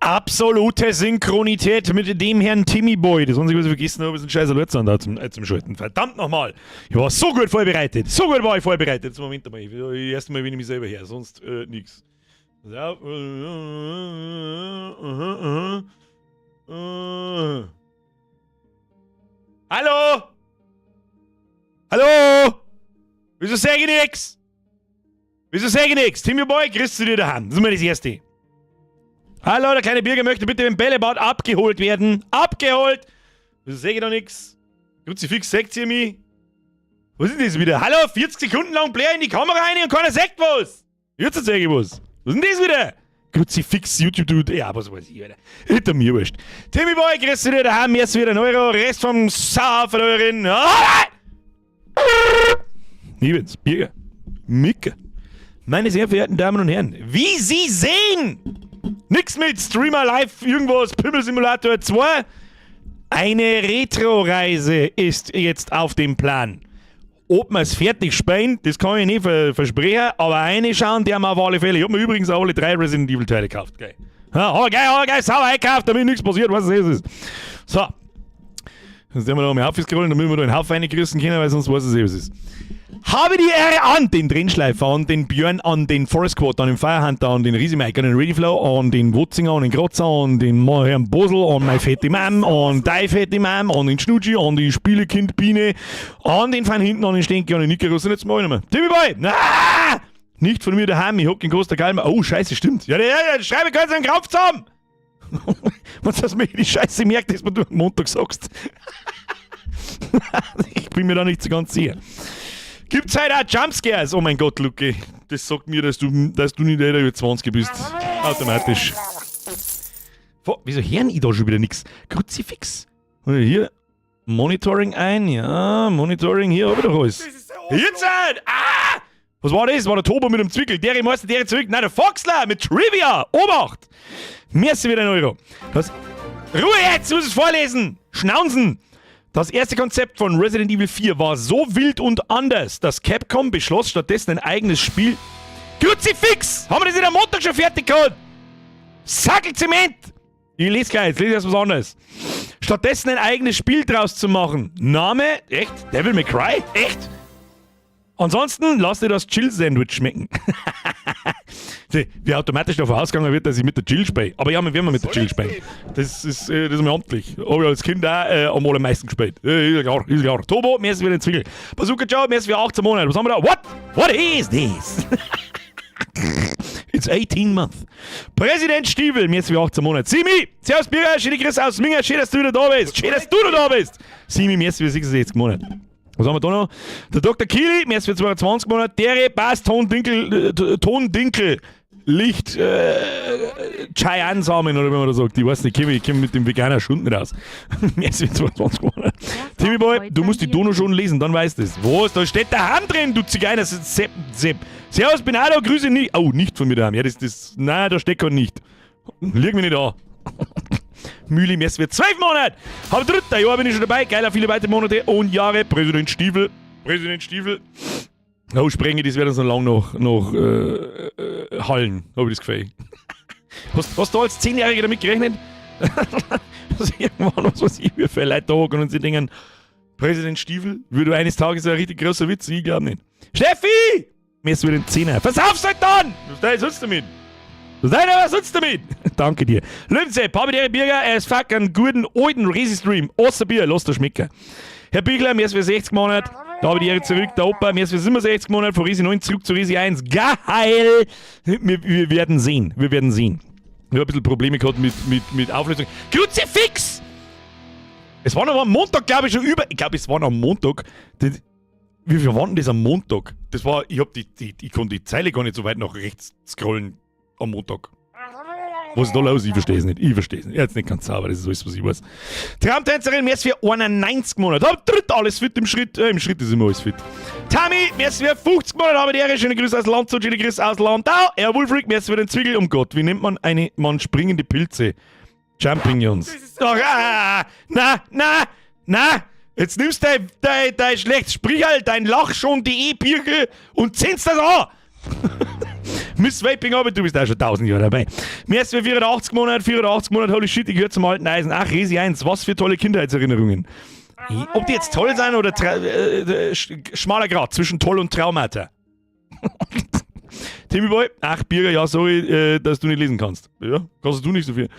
Absolute Synchronität mit dem Herrn Timmy Boy. Das Einzige, was ich vergessen habe, ist ein scheiß Alert da zum Schalten. Verdammt nochmal! Ich war so gut vorbereitet. So gut war ich vorbereitet. Jetzt Moment einmal. Erst mal, wenn ich mich selber her, sonst nix. So. Hallo? Hallo? Wieso sag ich nix? Wieso sag ich nix? Timmy Boy, kriegst du dir daheim. Das ist mal das Erste. Hallo, der kleine Bürger möchte bitte im Bällebad abgeholt werden. Abgeholt! Wieso sag ich da nix? Kruzifix, sagt ihr mich? Was ist denn das wieder? Hallo, 40 Sekunden lang blär in die Kamera rein und keiner sagt was! Jetzt sag ich was. Was ist denn das wieder? Kruzifix, YouTube, du, ja, was weiß ich, Alter. Hinter mir wurscht. Timmy Boy, grüß dich daheim, jetzt wieder ein Euro, Rest vom Saufen euren. Ah! Ich bin's, Birger. Micke. Meine sehr verehrten Damen und Herren, wie Sie sehen, nix mit Streamer Live, irgendwas, Pimmel Simulator 2. Eine Retro-Reise ist jetzt auf dem Plan. Ob wir es fertig spielen, das kann ich nicht versprechen, aber eine schauen, der wir auf alle Fälle. Ich hab mir übrigens auch alle drei Resident Evil Teile gekauft. Geil. Ja, geil, oh, geil, sauber eingekauft, damit nichts passiert, was es ist. So. Jetzt werden wir da mal aufscrollen, damit wir da einen Haufen reingerissen können, weil sonst weiß es eh, was ist. Habe die Ehre an den Trennschleifer, an den Björn, an den Forest Squad, an den Firehunter, an den Risi Mike, an den Readyflow, an den Wotzinger, an den Grotzer, an den Herrn Bosel, an meine fette Mam, an deine fette Mam, an den Schnutschi, an die Spielekind Biene, an den Fan hinten, an den Stenke, an den Icarus und jetzt mach ich nicht mehr. Timmy Boy! Na! Nicht von mir daheim, ich hock in Costa Calma. Oh, scheiße, stimmt. Ja, ja, ja, schreibe ganz einen Krampf zusammen! Was das mir die Scheiße merkt, dass du am Montag sagst. Ich bin mir da nicht so ganz sicher. Gibt's heute auch Jumpscares? Oh mein Gott, Luke. Das sagt mir, dass du nicht älter als 20 bist. Automatisch. Wieso hören ich da schon wieder nichts? Kruzifix. Und hier, Monitoring ein. Ja, Monitoring, hier hab ich doch alles. Jetzt halt! Ah! Was war das? War der Tobo mit dem Zwickel. Der Meister, der zurück. Nein, der Foxler mit Trivia. Obacht! Merci wieder ein Euro. Das Ruhe jetzt, ich muss es vorlesen. Schnaunzen. Das erste Konzept von Resident Evil 4 war so wild und anders, dass Capcom beschloss, stattdessen ein eigenes Spiel. Kruzifix! Haben wir das in der Montag schon fertig gehabt? Sackelzement! Ich lese gleich, jetzt lese ich erst was anderes. Stattdessen ein eigenes Spiel draus zu machen. Name? Echt? Devil May Cry? Echt? Ansonsten lass dir das Jill-Sandwich schmecken. Wie automatisch davon ausgegangen wird, dass ich mit der Jill spiele. Aber ja, wir werden mit der Jill spielen. Das ist mir amtlich. Habe ich als Kind auch am allermeisten gespielt. Ist klar, ist klar. Tobo, mir ist wieder ein Zwickel. Bazooka Joe, mir ist für 18 Monate. Was haben wir da? What? What is this? It's 18 months. Präsident Stiefel, mir ist für 18 Monate. Simi, servus Birger, schöne Grüße aus Minga, schön, dass du wieder da bist. Schön, dass du wieder da bist. Simi, mir ist für 66 Monate. Was haben wir da noch? Der Dr. Kili, mir ist für 22 Monate. Dere, Bass, Ton, Dinkel, Ton, Dinkel, Licht, Chai-Samen oder wie man das sagt. Ich weiß nicht, ich komm mit dem Veganer schon nicht aus. Mir ist für 22 Monate. Timmy Boy, du musst die Dono schon lesen, dann weißt du es. Was? Da steht der Hand drin, du Zigeuner, Sepp, Sepp. Servus, bin auch da, Grüße nicht. Oh, nicht von mir daheim. Ja, nein, da steht kein nicht. Lüg mich nicht an. Mühli, mir wird 12 Monate. Hab dritter Jahr bin ich schon dabei. Geiler, viele weitere Monate und Jahre. Präsident Stiefel. Präsident Stiefel. Oh, Sprenge, das wird uns noch lang noch hallen, habe ich das Gefühl. Hast du als 10-Jähriger damit gerechnet? Dass irgendwann, was weiß ich, wie viele Leute da hocken und sie denken, Präsident Stiefel, würde eines Tages ein richtig großer Witz? Ich glaube nicht. Steffi! Mir ist wieder ein Zehner. Versauf's halt dann! Was ist sonst damit? Was was sonst damit? Danke dir. Löwensepp, habe die Birger, as fuck, einen guten alten Resi-Stream. Außer Bier, lass dir schmecken. Herr Biegler, mir ist für 60 Monate. Da habe ich die Ehre zurück. Der Opa, mir ist für 67 Monate von Resi 9 zurück zu Resi 1. Geil! Wir werden sehen. Wir werden sehen. Ich habe ein bisschen Probleme gehabt mit Auflösung. Kruzifix! Es war noch am Montag, glaube ich, schon über. Ich glaube, es war noch am Montag. Wie viel waren denn das am Montag? Das war, ich hab die, die, ich konnte die Zeile gar nicht so weit nach rechts scrollen am Montag. Was ist da los? Ich verstehe es nicht. Ich verstehe es nicht. Jetzt nicht ganz sauber, das ist alles, was ich weiß. Traumtänzerin, mir ist für 91 Monate. Da tritt alles fit im Schritt. Im Schritt ist immer alles fit. Tami, mir ist für 50 Monate. Habe die Ehre. Schöne Grüße aus Landshut, schöne Grüße aus Landau. Herr Wulfric, mir ist für den Zwiegel. Um Gott, wie nennt man springende Pilze? Champignons. Doch, ah, na, na, na. Jetzt nimmst du dein schlechtes Sprichal, dein Lach schon.de Birgel und zähnst das an. Miss Vaping, aber du bist auch schon 1000 Jahre dabei. Merci für 84 Monate, 84 Monate, holy shit, ich gehöre zum alten Eisen. Ach, Resi 1, was für tolle Kindheitserinnerungen. Ob die jetzt toll sind oder schmaler Grat zwischen toll und Traumata. Timmy Boy, ach Birger, ja, sorry, dass du nicht lesen kannst. Ja, kannst du nicht so viel.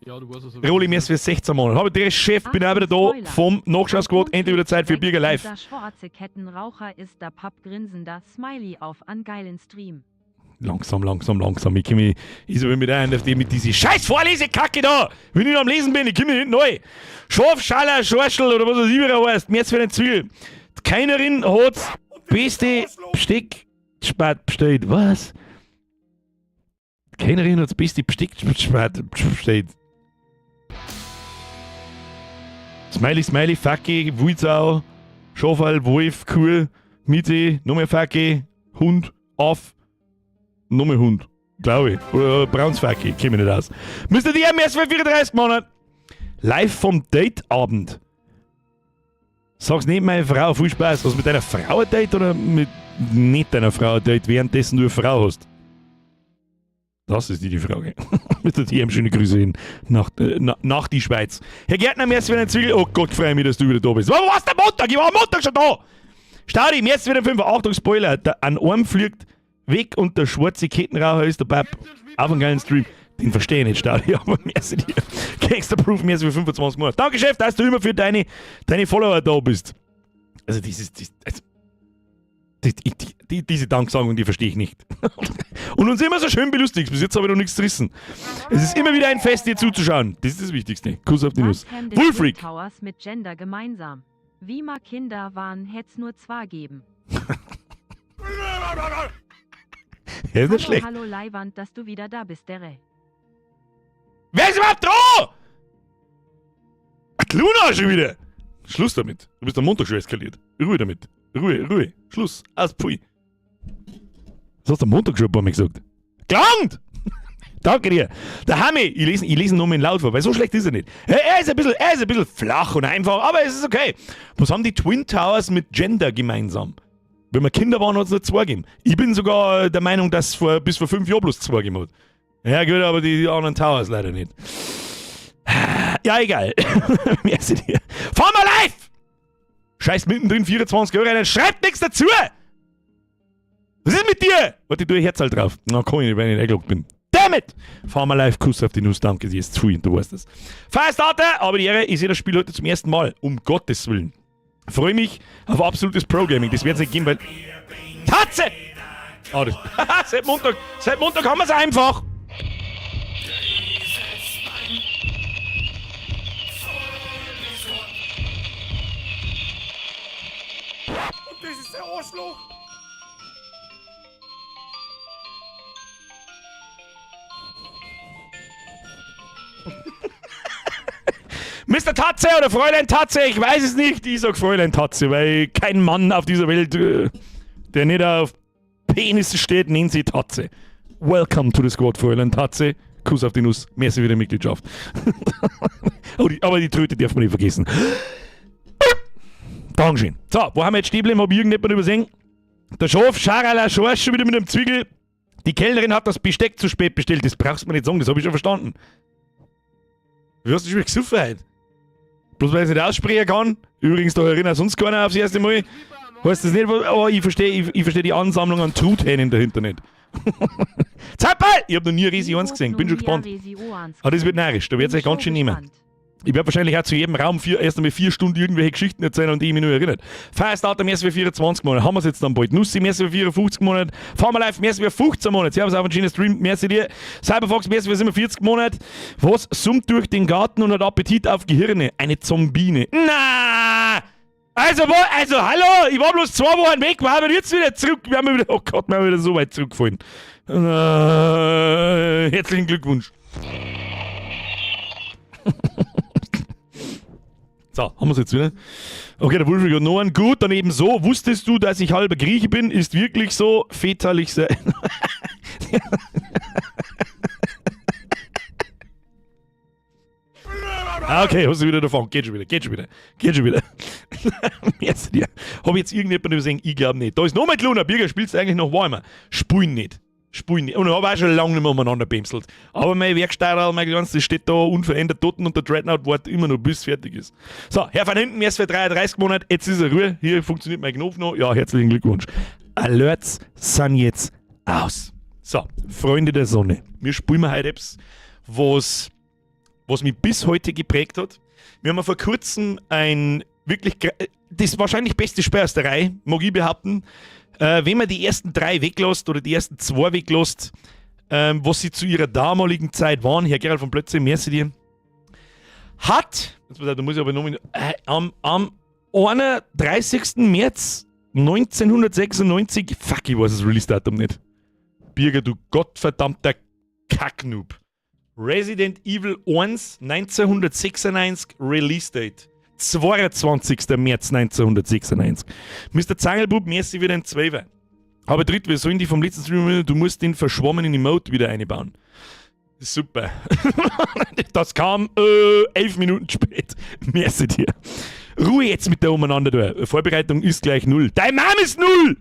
Ja, du weißt es. Roli, mir ist für 16 Monate. Habe der Chef, bin auch wieder da Spoiler. vom Nachschau-Squad. Endlich wieder Zeit für Weg Birger live. Der schwarze Kettenraucher ist der Papp grinsender Smiley auf an geilen Stream. Langsam, langsam, langsam. Ich komme, ich soll mit ein, auf die mit diese scheiß Vorlesekacke da. Wenn ich noch am Lesen bin, ich komme nicht neu. Schaf, Schaller, Schorschel oder was weiß ich, wie er heißt. Mehr für den Zwiebel. Die Keinerin hat beste Besteck spat bestellt. Was? Die Keinerin hat das beste Besteck spat bestellt. Smiley, Smiley, Facki, Wulsau, Schafal, Wolf, Kuh, Miete, noch mehr Facki, Hund, Aff, noch mehr Hund, glaube ich. Oder Braunsfacki, käme ich nicht aus. Mr. DM, erst für 34 Monate. Live vom Dateabend. Sag's nicht meine Frau, viel Spaß. Hast du mit deiner Frau ein Date oder mit nicht deiner Frau ein Date, währenddessen du eine Frau hast? Das ist die Frage. Mit der DM schöne Grüße hin nach die Schweiz. Herr Gärtner, merci für den Zwiegel. Oh Gott, freue mich, dass du wieder da bist. Aber was der Montag? Ich war am Montag schon da. Staudi, merci für den 5. Achtung, Spoiler. Der an Arm fliegt weg und der schwarze Kettenraucher ist der Bab. Auf einen geilen Stream. Den verstehe ich nicht, Staudi, aber merci dir. Gangster Proof, merci für 25 Monate. Danke, Chef, dass du immer für deine Follower da bist. Also dieses, dieses, also, die, die, die, diese Danksagung, die verstehe ich nicht. Und uns immer so schön belustigst. Bis jetzt habe ich noch nichts gerissen. Es ist immer wieder ein Fest, dir zuzuschauen. Das ist das Wichtigste. Kuss auf die Nuss. Was haben die Wolfric! Twin Towers mit Gender gemeinsam? Wie ma Kinder waren, hätt's nur zwei geben. Ja, ist nicht Hallo, schlecht. hallo Leiwand, dass du wieder da bist, Derre. Wer ist überhaupt dran? Ach, Luna schon wieder. Schluss damit. Du bist am Montag schon eskaliert. Ruhe damit. Ruhe, Ruhe. Schluss. Aus, pfui. Das hast du am Montag schon ein paar Mal gesagt. Gelangt! Danke dir. Der Hami, ich lese ihn nur mal laut vor, weil so schlecht ist er nicht. Er ist ein bisschen flach und einfach, aber es ist okay. Was haben die Twin Towers mit Gender gemeinsam? Wenn wir Kinder waren, hat es nur zwei gegeben. Ich bin sogar der Meinung, dass es bis vor 5 Jahren bloß zwei gegeben hat. Ja gut, aber die anderen Towers leider nicht. Ja, egal. Merci dir. Fahr mal live! Scheiß mittendrin 24 Euro rein, schreibt nichts dazu! Was ist mit dir? Warte, ich tue ein Herz halt drauf. Na, komm ich nicht, wenn ich nicht eingeloggt bin. Damn it! Fahr mal live, Kuss auf die Nuss, danke dir, ist zu früh, du weißt das. Firestarter, aber die Ehre, ich sehe das Spiel heute zum ersten Mal. Um Gottes Willen. Freue mich auf absolutes Pro-Gaming. Das wird's nicht geben, weil... Tatze! Oh, das seit Montag haben wir's einfach! Und das ist der Arschloch! Mister Tatze oder Fräulein Tatze, ich weiß es nicht. Ich sag Fräulein Tatze, weil kein Mann auf dieser Welt, der nicht auf Penisse steht, nennt sie Tatze. Welcome to the Squad, Fräulein Tatze. Kuss auf die Nuss. Merci für die Mitgliedschaft. Oh, aber die Tröte darf man nicht vergessen. Dankeschön. So, wo haben wir jetzt stehen geblieben? Hab ich irgendjemand übersehen? Der Schaf, Scharala, Schorsch, schon wieder mit dem Zwiegel. Die Kellnerin hat das Besteck zu spät bestellt. Das brauchst du mir nicht sagen, das hab ich schon verstanden. Wie hast du schon wieder gesoffen heute? Bloß weil ich es nicht aussprechen kann. Übrigens, da erinnert sonst keiner aufs erste Mal. Heißt das nicht, aber ich verstehe die Ansammlung an Truthähnen dahinter nicht. Zappel! Ich hab noch nie Resi 1 gesehen, bin schon gespannt. Aber das wird narrisch, da wird's euch ganz schön nehmen. Ich werd wahrscheinlich auch zu jedem Raum erst einmal 4 Stunden irgendwelche Geschichten erzählen, an die ich mich nur erinnert. Firestarter, mehr als 24 Monate, haben wir's jetzt dann bald. Nussi, mehr als 54 Monate. Fahren wir live, mehr als 15 Monate. Servus auf einen schönen Stream, merci dir. Cyberfox, mehr als 47 Monate. Was summt durch den Garten und hat Appetit auf Gehirne? Eine Zombine. Na! Also, wo, also, hallo, ich war bloß 2 Wochen weg, wir haben jetzt wieder zurück, wir haben wieder, oh Gott, wir haben wieder so weit zurückgefallen. Herzlichen Glückwunsch. So, haben wir's jetzt wieder. Okay, der Wolfgang hat noch einen. Gut, dann eben so. Wusstest du, dass ich halber Grieche bin? Ist wirklich so. Väterlich sein. Ah, okay, hast du wieder davon. Geht schon wieder, geht schon wieder, geht schon wieder. Merci dir. Hab ich jetzt irgendjemanden übersehen? Ich glaub nicht. Da ist nochmal Klona. Birger, spielst du eigentlich noch Warhammer? Spulen nicht. Spulen. Und ich habe auch schon lange nicht mehr umeinander bämselt. Aber mein Werkstadl, mein Kleines, das steht da unverändert dort und der Dreadnought wartet immer noch, bis es fertig ist. So, Herr van hinten, erst für 33 Monate, jetzt ist er Ruhe. Hier funktioniert mein Knopf noch. Ja, herzlichen Glückwunsch. Alerts sind jetzt aus. So, Freunde der Sonne, wir spielen heute etwas, was mich bis heute geprägt hat. Wir haben vor kurzem ein wirklich, das wahrscheinlich beste Spiel aus der Reihe, mag ich behaupten. Wenn man die ersten drei weglässt oder die ersten zwei weglässt, was sie zu ihrer damaligen Zeit waren, Herr Gerald von Plötze, merci dir, hat, jetzt pass auf, da muss ich aber noch mal, am 31. März 1996, fuck, ich weiß das Release-Datum nicht. Birger, du gottverdammter Kacknoob. Resident Evil 1, 1996, Release Date. 22. März 1996. Mr. Zangelbub, merci wieder ein Zwölfer. Aber dritt, wir sollen die vom letzten Stream, du musst den verschwommenen Emote wieder einbauen. Super. Das kam 11 Minuten spät. Merci dir. Ruhe jetzt mit der umeinander da. Vorbereitung ist gleich null. Dein Mom ist null!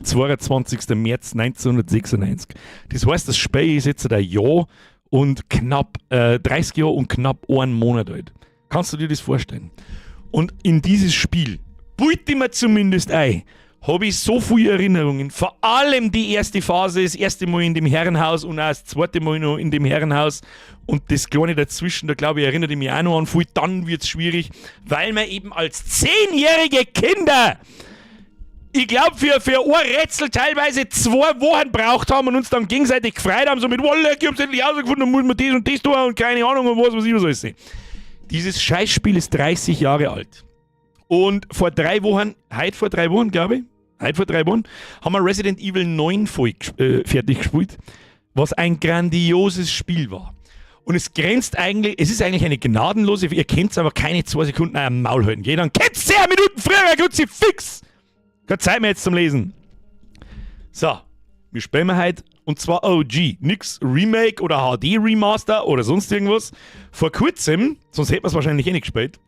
22. März 1996. Das heißt, das Spiel ist jetzt ein Jahr und knapp 30 Jahre und knapp einen Monat alt. Kannst du dir das vorstellen? Und in dieses Spiel, biete ich mir zumindest ein, habe ich so viele Erinnerungen. Vor allem die erste Phase, das erste Mal in dem Herrenhaus und auch das zweite Mal noch in dem Herrenhaus. Und das Kleine dazwischen, da glaube ich, erinnere ich mich auch noch an viel. Dann wird's schwierig, weil man eben als 10-jährige Kinder, ich glaub, für ein Rätsel teilweise 2 Wochen braucht haben und uns dann gegenseitig gefreut haben, so mit, Wolle, ich hab's endlich rausgefunden, dann muss man das und das tun und keine Ahnung und was weiß ich was alles. Dieses Scheißspiel ist 30 Jahre alt. Und vor 3 Wochen, heute vor 3 Wochen, glaube ich, heute vor 3 Wochen, haben wir Resident Evil 9 voll fertig gespielt, was ein grandioses Spiel war. Und es grenzt eigentlich, es ist eigentlich eine gnadenlose, ihr könnt's aber keine 2 Sekunden am Maul halten. Gell? Dann kennt's 10 Minuten früher, gut, sie fix! Keine Zeit mehr jetzt zum Lesen. So, wir spielen heute, und zwar OG. Nix Remake oder HD Remaster oder sonst irgendwas. Vor kurzem, sonst hätten wir's wahrscheinlich eh nicht gespielt,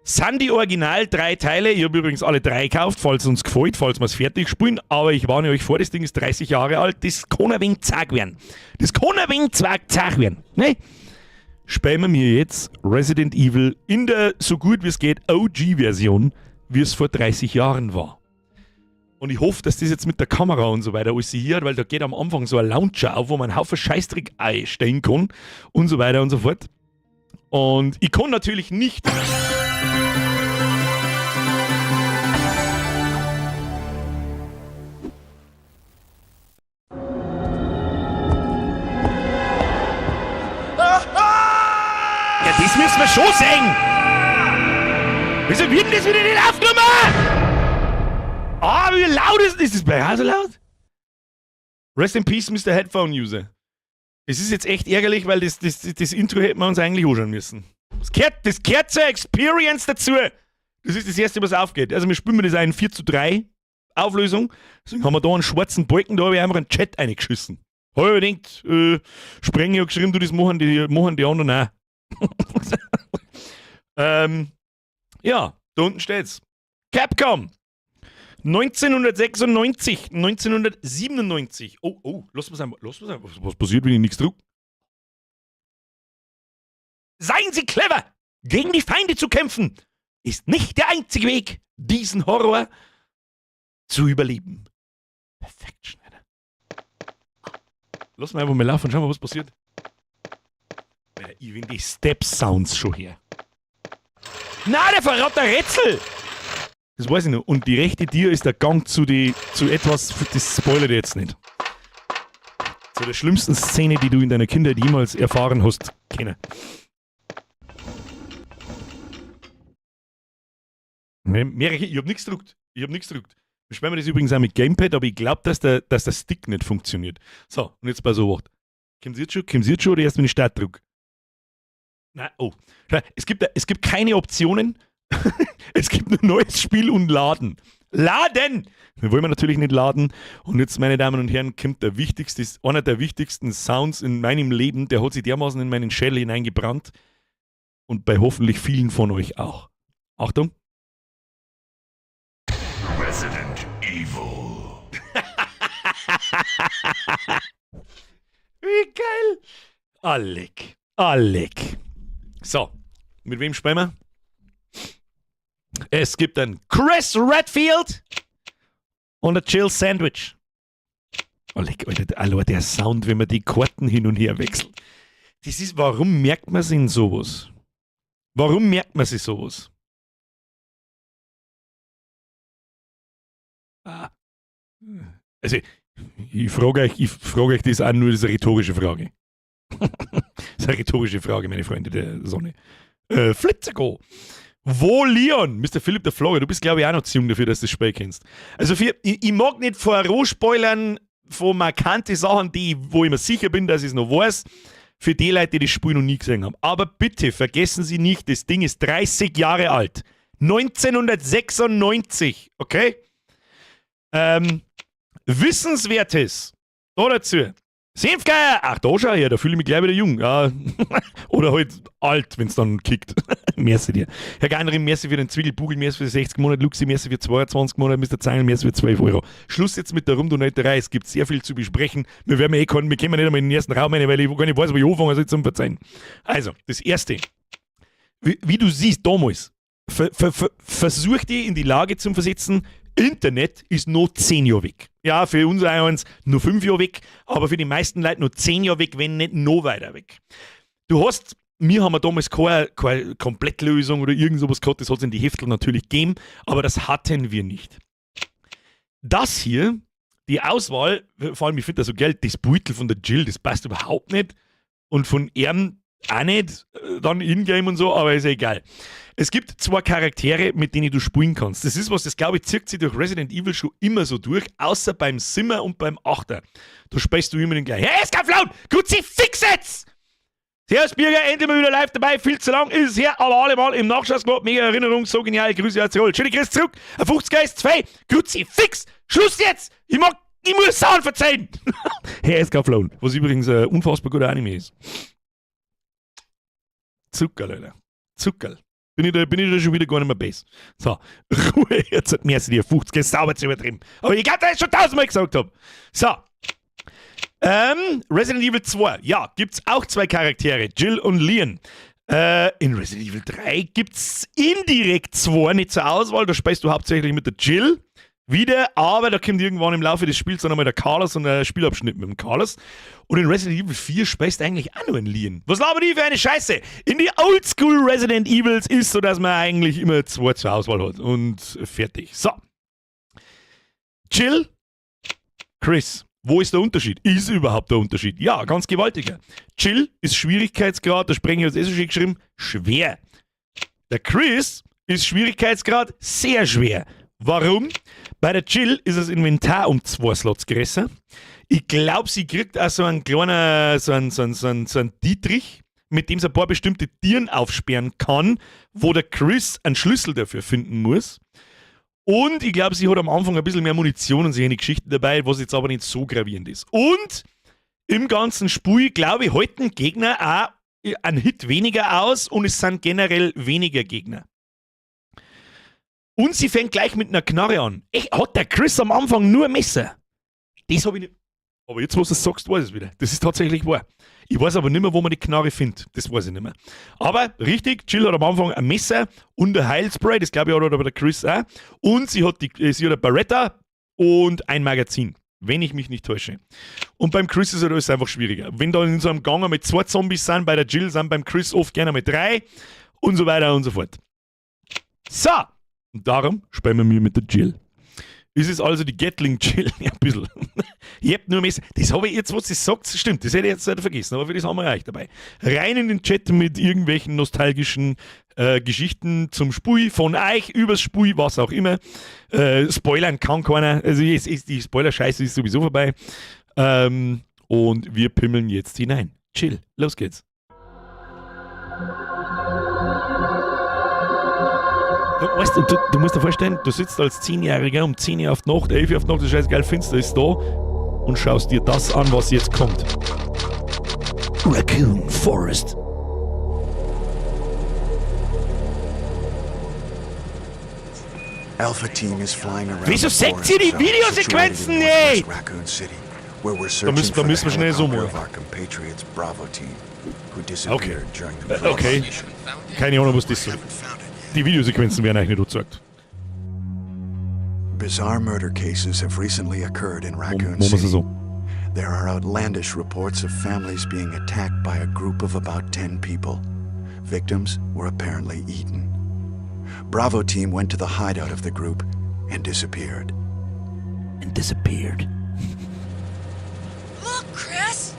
sind die Original 3 Teile. Ich hab übrigens alle 3 gekauft, falls es uns gefällt, falls wir's fertig spielen. Aber ich warne euch vor, das Ding ist 30 Jahre alt. Das kann ein wenig zag werden. Das kann ein wenig zag werden. Ne? Spielen wir mir jetzt Resident Evil in der, so gut wie es geht, O G-Version, wie es vor 30 Jahren war. Und ich hoffe, dass das jetzt mit der Kamera und so weiter alles hier hat, weil da geht am Anfang so ein Launcher auf, wo man einen Haufen Scheißdreck einstellen kann und so weiter und so fort. Und ich kann natürlich nicht... Ja, das müssen wir schon sehen! Wieso wird denn das wieder nicht aufgenommen? Ah, wie laut ist das? Ist das bei euch auch so laut? Rest in Peace, Mister Headphone User. Es ist jetzt echt ärgerlich, weil das Intro hätten wir uns eigentlich anschauen müssen. Das gehört zur Experience dazu. Das ist das Erste, was aufgeht. Also wir spielen das auch in 4:3 Auflösung. Deswegen haben wir da einen schwarzen Balken, da habe ich einfach einen Chat reingeschissen. Hab ich gedacht, Sprenge hat geschrieben, du, das machen die anderen auch. Ja, da unten steht's. Capcom. 1996, 1997. Oh, oh, lass mal's einfach, lass mal's einfach. Was passiert, wenn ich nichts druck? Seien Sie clever! Gegen die Feinde zu kämpfen, ist nicht der einzige Weg, diesen Horror zu überleben. Perfekt, Schneider. Lass mal einfach mal laufen und schauen wir, was passiert. Alter, ich will die Step-Sounds schon her. Na, der verrat der Rätsel! Das weiß ich noch. Und die rechte Tür ist der Gang zu etwas, das spoilert jetzt nicht. Zu der schlimmsten Szene, die du in deiner Kindheit jemals erfahren hast, kennen. Mehrere, ich hab nix gedruckt. Ich hab nix gedruckt. Wir spielen das übrigens auch mit Gamepad, aber ich glaub, dass der Stick nicht funktioniert. So, und jetzt bei so was. Kommt's jetzt schon? Kommt's jetzt schon oder erst, wenn ich Start drück? Nein, oh. Schau, es gibt keine Optionen. Es gibt nur neues Spiel und Laden. Laden! Wir wollen natürlich nicht laden. Und jetzt, meine Damen und Herren, kommt einer der wichtigsten Sounds in meinem Leben. Der hat sich dermaßen in meinen Schädel hineingebrannt. Und bei hoffentlich vielen von euch auch. Achtung. Resident Evil. Wie geil! Alec. Alec. So, mit wem spielen wir? Es gibt einen Chris Redfield und ein Jill Sandwich. Alec, Alter, allein der Sound, wenn man die Karten hin und her wechselt. Das ist, warum merkt man sich sowas? Warum merkt man sich sowas? Ah. Also, ich frage euch das auch nur, das ist eine rhetorische Frage. Das ist eine rhetorische Frage, meine Freunde der Sonne. Flitzergo. Wo Leon? Mr. Philipp der Flora, du bist, glaube ich, auch noch zu jung dafür, dass du das Spiel kennst. Also, ich mag nicht vorspoilern von markante Sachen, wo ich mir sicher bin, dass ich es noch weiß, für die Leute, die das Spiel noch nie gesehen haben. Aber bitte vergessen Sie nicht, das Ding ist 30 Jahre alt. 1996, okay? Wissenswertes da dazu. Senfgeier! Ach, da schau her, da fühle ich mich gleich wieder jung. Ja. Oder halt alt, wenn's dann kickt. Merci dir. Herr Geinrim, merci für den Zwiegelbugel, merci für 60 Monate, Luxi, merci für 22 Monate, Mr. Zeingl, merci für 12 Euro. Schluss jetzt mit der Rumdonaterei, es gibt sehr viel zu besprechen. Wir werden eh können, wir kommen nicht einmal in den ersten Raum rein, weil ich gar nicht weiß, wo ich anfangen soll zum Verzeihen. Also, das Erste. Wie du siehst, damals, versuch dich in die Lage zu versetzen, Internet ist noch 10 Jahre weg. Ja, für uns eins nur 5 Jahre weg, aber für die meisten Leute nur 10 Jahre weg, wenn nicht noch weiter weg. Wir haben ja damals keine Komplettlösung oder irgend sowas gehabt, das hat es in die Heftel natürlich gegeben, aber das hatten wir nicht. Das hier, die Auswahl, vor allem ich finde das so geil, das Beutel von der Jill, das passt überhaupt nicht und von ihm auch nicht, dann Ingame und so, aber ist ja egal. Es gibt zwei Charaktere, mit denen du spielen kannst. Das ist was, das glaube ich, zirkt sich durch Resident Evil schon immer so durch, außer beim Simmer und beim Achter. Da spielst du immer den gleichen. Hey, Skaflaun! Kruzifix jetzt! Servus Birger, endlich mal wieder live dabei, viel zu lang ist es her, aber allemal im Nachschuss gemacht, mega Erinnerung, so genial, Grüße aus Tirol. Schöne Grüße zurück, ein 50er ist 2, Kruzifix, Schluss jetzt! Ich muss Sachen verzeihen! Herr Skaflaun, was übrigens ein unfassbar guter Anime ist. Zuckerl, Alter. Zuckerl. Bin ich da schon wieder gar nicht mehr besser. So, Ruhe, jetzt hat mir die 50 sauber zu übertrieben. Aber ich glaube, dass ich schon 1000-mal gesagt habe. So. Resident Evil 2. Ja, gibt's auch zwei Charaktere, Jill und Leon. In Resident Evil 3 gibt's indirekt zwei, nicht zur Auswahl. Da spielst du hauptsächlich mit der Jill wieder, aber da kommt irgendwann im Laufe des Spiels dann nochmal der Carlos und der Spielabschnitt mit dem Carlos. Und in Resident Evil 4 spielst du eigentlich auch nur einen Leon. Was labern die für eine Scheiße? In die Oldschool Resident Evils ist so, dass man eigentlich immer zwei zur Auswahl hat. Und fertig. So. Jill, Chris. Wo ist der Unterschied? Ist überhaupt der Unterschied? Ja, ganz gewaltiger. Jill ist Schwierigkeitsgrad, der Sprenger hat es eh so schön geschrieben, schwer. Der Chris ist Schwierigkeitsgrad sehr schwer. Warum? Bei der Jill ist das Inventar um 2 Slots größer. Ich glaub, sie kriegt auch so einen kleinen, so einen Dietrich, mit dem sie ein paar bestimmte Tieren aufsperren kann, wo der Chris einen Schlüssel dafür finden muss. Und ich glaub, sie hat am Anfang ein bisschen mehr Munition und solche Geschichten dabei, was jetzt aber nicht so gravierend ist. Und im ganzen Spiel, glaub ich, halten Gegner auch einen Hit weniger aus und es sind generell weniger Gegner. Und sie fängt gleich mit einer Knarre an. Echt, hat der Chris am Anfang nur ein Messer? Das hab ich nicht. Aber jetzt, wo du es sagst, weiß ich es wieder. Das ist tatsächlich wahr. Ich weiß aber nicht mehr, wo man die Knarre findet. Das weiß ich nicht mehr. Aber richtig, Jill hat am Anfang ein Messer und ein Heilspray. Das glaube ich hat aber der Chris auch. Und sie hat eine Beretta und ein Magazin. Wenn ich mich nicht täusche. Und beim Chris ist halt alles einfach schwieriger. Wenn da in so einem Gang mit 2 Zombies sind, bei der Jill sind beim Chris oft gerne mit 3 und so weiter und so fort. So! Und darum spielen wir mit der Jill. Es ist also die Gatling Jill. Ja, ein bisschen. Ich hab nur Messer. Das habe ich jetzt, was sie sagt, stimmt. Das hätte ich jetzt leider vergessen, aber für das haben wir euch dabei. Rein in den Chat mit irgendwelchen nostalgischen Geschichten zum Spiel, von euch, übers Spiel, was auch immer. Spoilern kann keiner. Also die Spoiler-Scheiße ist sowieso vorbei. Und wir pimmeln jetzt hinein. Chill, los geht's. Weißt du, du musst dir vorstellen, du sitzt als 10-Jähriger um 10 Uhr auf die Nacht, 11 Uhr auf die Nacht, das scheißegal, finster ist da und schaust dir das an, was jetzt kommt. Raccoon Forest. Alpha Team is flying around. Wieso seht ihr die Videosequenzen nicht? Raccoon City, Where we're searching müssen- da for the müssen wir schnell so helicopter machen. of our compatriots Bravo Team, who disappeared during the Okay. previous mission. Keine Ahnung, was das soll. Haven't found it yet. Die Videosequenzen werden eigentlich nicht gezeigt. Bizarre murder cases have recently occurred in Raccoon Machen wir es City. so. There are outlandish reports of families being attacked by a group of about 10 people. Victims were apparently eaten. Bravo team went to the hideout of the group and disappeared. And disappeared. Look, Chris!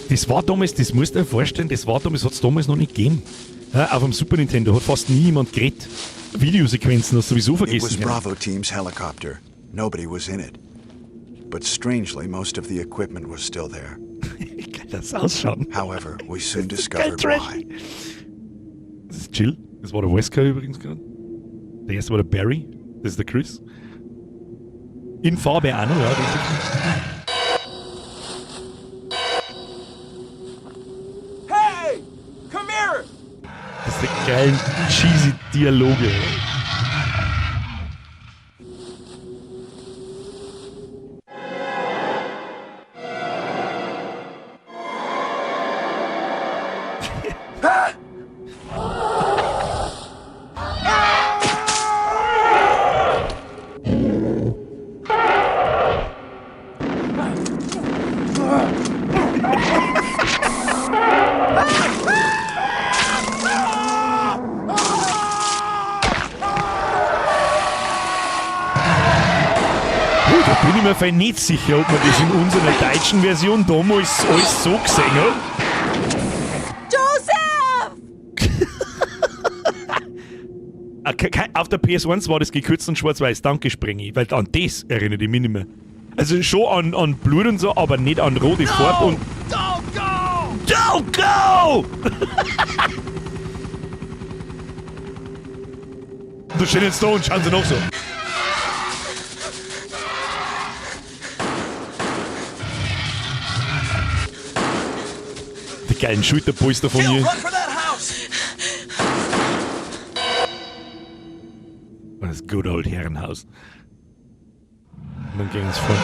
Das war damals, das musst du dir vorstellen, das war damals, hat es damals noch nicht gegeben. Ja, auf dem Super Nintendo hat fast nie jemand geredet. Videosequenzen hast du sowieso It was vergessen. Ja. Bravo team's helicopter. Nobody was in it. But strangely, most of the equipment was still there. Wie geil das ausschaut. However, we soon Geil discovered trashy. why. Das ist Jill. Das war der Wesker übrigens gerade. Der erste war der Barry. Das ist der Chris. In Farbe auch noch, ja. Das ist Hey! Come here! Das sind die geilen, cheesy Dialoge. Puh, da bin ich mir fein nicht sicher, ob man das in unserer deutschen Version damals alles so gesehen hat. Joseph! Ah, auf der PS1 war das gekürzt und schwarz-weiß. Danke, Sprengi, weil an das erinnere ich mich nicht mehr. Also schon an Blut und so, aber nicht an rote Farbe und. Don't go! Don't go! Da stehen jetzt da und schauen sie noch so. Die geilen Schulterpolster von Jill, ihr. run for that house! Das good old Herrenhaus. Und dann ging es voll.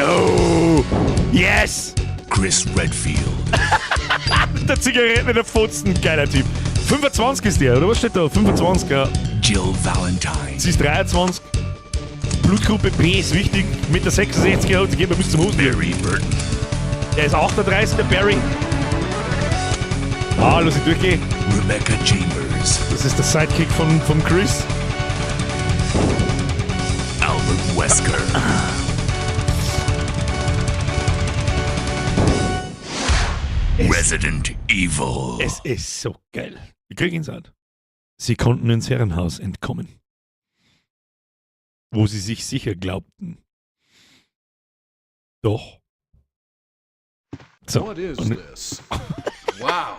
Oh! Yes! Chris Redfield. Mit der Zigarette in der Fotzen, geiler Typ. 25 ist der, oder was steht da? 25, ja. Jill Valentine. Sie ist 23. Blutgruppe B ist wichtig. Mit der 66 hat sie geht mir bis zum Hosen. Barry Burton. Der ist 38, der Barry. Ah, lass ich durchgehen. Rebecca Chambers. Das ist der Sidekick von Chris. Albert Wesker. Resident Evil. Es ist so geil. Ich krieg ihn satt. Sie konnten ins Herrenhaus entkommen, wo sie sich sicher glaubten. Doch. So, What is und, this? Wow.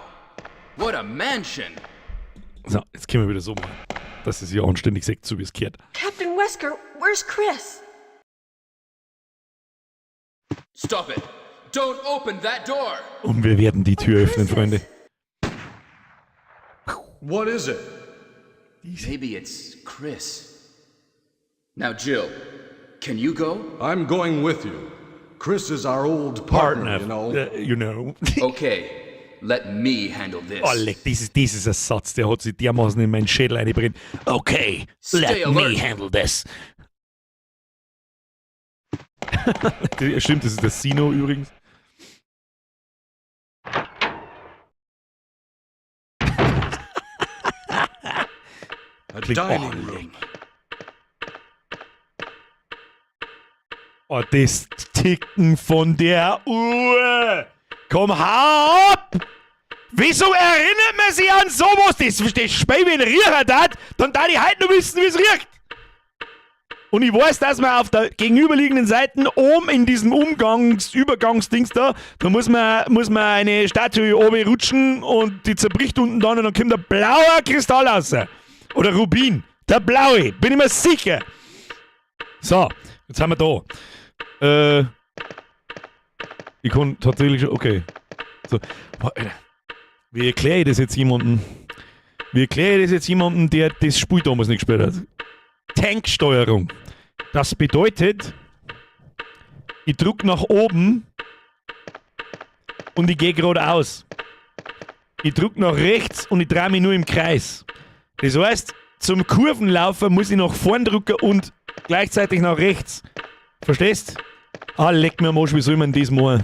What a mansion. So, jetzt können wir wieder so machen, dass es hier anständig sagt, so wie es gehört. Captain Wesker, where's Chris? Stop it. Don't open that door. Und wir werden die Tür öffnen, Freunde. What is it? Maybe it's Chris. Now, Jill, can you go? I'm going with you. Chris is our old partner, you know. You know. Okay, let me handle this. Oh, leck, das ist ein Satz, der hat sich dermaßen in meinen Schädel eingebrannt. Okay, Stay let me alert. handle this. Stimmt, das ist der Sino übrigens. A Klingt dining oh, room. Oh, das Ticken von der Uhr. Komm, hau ab! Wieso erinnert man sich an sowas? Das Spiel, wenn riechen dat, dann da ich heute noch wissen, wie es riecht. Und ich weiß, dass man auf der gegenüberliegenden Seite oben in diesem Übergangsdings da, da muss man eine Statue oben rutschen und die zerbricht unten dann und dann kommt ein blauer Kristall raus. Oder Rubin. Der blaue, bin ich mir sicher. So, jetzt haben wir da. Ich kann tatsächlich schon, okay. So, boah, Alter. Wie erkläre ich das jetzt jemandem? Wie erkläre ich das jetzt jemandem, der das Spiel damals nicht gespielt hat? Tanksteuerung. Das bedeutet, ich drück nach oben und ich gehe geradeaus. Ich drück nach rechts und ich drehe mich nur im Kreis. Das heißt, zum Kurvenlaufen muss ich nach vorn drücken und gleichzeitig nach rechts. Verstehst? Ah, leck mir am Arsch, wie soll man das machen?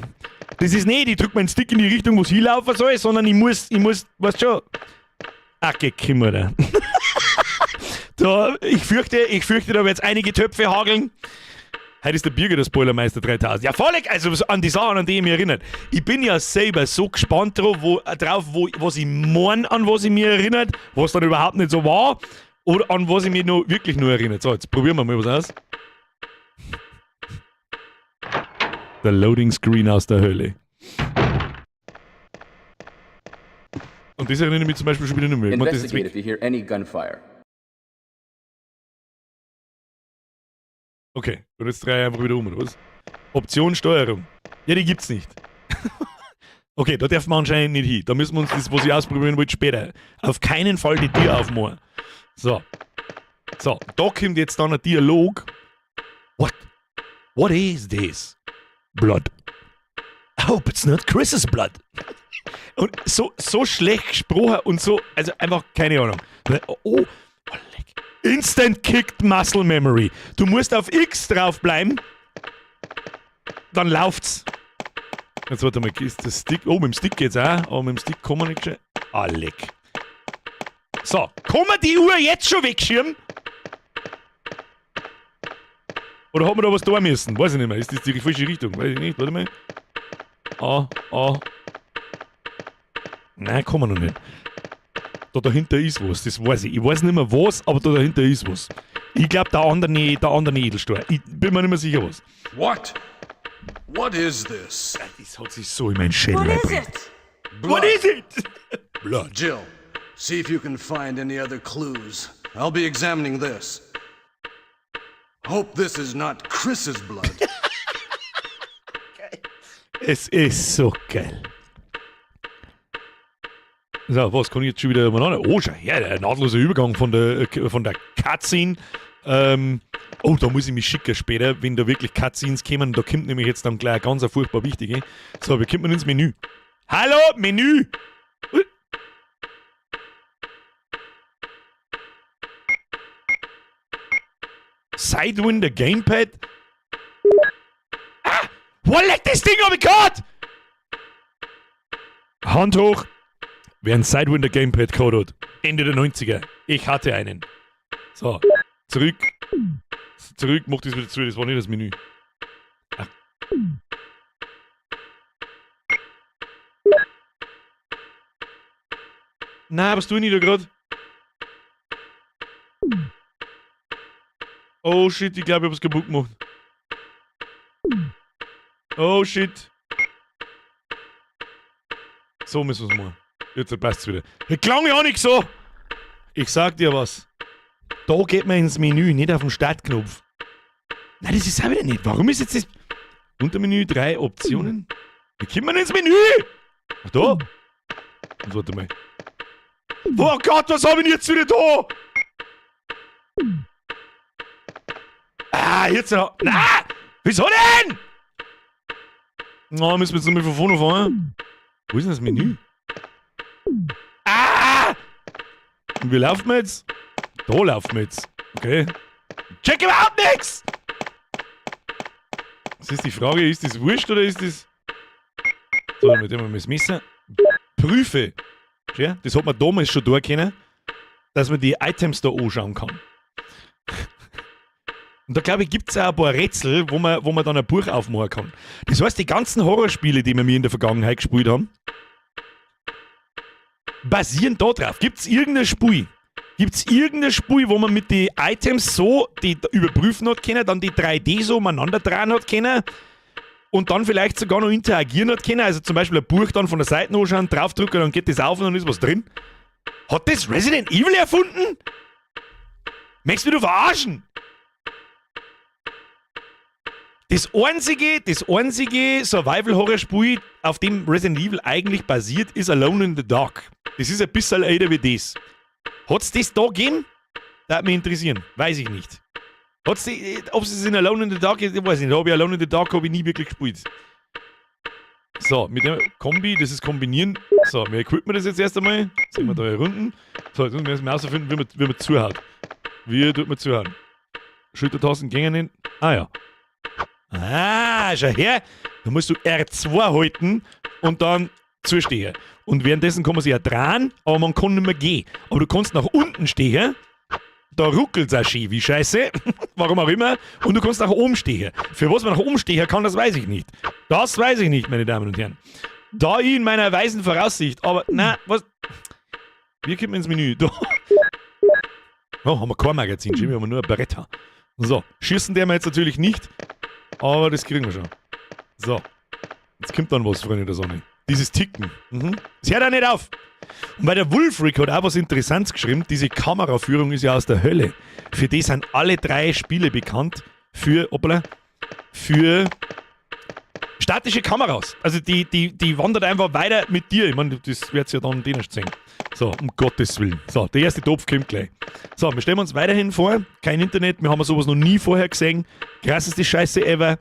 Das ist nicht, ich drück meinen Stick in die Richtung, wo es hinlaufen soll, sondern ich muss, weißt schon. Ach, geh, Kimmer. Da, ich fürchte, da wird es einige Töpfe hageln. Heute ist der Birger der Spoilermeister 3000. Ja, voll, also an die Sachen, an die ich mich erinnere. Ich bin ja selber so gespannt drauf, was ich mein, an was ich mich erinnert, was dann überhaupt nicht so war, oder an was ich mich noch, wirklich nur erinnert. So, jetzt probieren wir mal was aus. Der Loading Screen aus der Hölle. Und das erinnere ich mich zum Beispiel schon wieder nicht mehr. Ich mach das jetzt Investigate weg. if you hear any gunfire. Okay, und jetzt drehe ich einfach wieder um, oder was? Option Steuerung. Ja, die gibt's nicht. Okay, da darf man anscheinend nicht hin. Da müssen wir uns das, was ich ausprobieren wollte, später. Auf keinen Fall die Tür aufmachen. So. So, da kommt jetzt dann ein Dialog. What? What is this? Blood. I hope it's not Chris's blood. Und so, so schlecht gesprochen und so, also einfach keine Ahnung. Oh, oh, leck. Instant Kicked Muscle Memory. Du musst auf X draufbleiben, dann lauft's. Jetzt warte mal, ist das Stick? Oh, mit dem Stick geht's auch. Aber mit dem Stick kann man nicht gescheit. Ah, leck. So, kann man die Uhr jetzt schon wegschieben? Oder hat man da was tun müssen? Weiß ich nicht mehr. Ist das die falsche Richtung? Weiß ich nicht. Warte mal. A, A. Nein, kann man noch nicht. Da dahinter ist was, das weiß ich. Ich weiß nicht mehr was, aber da dahinter ist was. Ich glaube, der andere Edelstahl. Ich bin mir nicht mehr sicher was. What? What is this? Das hat sich so in meinen Schädel What is reingebrannt. it? What is it? Blood. Jill, see if you can find any other clues. I'll be examining this. Hope this is not Chris's blood. Es ist so geil. So, was kann ich jetzt schon wieder umeinander? Oh, schau her, der nahtlose Übergang von der Cutscene. Oh, da muss ich mich schicken später, wenn da wirklich Cutscenes kommen. Da kommt nämlich jetzt dann gleich eine ganz furchtbar wichtige. So, wie kommt man ins Menü? Hallo, Menü! Ui. Sidewinder Gamepad? Ah! Wo leck, das Ding hab ich gehabt! Hand hoch, wer ein Sidewinder Gamepad gehabt hat. Ende der 90er. Ich hatte einen. So, zurück. Zurück, mach das wieder zu, das war nicht das Menü. Ach. Na, was tue ich da gerade? Oh shit, ich glaube, ich hab's kaputt gemacht. Oh shit. So müssen wir's machen. Jetzt passt's wieder. Ich klang ja auch nicht so. Ich sag dir was. Da geht man ins Menü, nicht auf den Startknopf. Nein, das ist auch wieder nicht. Warum ist jetzt das. Untermenü, drei Optionen. Wie kommt man ins Menü? Ach da. Und warte mal. Oh Gott, was habe ich denn jetzt wieder da? Ah, jetzt noch. Na! Wieso denn? Na, müssen wir jetzt nochmal von vorne fahren? Wo ist denn das Menü? Ah! Und wie laufen wir jetzt? Da laufen wir jetzt. Okay. Check überhaupt nix! Das ist die Frage, ist das wurscht oder ist das. So, mit dem wir das Messer. Prüfe. Schau, das hat man damals schon da können, dass man die Items da anschauen kann. Und da glaube ich, gibt es auch ein paar Rätsel, wo man dann ein Buch aufmachen kann. Das heißt, die ganzen Horrorspiele, die wir mir in der Vergangenheit gespielt haben, basieren da drauf. Gibt es irgendein Spiel? Gibt es irgendein Spiel, wo man mit den Items so die überprüfen hat können, dann die 3D so umeinander drehen hat können und dann vielleicht sogar noch interagieren hat können? Also zum Beispiel ein Buch dann von der Seite anschauen, draufdrücken, dann geht das auf und dann ist was drin. Hat das Resident Evil erfunden? Möchtest du mich verarschen? Das einzige Survival-Horror-Spiel, auf dem Resident Evil eigentlich basiert, ist Alone in the Dark. Das ist ein bisschen älter wie das. Hat's das da gegeben? Das würde mich interessieren. Weiß ich nicht. Hat's die, ob es in Alone in the Dark ist, ich weiß nicht. Habe ich Alone in the Dark habe ich nie wirklich gespielt. So, mit dem Kombi, das ist kombinieren. So, wir equippen das jetzt erst einmal. Sehen wir da hier unten. So, jetzt müssen wir erstmal herausfinden, wie man zuhaut. Wie tut man zuhauen? Schultertasten gängen nicht. Ah ja. Ah, schau her. Da musst du R2 halten und dann zustehen. Und währenddessen kann man sich ja drehen, aber man kann nicht mehr gehen. Aber du kannst nach unten stehen. Da ruckelt es auch schön, wie scheiße. Warum auch immer. Und du kannst nach oben stehen. Für was man nach oben stehen kann, das weiß ich nicht. Das weiß ich nicht, meine Damen und Herren. Da ich in meiner weisen Voraussicht, aber na, was. Wir kommen ins Menü. Da. Oh, haben wir kein Magazin, schön, wir haben nur ein Beretta. So, schießen der wir jetzt natürlich nicht, aber das kriegen wir schon. So, jetzt kommt dann was, Freunde der Sonne. Dieses Ticken. Es hört auch nicht auf. Und bei der Wulfric hat auch was Interessantes geschrieben. Diese Kameraführung ist ja aus der Hölle. Für die sind alle drei Spiele bekannt. Für, hoppala, für statische Kameras. Also die wandert einfach weiter mit dir. Ich meine, das wird ja dann den sehen. So, um Gottes Willen. So, der erste Topf kommt gleich. So, wir stellen uns weiterhin vor. Kein Internet, wir haben sowas noch nie vorher gesehen. Krasseste Scheiße ever.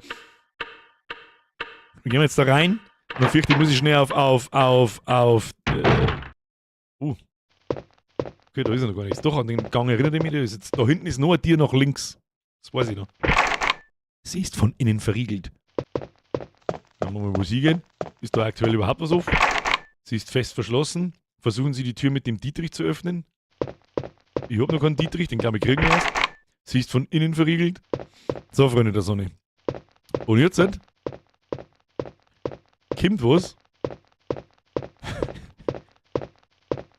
Wir gehen jetzt da rein. Dann fürchte ich, muss ich schnell auf. Okay, da ist ja noch gar nichts. Doch, an den Gang erinnert ich mich. Da, ist jetzt, da hinten ist noch ein Tier nach links. Das weiß ich noch. Sie ist von innen verriegelt. Schauen wir mal, wo sie gehen. Ist da aktuell überhaupt was offen? Sie ist fest verschlossen. Versuchen Sie, die Tür mit dem Dietrich zu öffnen. Ich hab noch keinen Dietrich, den glaube ich kriegen wir erst. Sie ist von innen verriegelt. So, Freunde der Sonne. Und jetzt kommt was.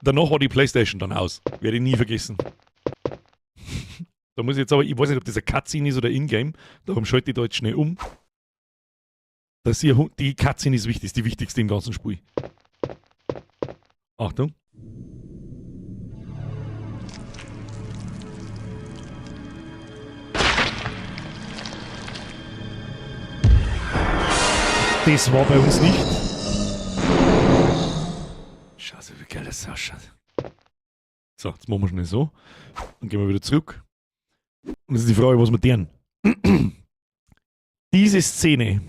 Danach war die Playstation dann aus. Werde ich nie vergessen. Da muss ich jetzt aber, ich weiß nicht, ob das eine Cutscene ist oder Ingame. Darum schalte ich da jetzt schnell um. Das hier, die Cutscene ist wichtig, ist die wichtigste im ganzen Spiel. Achtung. Das war bei uns nicht. Scheiße, wie geil das ausschaut. So, jetzt machen wir schnell so. Dann gehen wir wieder zurück. Und das ist die Frage, was wir deren. Diese Szene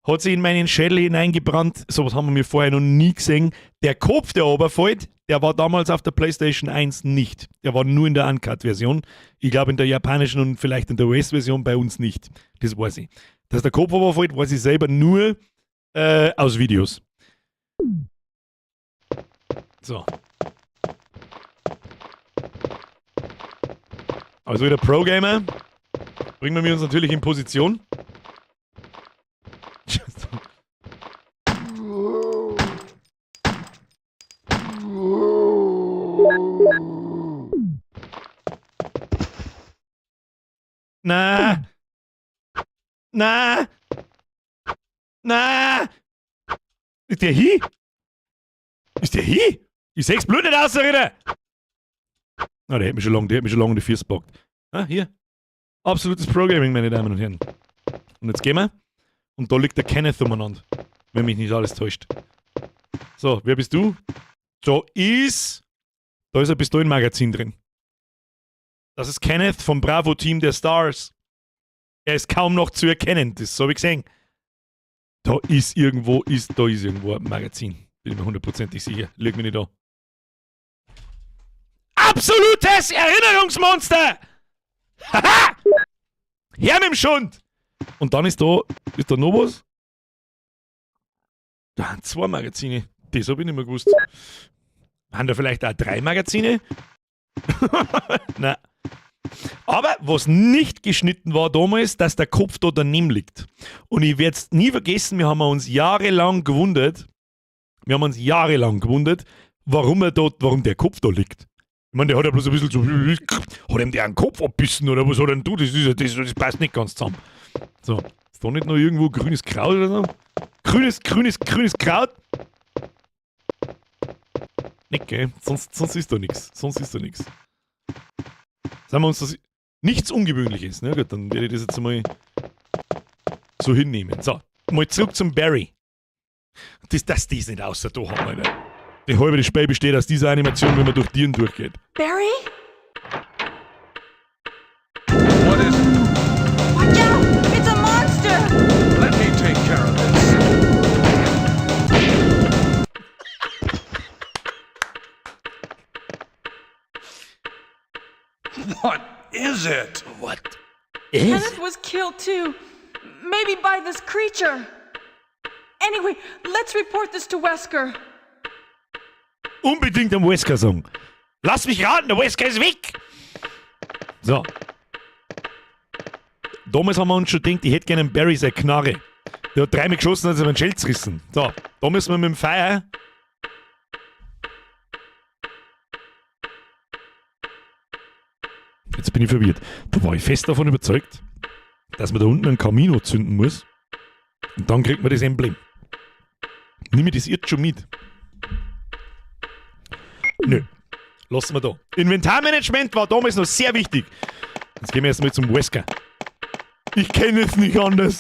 hat sich in meinen Schädel hineingebrannt. Sowas haben wir mir vorher noch nie gesehen. Der Kopf, der runterfällt, der war damals auf der PlayStation 1 nicht. Der war nur in der Uncut-Version. Ich glaube in der japanischen und vielleicht in der US-Version, bei uns nicht. Das weiß ich. Dass der Kopf runterfällt, weiß ich selber nur aus Videos. So. Also wieder Pro-Gamer. Bringen wir uns natürlich in Position. Na. Na. Na. Ist der hi? Ist der hi? Ich seh's blöd nicht aus, Ritter. Na, der hat mich schon lange, der hat mich schon lange in die Füße gepackt. Ah, hier. Absolutes Pro-Gaming, meine Damen und Herren. Und jetzt gehen wir. Und da liegt der Kenneth umeinander. Wenn mich nicht alles täuscht. So, wer bist du? Da ist ein Pistolenmagazin drin. Das ist Kenneth vom Bravo-Team der Stars. Er ist kaum noch zu erkennen, das habe ich gesehen. Da ist irgendwo ein Magazin. Bin ich mir hundertprozentig sicher. Lüg mich nicht an. Absolutes Erinnerungsmonster! Haha! Her mit dem Schund! Und dann ist da noch was? Da sind zwei Magazine. Das habe ich nicht mehr gewusst. Haben da vielleicht auch drei Magazine? Nein. Aber was nicht geschnitten war damals, dass der Kopf da daneben liegt. Und ich werde es nie vergessen, wir haben uns jahrelang gewundert, warum der Kopf da liegt. Ich meine, der hat ja bloß ein bisschen so, hat ihm der einen Kopf abbissen oder was hat er denn du? Das, ist ja, das, das passt nicht ganz zusammen. So, ist da nicht noch irgendwo grünes Kraut oder so? Grünes, grünes, grünes Kraut? Nicht, gell? Sonst ist da nichts. Sonst ist da nichts. Sagen wir uns das nichts Ungewöhnliches. Ne? Gut, dann werde ich das jetzt einmal. so hinnehmen. So, mal zurück zum Barry. Das, dass die es nicht außer da haben, Alter. Die halbe Spiel besteht aus dieser Animation, wenn man durch Tieren durchgeht. Barry? What is it? Watch out! It's a monster! Let me take care of this. What is it? What? Kenneth was killed too. Maybe by this creature. Anyway, let's report this to Wesker. Unbedingt am Wesker sagen. Lass mich raten, der Wesker ist weg! So. Damals haben wir uns schon gedacht, ich hätte gerne einen Barry seine Knarre. Der hat dreimal geschossen, hat sich einen Schädel zerrissen. So, da müssen wir mit dem Feuer. Jetzt bin ich verwirrt. Da war ich fest davon überzeugt, dass man da unten einen Kamino zünden muss. Und dann kriegt man das Emblem. Nimm ich das jetzt schon mit? Nö. Lassen wir da. Inventarmanagement war damals noch sehr wichtig. Jetzt gehen wir erstmal zum Wesker. Ich kenne es nicht anders.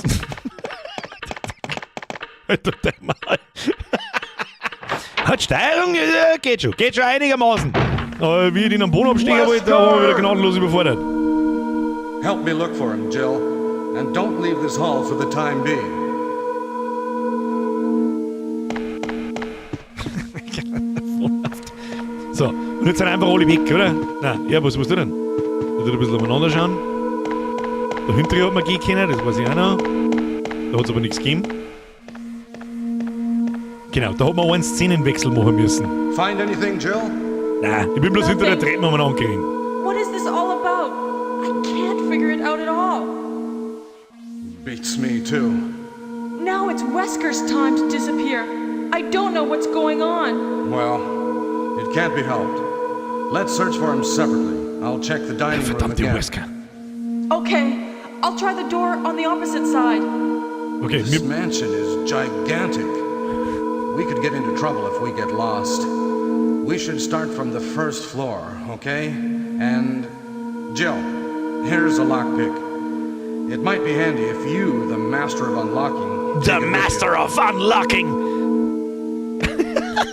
Alter, der Mal. Hat Steuerung, geht schon. Geht schon einigermaßen. Aber wie ich den am Boden absteigen wollte, da war ich wieder gnadenlos überfordert. Help me look for him, Jill. And don't leave this hall for the time being. So, und jetzt sind einfach alle weg, oder? Nein, ja, was musst du denn? Da tut ein bisschen umeinander schauen. Da hinten hat man gehen können, das weiß ich auch noch. Da hat es aber nichts gegeben. Genau, da hat man auch einen Szenenwechsel machen müssen. Find anything, Jill? Nein, ich bin bloß hinter der Nothing. Treppe umeinander gegangen. What is this all about? I can't figure it out at all. Beats me, too. Now it's Wesker's time to disappear. I don't know what's going on. Well, it can't be helped. Let's search for him separately. I'll check the dining room Verdammte again. Wesker. Okay, I'll try the door on the opposite side. Okay, This wir, mansion is gigantic. We could get into trouble if we get lost. We should start from the first floor, okay? And Jill, here's a lockpick. It might be handy if you, the master of unlocking, The take it with you. Master of Unlocking.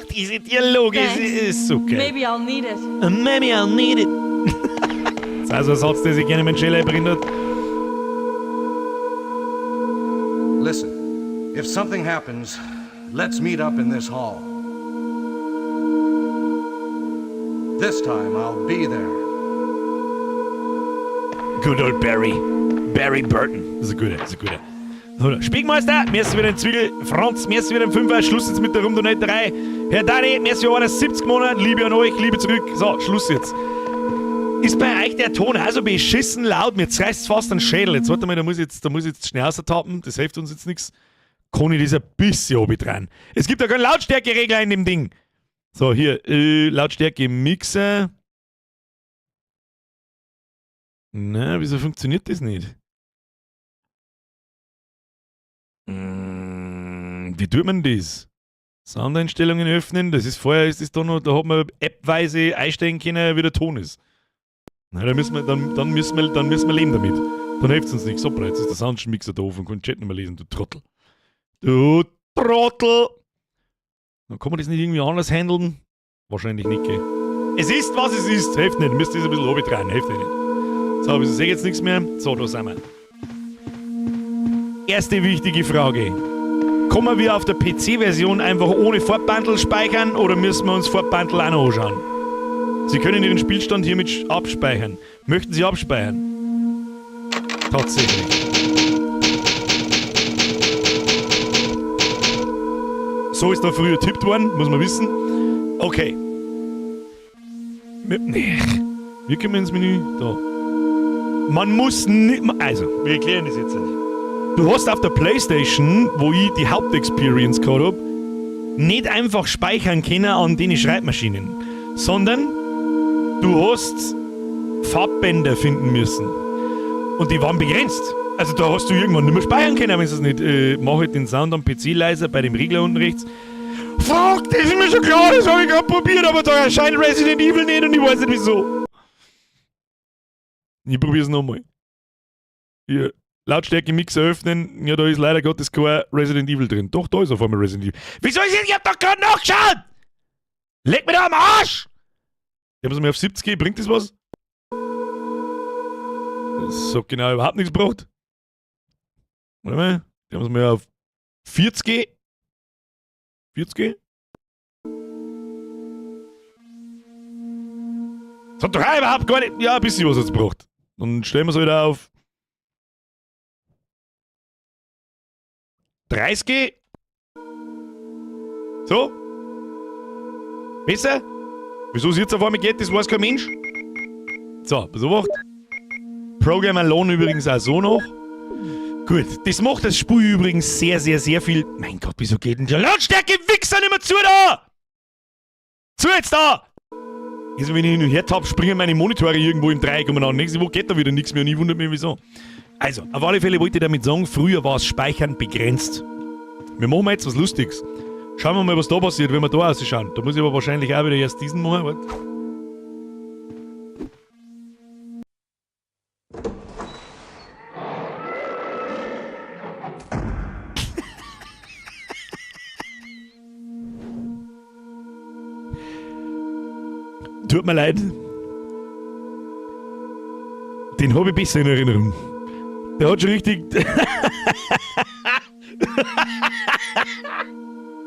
Diese Dialoge ist, Thanks. ist so geil. Maybe I'll need it. Maybe I'll need it. Das ist also ein Satz, der sich gerne in meinen Schädel erinnert. Listen, if something happens, let's meet up in this hall. This time I'll be there. Good old Barry. Barry Burton. Das ist ein guter, das ist ein guter. So, Spiegmeister, merci wieder ein Zwiegel. Franz, merci wieder ein Fünfer. Schluss jetzt mit der Rumdonaterei. Herr Dani, merci 71 Monate. Liebe an euch, Liebe zurück. So, Schluss jetzt. Ist bei euch der Ton auch so beschissen laut? Mir zerreißt fast den Schädel. Jetzt warte mal, da muss ich jetzt schnell raustappen. Das hilft uns jetzt nichts. Kann ich das ein bisschen dran? Es gibt ja keinen Lautstärkeregler in dem Ding. So, hier, Lautstärke Mixer. Na, wieso funktioniert das nicht? Wie tut man das? Soundeinstellungen öffnen, das ist vorher, ist das da noch, da hat man appweise einstellen können, wie der Ton ist. Na, da müssen wir, dann, dann müssen wir leben damit. Dann hilft es uns nichts. Hoppla, jetzt ist der Soundmixer da offen und kann den Chat nicht mehr lesen, du Trottel. Du Trottel! Dann kann man das nicht irgendwie anders handeln? Wahrscheinlich nicht, gell? Es ist, was es ist. Hilft nicht. Müsst ihr das ein bisschen runtertragen. Hilft nicht. So, aber ich sehe jetzt nichts mehr. So, da sind wir. Erste wichtige Frage. Kommen wir auf der PC-Version einfach ohne Farbbandel speichern oder müssen wir uns Farbbandel auch noch anschauen? Sie können Ihren Spielstand hiermit abspeichern. Möchten Sie abspeichern? Tatsächlich. So ist da früher tippt worden, muss man wissen. Okay. Nee. Wie kommen wir ins Menü? Da. Man muss nicht. Also, wir erklären das jetzt nicht. Du hast auf der Playstation, wo ich die Hauptexperience gehabt hab, nicht einfach speichern können an den Schreibmaschinen, sondern du hast Farbbänder finden müssen. Und die waren begrenzt. Also da hast du irgendwann nicht mehr speichern können, wenn du es nicht. Mach halt den Sound am PC leiser bei dem Regler unten rechts. Fuck, das ist mir schon klar, das habe ich gerade probiert, aber da erscheint Resident Evil nicht und ich weiß nicht wieso. Ich probier's nochmal. Hier, Lautstärke Mixer öffnen. Ja, da ist leider Gottes kein Resident Evil drin. Doch, da ist auf einmal Resident Evil. Wieso ist das? Ich hab doch gerade nachgeschaut! Leck mir da am Arsch! Ich hab's mir auf 70, bringt das was? Das hat genau überhaupt nichts gebracht. Warte mal, die haben es mir auf 40. 40? Das hat doch auch überhaupt gar nicht. Ja, ein bisschen was hat's gebracht. Dann stellen wir es wieder auf 30. So. Besser? Wieso es jetzt auf einmal geht, das weiß kein Mensch. So, beobacht. Program Alone übrigens auch so noch. Gut, das macht das Spiel übrigens sehr, sehr, sehr viel. Mein Gott, wieso geht denn der Lautstärke Wichser nicht mehr zu da? Zu jetzt da! Jetzt, wenn ich hin und her tapp, springen meine Monitore irgendwo im Dreieck umeinander. Nächste Woche geht da wieder nichts mehr und ich wundere mich wieso. Also, auf alle Fälle wollte ich damit sagen, früher war das Speichern begrenzt. Wir machen mal jetzt was Lustiges. Schauen wir mal, was da passiert, wenn wir da rausschauen. Da muss ich aber wahrscheinlich auch wieder erst diesen machen. Warte. Tut mir leid. Den hab ich besser in Erinnerung. Der hat schon richtig.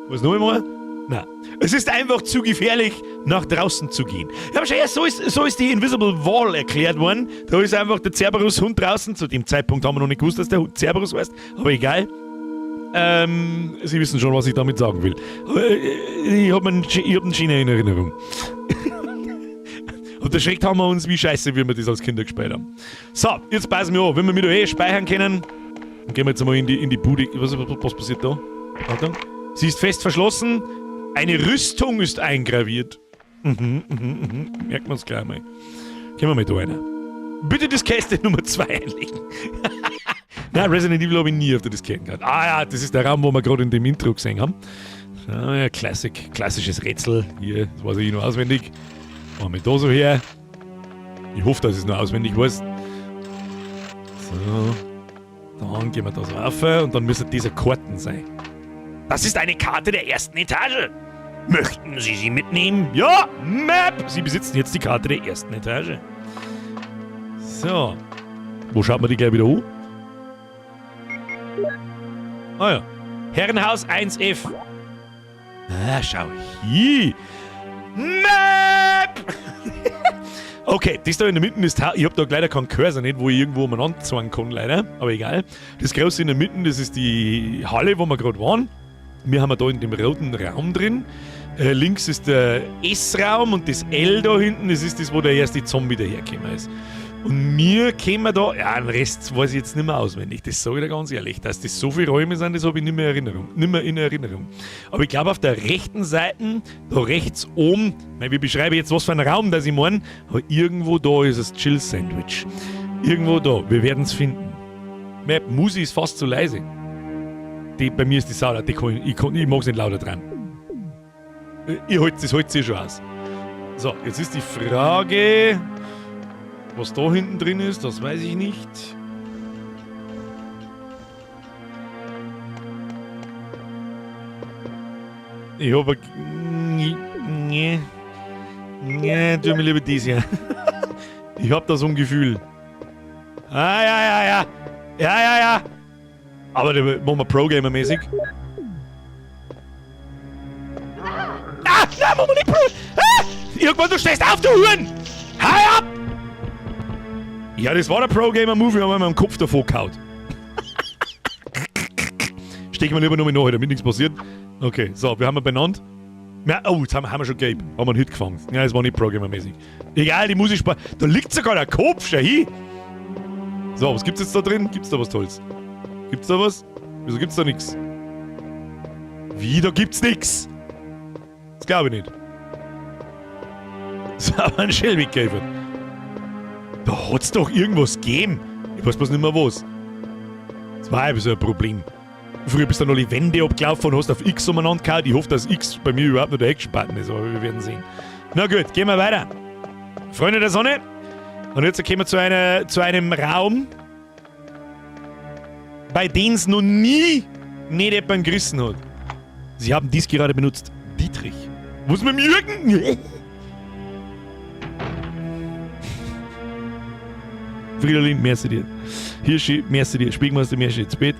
Was noch einmal? Nein. Es ist einfach zu gefährlich, nach draußen zu gehen. Ja, aber schau her, so ist die Invisible Wall erklärt worden. Da ist einfach der Cerberus-Hund draußen. Zu dem Zeitpunkt haben wir noch nicht gewusst, dass der Hund Cerberus heißt. Aber egal. Sie wissen schon, was ich damit sagen will. Aber ich hab einen Schiene in Erinnerung. Und erschreckt haben wir uns, wie scheiße, wie wir das als Kinder gespielt haben. So, jetzt passen wir an. Wenn wir mit euch speichern können, dann gehen wir jetzt einmal in die Bude. Was passiert da? Achtung. Sie ist fest verschlossen. Eine Rüstung ist eingraviert. Merken wir uns gleich mal. Gehen wir mal da rein. Bitte Diskette Nummer 2 einlegen. Nein, Resident Evil habe ich nie auf der Diskette gehabt. Ah ja, das ist der Raum, wo wir gerade in dem Intro gesehen haben. Ah, ja, Classic, klassisches Rätsel. Hier, das weiß ich noch auswendig. Machen wir da so her. Ich hoffe, dass ich es noch auswendig weiß. So. Dann gehen wir da so rauf und dann müssen diese Karten sein. Das ist eine Karte der ersten Etage. Möchten Sie sie mitnehmen? Ja, Map! Sie besitzen jetzt die Karte der ersten Etage. So. Wo schaut man die gleich wieder an? Ah ja. Herrenhaus 1F. Ah, schau hier. Map! Okay, das da in der Mitte ist... Ich hab da leider keinen Cursor nicht, wo ich irgendwo umeinander zeigen kann, leider. Aber egal. Das Große in der Mitte, das ist die Halle, wo wir gerade waren. Wir haben da in dem roten Raum drin. Links ist der S-Raum und das L da hinten, das ist das, wo der erste Zombie dahergekommen ist. Und mir kämen da, ja, den Rest weiß ich jetzt nicht mehr auswendig, das sage ich dir ganz ehrlich, dass das so viele Räume sind, das habe ich nicht mehr in Erinnerung. Aber ich glaube, auf der rechten Seite, da rechts oben, ich beschreibe jetzt, was für ein Raum das ich meine, aber irgendwo da ist das Chill Sandwich. Irgendwo da, wir werden es finden. Map, Musi ist fast zu leise. Die, bei mir ist die Sau laut, ich mag's nicht lauter dran. Ihr holt, das holt sie schon aus. So, jetzt ist die Frage, was da hinten drin ist, das weiß ich nicht. Ich hab ein... Nee. Nee, tu mir lieber dies hier. Ich hab da so ein Gefühl. Ah, ja, ja, ja. Ja, ja, ja. Aber da machen wir Pro-Gamer-mäßig. Ah, nein, machen wir nicht Pro... Ah! Irgendwann, du stehst auf, du Huren! Hau ab! Ja, das war der Pro-Gamer-Move, wir haben einmal am Kopf davor gehauen. Stechen wir lieber nochmal nach, damit nichts passiert. Okay, so, wir haben ihn benannt. Ja, oh, jetzt haben wir schon gelb. Haben wir einen Hit gefangen. Ja, das war nicht Pro-Gamer-mäßig. Egal, die Musik spart. Da liegt sogar der Kopf, schau hin! So, was gibt's jetzt da drin? Gibt's da was Tolles? Gibt's da was? Wieso gibt's da nix? Wie, da gibt's nix? Das glaube ich nicht. Das war aber ein Schellwegkäfer. Da hat's doch irgendwas gegeben. Ich weiß bloß nicht mehr was. Das war eben so ein Problem. Früher bist du noch die Wände abgelaufen und hast auf X umeinander gehauen. Ich hoffe, dass X bei mir überhaupt nur der Action-Button ist, aber wir werden sehen. Na gut, gehen wir weiter. Freunde der Sonne. Und jetzt kommen wir zu einem Raum. bei denen es noch nie nicht jemanden gerissen hat. Sie haben dies gerade benutzt. Dietrich. Was mit dem Jürgen? Fridolin, merci dir. Hirschi, merci dir. Spiegmeister, merci. Zu spät.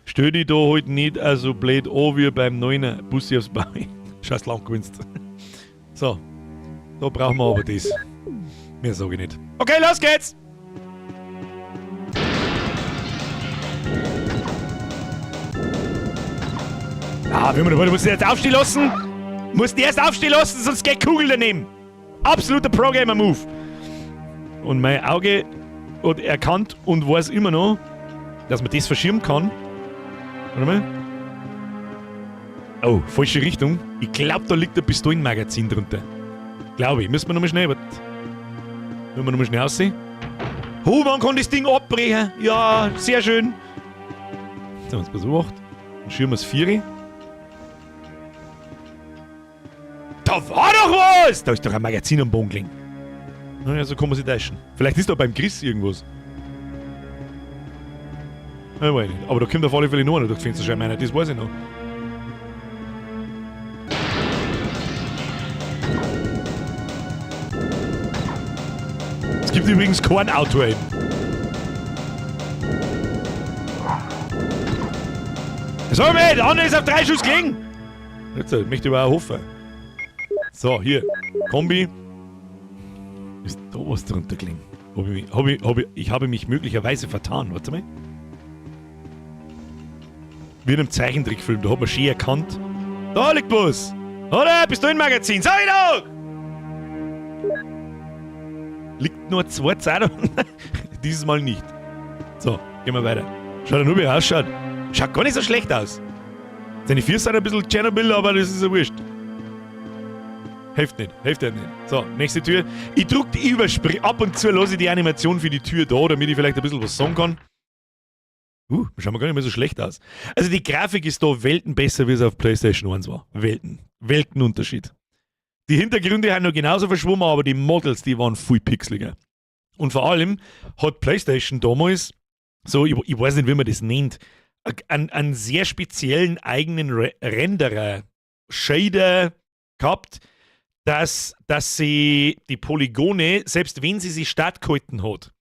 Stell dich da halt nicht so blöd an wie beim Neuner. Bussi aufs Bein. Scheiß lang gewinnst. So. Da brauchen wir aber das. Mehr sage ich nicht. Okay, los geht's! Ah, wie man muss jetzt aufstehen lassen. Muss die erst aufstehen lassen, sonst geht Kugel daneben. Absoluter Pro-Gamer-Move. Und mein Auge hat erkannt und weiß immer noch, dass man das verschirmen kann. Warte mal. Oh, falsche Richtung. Ich glaube, da liegt ein Pistolenmagazin drunter. Glaube ich. Müssen wir nochmal schnell. Warte. Müssen wir nochmal schnell aussehen. Oh, man kann das Ding abbrechen. Ja, sehr schön. Jetzt haben wir es besucht. Dann schirmen wir es Vieri. Da war doch was! Da ist doch ein Magazin am Boden gelegen. Naja, so kann man sich täuschen. Vielleicht ist da beim Chris irgendwas. Ich weiß nicht. Aber da kommt auf alle Fälle noch einer durch die Fensterscheibe rein, das weiß ich noch. Es gibt übrigens kein Auto-Aim. So, der andere ist auf 3 Schuss gelegen. Jetzt möchte ich aber auch hoffen. So, hier. Kombi. Ist da was drunter gelegen? Ich habe mich möglicherweise vertan. Warte mal. Wie in einem Zeichentrickfilm, da hat man schön erkannt. Da liegt was! Oder? Bist du im Magazin? Sag ich doch! Liegt nur 2 Zeitungen. Dieses Mal nicht. So, gehen wir weiter. Schaut ja nur, wie er ausschaut. Schaut gar nicht so schlecht aus. Seine Füße sind ein bisschen Tschernobyl, aber das ist ja wurscht. Hilft nicht, hilft ja nicht. So, nächste Tür. Ich drück die überspr-, ab und zu lasse ich die Animation für die Tür da, damit ich vielleicht ein bisschen was sagen kann. Schaut mir gar nicht mehr so schlecht aus. Also die Grafik ist da Welten besser, wie es auf PlayStation 1 war. Welten. Weltenunterschied. Die Hintergründe haben noch genauso verschwommen, aber die Models, die waren viel pixeliger. Und vor allem hat PlayStation damals, so, ich weiß nicht, wie man das nennt, einen sehr speziellen eigenen Renderer, Shader gehabt, dass sie die Polygone, selbst wenn sie sich stattgehalten hat,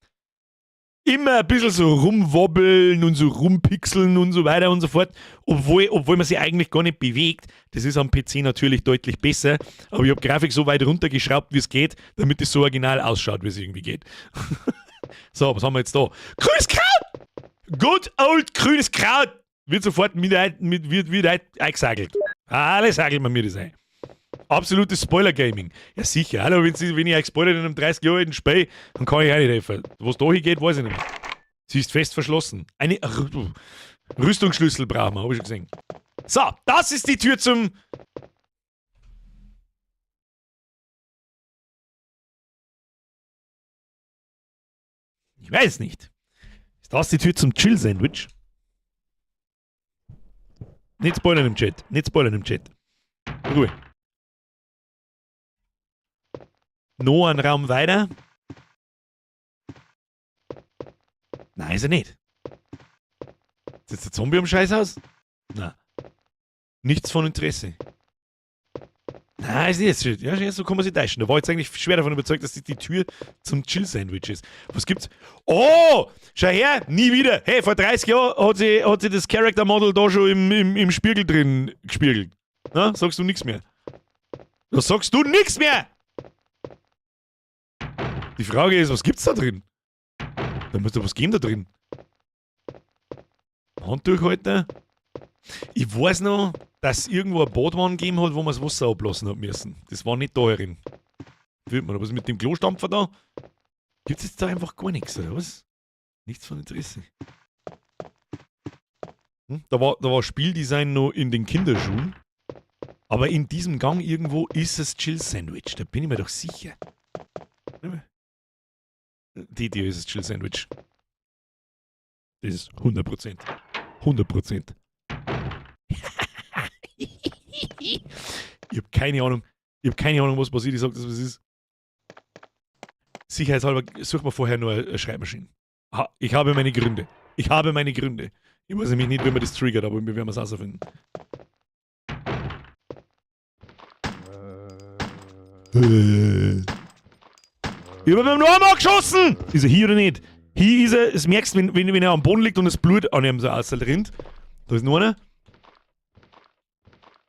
immer ein bisschen so rumwobbeln und so rumpixeln und so weiter und so fort, obwohl man sie eigentlich gar nicht bewegt. Das ist am PC natürlich deutlich besser, aber ich hab Grafik so weit runtergeschraubt, wie es geht, damit es so original ausschaut, wie es irgendwie geht. So, was haben wir jetzt da? Grünes Kraut! Good old grünes Kraut! Wird sofort eingesagelt. Alles sagelt man mir das ein. Absolutes Spoiler-Gaming. Ja, sicher. Hallo, wenn ich euch spoilert in einem 30 Jahre alten Spiel, dann kann ich auch nicht helfen. Wo es da hingeht, weiß ich nicht mehr. Sie ist fest verschlossen. Eine Rüstungsschlüssel brauchen wir, hab ich schon gesehen. So, das ist die Tür zum... Ich weiß nicht. Ist das die Tür zum Chill-Sandwich? Nicht spoilern im Chat. Nicht spoilern im Chat. Ruhe. Noch einen Raum weiter. Nein, ist er nicht. Ist jetzt der Zombie am Scheißhaus? Nein. Nichts von Interesse. Nein, ist nicht. Ja, so kann man sich täuschen. Da war ich jetzt eigentlich schwer davon überzeugt, dass das die Tür zum Chill-Sandwich ist. Was gibt's? Oh! Schau her! Nie wieder! Hey, vor 30 Jahren hat sie das Character Model da schon im Spiegel drin gespiegelt. Na, sagst du nix mehr? Da sagst du nix mehr! Die Frage ist, was gibt's da drin? Da muss doch was geben da drin. Handtuchhalter. Ich weiß noch, dass es irgendwo eine Badwanne gegeben hat, wo man das Wasser ablassen hat müssen. Das war nicht da herin. Fühlt man, aber was mit dem Klostampfer da? Gibt's jetzt da einfach gar nichts, oder was? Nichts von Interesse. Da war Spieldesign noch in den Kinderschuhen. Aber in diesem Gang irgendwo ist es Chill Sandwich. Da bin ich mir doch sicher. Die Idee ist das Chill Sandwich. Das ist 100%. 100%. Ich hab keine Ahnung. Ich hab keine Ahnung, was passiert. Ich sag das, was es ist. Sicherheitshalber suchen wir vorher nur eine Schreibmaschine. Ha, ich habe meine Gründe. Ich habe meine Gründe. Ich weiß nämlich nicht, wie man das triggert, aber wir werden es herausfinden. Ich hab mit dem Arm angeschossen! Ist er hier oder nicht? Hier ist er, das merkst du, wenn er am Boden liegt und das Blut an ihm so rausrinnt. Da ist noch einer.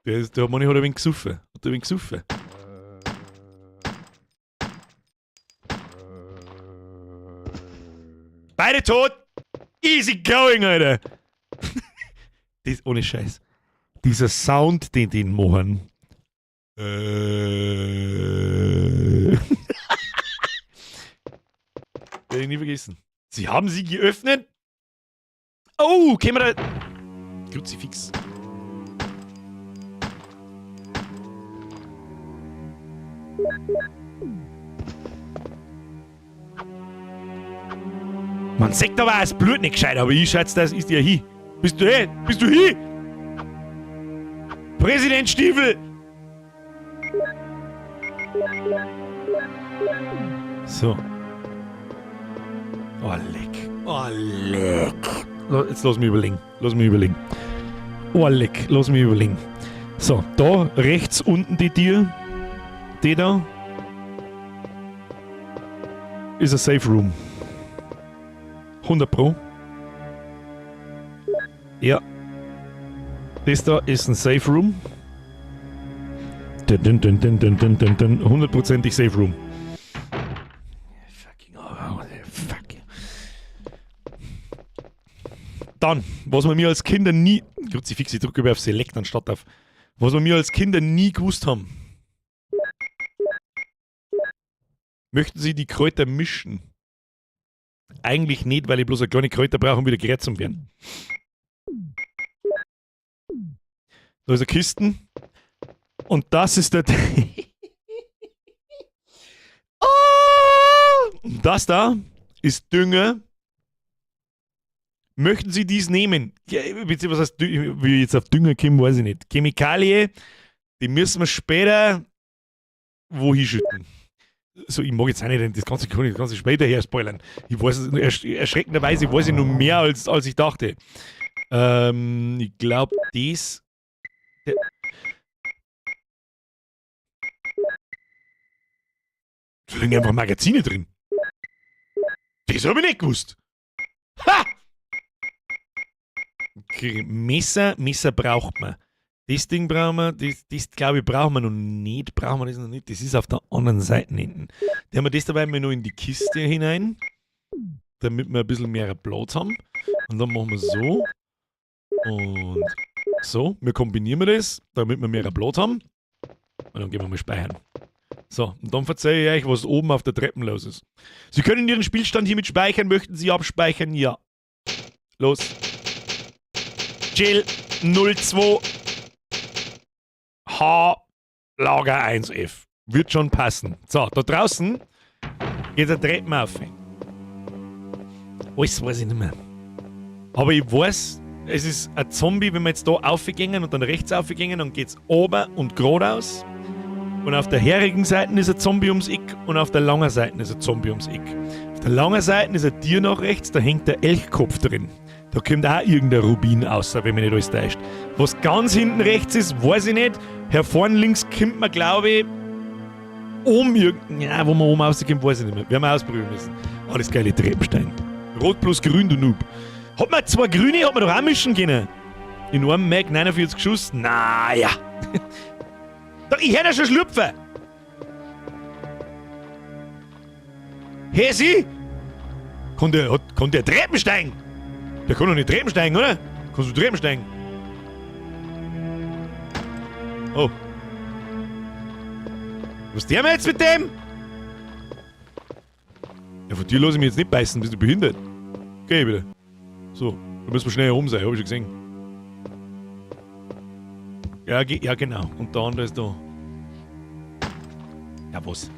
Der Mann hat ein wenig gesoffen. Hat ein wenig gesoffen. Beide tot! Easy going, Alter! Das, ohne Scheiß. Dieser Sound, den die machen. Werde ich nie vergessen. Sie haben sie geöffnet? Oh, kämen wir da. Kruzifix. Man sagt aber, das Blut nicht gescheit, aber ich schätze, das ist ja hi. Bist du hey? Bist du hi? Präsident Stiefel! So. Oh, leck. Oh, leck. Jetzt lass mich überlegen. Lass mich überlegen. Oh, leck. Lass mich überlegen. So, da rechts unten die Tür. Die da. Ist ein Safe Room. 100 Pro. Ja. Das da ist ein Safe Room. Dun, dun, dun, dun, dun, dun, dun, dun. Hundertprozentig Safe Room. Fucking, oh, fuck. Dann, was wir mir als Kinder nie. Kruzifix, ich drücke über auf Select anstatt auf. Was wir mir als Kinder nie gewusst haben. Möchten Sie die Kräuter mischen? Eigentlich nicht, weil ich bloß eine kleine Kräuter brauche, um wieder gerät zu werden. Da ist eine Kiste. Und das ist der. Oh! Und das da ist Dünger. Möchten Sie dies nehmen? Ja, beziehungsweise, was heißt, wie ich jetzt auf Dünger komme, weiß ich nicht. Chemikalie, die müssen wir später wo hinschütten. So, ich mag jetzt auch nicht das ganze, das ganze später her spoilern. Ich weiß, erschreckenderweise weiß ich noch mehr, als ich dachte. Ich glaub, das. Der, da liegen einfach Magazine drin. Das hab ich nicht gewusst. Ha! Okay, Messer braucht man. Das Ding brauchen wir, das glaube ich, brauchen wir noch nicht. Brauchen wir das noch nicht. Das ist auf der anderen Seite hinten. Da haben wir das dabei mal noch in die Kiste hinein, damit wir ein bisschen mehr Platz haben. Und dann machen wir so. Und so. Wir kombinieren das, damit wir mehr Platz haben. Und dann gehen wir mal speichern. So, und dann verzeihe ich euch, was oben auf der Treppe los ist. Sie können Ihren Spielstand hiermit speichern. Möchten Sie abspeichern? Ja. Los. Jill 02 H Lager 1F. Wird schon passen. So, da draußen geht der Treppen auf. Alles weiß ich nicht mehr. Aber ich weiß, es ist ein Zombie, wenn wir jetzt da aufgehen und dann rechts aufgehen, dann geht's oben und geradeaus. Und auf der herigen Seite ist ein Zombie ums Eck und auf der langen Seite ist ein Zombie ums Eck. Auf der langen Seite ist ein Tier nach rechts, da hängt der Elchkopf drin. Da kommt auch irgendein Rubin raus, wenn mich nicht alles täuscht. Was ganz hinten rechts ist, weiß ich nicht. Hier vorne links kommt man, glaube ich, oben irgend-, ja, wo man oben rauskommt, weiß ich nicht mehr. Werden wir ausprobieren müssen. Alles geile Treppenstein. Rot plus grün, du Noob. Hat man zwei Grüne, hat man doch auch mischen können. In einem Mag 49 Schuss? Naja. Doch, ich hör ja schon schlüpfen. Hey, sie! Kann der Treppen steigen? Der kann doch nicht Treppen steigen, oder? Kannst du Treppen steigen? Oh. Was der mir jetzt mit dem? Ja, von dir lass ich mich jetzt nicht beißen, bist du behindert? Okay, bitte. So, da müssen wir schnell herum sein, hab ich schon gesehen. Ja, ja, genau. Und der andere ist da. Ja, was?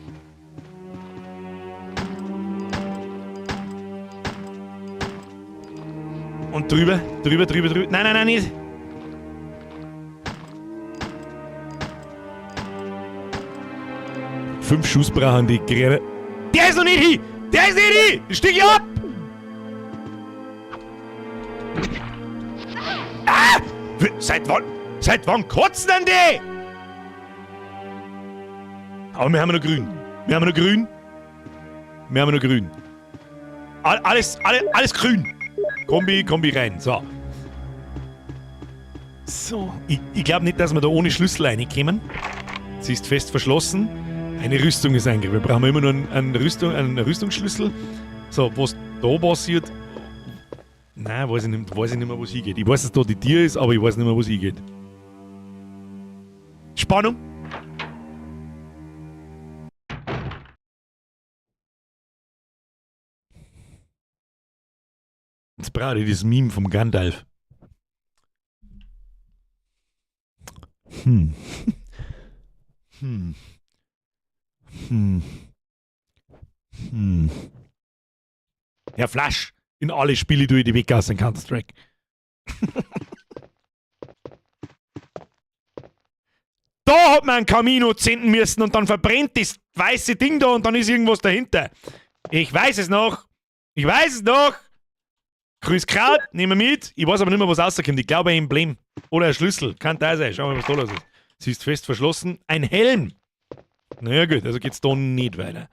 Und drüber, drüber, drüber, drüber. Nein, nein, nein, nicht. 5 Schuss brauchen die Gräne. Der ist noch nicht hin! Der ist nicht hin! Stieg ich ab! Seit wann? Seit wann kotzen denn die? Aber wir haben noch grün. Wir haben noch grün. Wir haben noch grün. Alles, alle, alles grün. Kombi, Kombi rein. So. So. Ich glaube nicht, dass wir da ohne Schlüssel reinkommen. Sie ist fest verschlossen. Eine Rüstung ist eingebaut. Wir brauchen immer nur einen Rüstungsschlüssel. So, was da passiert. Nein, weiß ich nicht mehr, wo es hingeht. Ich weiß, dass da die Tür ist, aber ich weiß nicht mehr, wo es hingeht. Spannung! Jetzt brauche ich das Meme vom Gandalf. Ja, Flash. In alle Spiele durch die Weg aus in Counter-Strike. Da hat man einen Kamino zünden müssen und dann verbrennt das weiße Ding da und dann ist irgendwas dahinter. Ich weiß es noch. Ich weiß es noch. Grüß Kraut, nehmen wir mit. Ich weiß aber nicht mehr, was rauskommt. Ich glaube ein Emblem. Oder ein Schlüssel. Kann da sein. Schauen wir mal, was da los ist. Sie ist fest verschlossen. Ein Helm. Naja gut, also geht's da nicht weiter.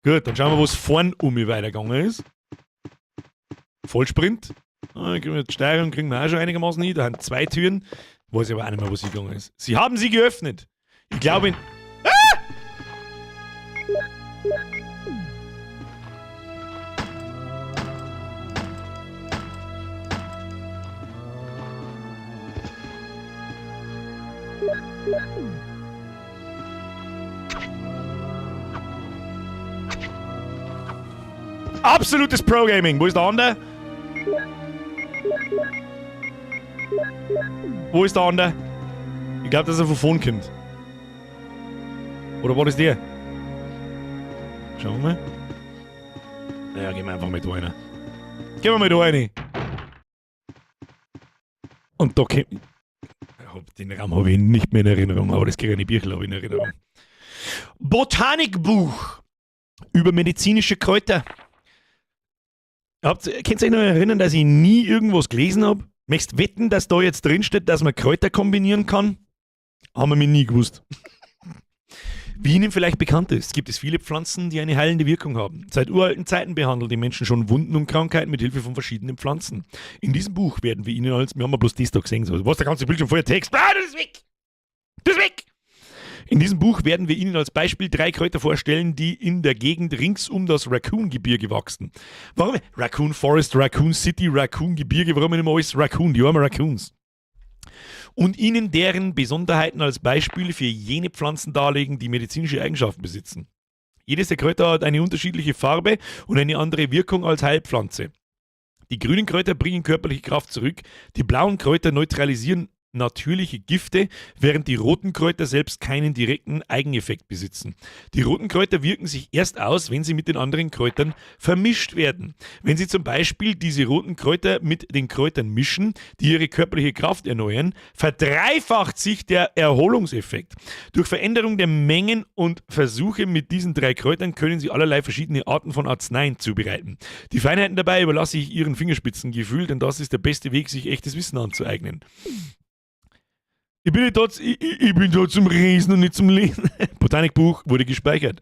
Gut, dann schauen wir, was vorn um mich weitergegangen ist. Vollsprint. Ah, kriegen wir die Steuerung kriegen wir auch schon einigermaßen hin. Da haben 2 Türen. Weiß ich aber auch nicht mehr, wo sie gegangen ist. Sie haben sie geöffnet. Ich glaube in... Ah! Absolutes Pro-Gaming. Wo ist der andere? Wo ist der andere? Ich glaub, dass er von vorn kommt. Oder war das der? Schauen wir mal. Naja, gehen wir einfach mal da rein. Gehen wir mal da rein. Und da kommt... Den Raum hab ich nicht mehr in Erinnerung, aber das kleine Birchel hab ich in Erinnerung. Botanikbuch über medizinische Kräuter. Könnt ihr euch noch erinnern, dass ich nie irgendwas gelesen hab? Möchtest wetten, dass da jetzt drin steht, dass man Kräuter kombinieren kann? Haben wir mir nie gewusst. Wie Ihnen vielleicht bekannt ist, gibt es viele Pflanzen, die eine heilende Wirkung haben. Seit uralten Zeiten behandeln die Menschen schon Wunden und Krankheiten mit Hilfe von verschiedenen Pflanzen. In diesem Buch werden wir Ihnen als... Wir haben ja bloß das da gesehen. So. Was, der ganze Bildschirm voller Text? Ah, das ist weg! Das ist weg! In diesem Buch werden wir Ihnen als Beispiel 3 Kräuter vorstellen, die in der Gegend rings um das Raccoon-Gebirge wachsen. Warum? Raccoon Forest, Raccoon City, Raccoon-Gebirge, warum immer alles Raccoon? Die armen Raccoons. Und Ihnen deren Besonderheiten als Beispiel für jene Pflanzen darlegen, die medizinische Eigenschaften besitzen. Jedes der Kräuter hat eine unterschiedliche Farbe und eine andere Wirkung als Heilpflanze. Die grünen Kräuter bringen körperliche Kraft zurück, die blauen Kräuter neutralisieren natürliche Gifte, während die roten Kräuter selbst keinen direkten Eigeneffekt besitzen. Die roten Kräuter wirken sich erst aus, wenn sie mit den anderen Kräutern vermischt werden. Wenn Sie zum Beispiel diese roten Kräuter mit den Kräutern mischen, die ihre körperliche Kraft erneuern, verdreifacht sich der Erholungseffekt. Durch Veränderung der Mengen und Versuche mit diesen 3 Kräutern können Sie allerlei verschiedene Arten von Arzneien zubereiten. Die Feinheiten dabei überlasse ich Ihren Fingerspitzengefühl, denn das ist der beste Weg, sich echtes Wissen anzueignen. Ich bin nicht da, ich, ich, ich bin da zum Lesen und nicht zum Lesen. Botanikbuch wurde gespeichert.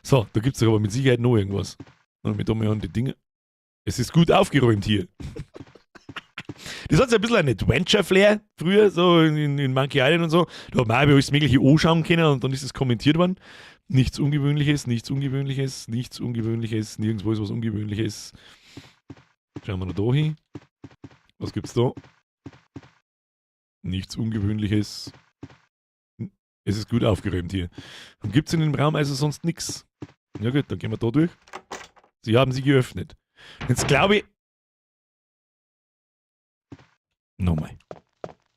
So, da gibt's doch aber mit Sicherheit noch irgendwas. Und mit da an die Dinge. Es ist gut aufgeräumt hier. Das hat so ein bisschen ein Adventure-Flair früher, so in Monkey Island und so. Da hat man auch alles Mögliche anschauen können und dann ist es kommentiert worden. Nichts Ungewöhnliches, nichts Ungewöhnliches, nichts Ungewöhnliches, nirgendwo ist was Ungewöhnliches. Schauen wir noch da hin. Was gibt's da? Nichts Ungewöhnliches. Es ist gut aufgeräumt hier. Und gibt's in dem Raum also sonst nix? Ja gut, dann gehen wir da durch. Sie haben sie geöffnet. Jetzt glaube ich... Nochmal.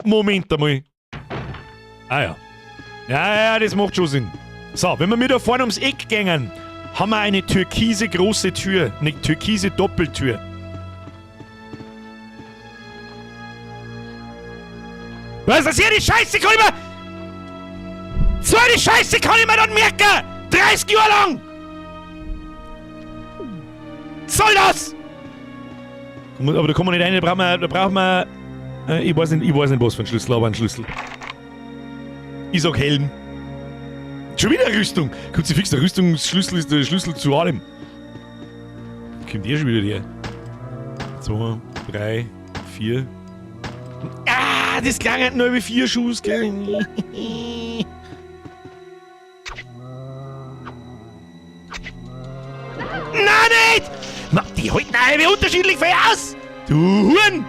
Moment einmal. Ah ja. Ja, ja, das macht schon Sinn. So, wenn wir mit da vorne ums Eck gehen, haben wir eine türkise große Tür. Eine türkise Doppeltür. Was ist das hier? Die Scheiße kann ich mir... So eine Scheiße kann ich mir dann merken! 30 Jahre lang! Was soll das? Aber da kommen wir nicht rein, da brauchen wir... Ich weiß nicht, was für ein Schlüssel, aber ein Schlüssel. Ich sag Helm. Schon wieder Rüstung. Kruzifix, der Rüstungsschlüssel ist der Schlüssel zu allem. Kommt eh schon wieder her. 2, 3, 4. Ah, das klang halt nur wie 4 Schuss, gell? Nein, nicht! Na, die halten alle unterschiedlich viel aus! Du Huren!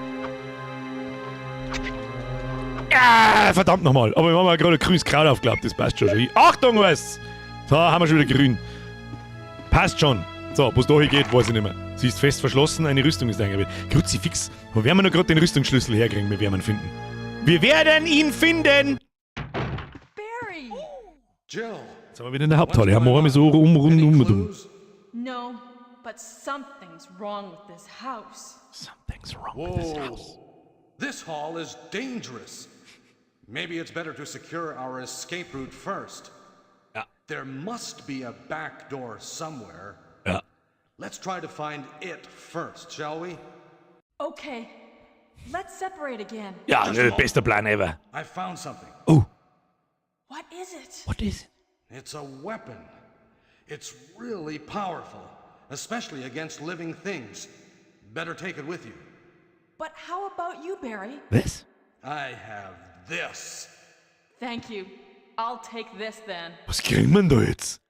Ah, verdammt nochmal. Aber wir haben ja gerade grünes Kraut aufgeklappt, das passt schon. Achtung, was! So, haben wir schon wieder grün. Passt schon. So, wo's da hingeht, weiß ich nicht mehr. Sie ist fest verschlossen, eine Rüstung ist eingebaut. Kruzifix, wo werden wir noch gerade den Rüstungsschlüssel herkriegen? Wir werden ihn finden. Wir werden ihn finden! Barry! Jill! Jetzt sind wir wieder in der Haupthalle. Ja, machen wir so rum, rund, Any um, um. clues? No, but something's wrong with this house. Something's wrong with this house. This hall is dangerous. Maybe it's better to secure our escape route first. Ja. There must be a back door somewhere. Ja. Let's try to find it first, shall we? Okay, let's separate again. Ja, der beste Plan ever. I found something. Oh. What is it? What is it? It's a weapon. It's really powerful, especially against living things. Better take it with you. But how about you, Barry? Was? I have this. Thank you. I'll take this then. Was kriegen wir denn da jetzt?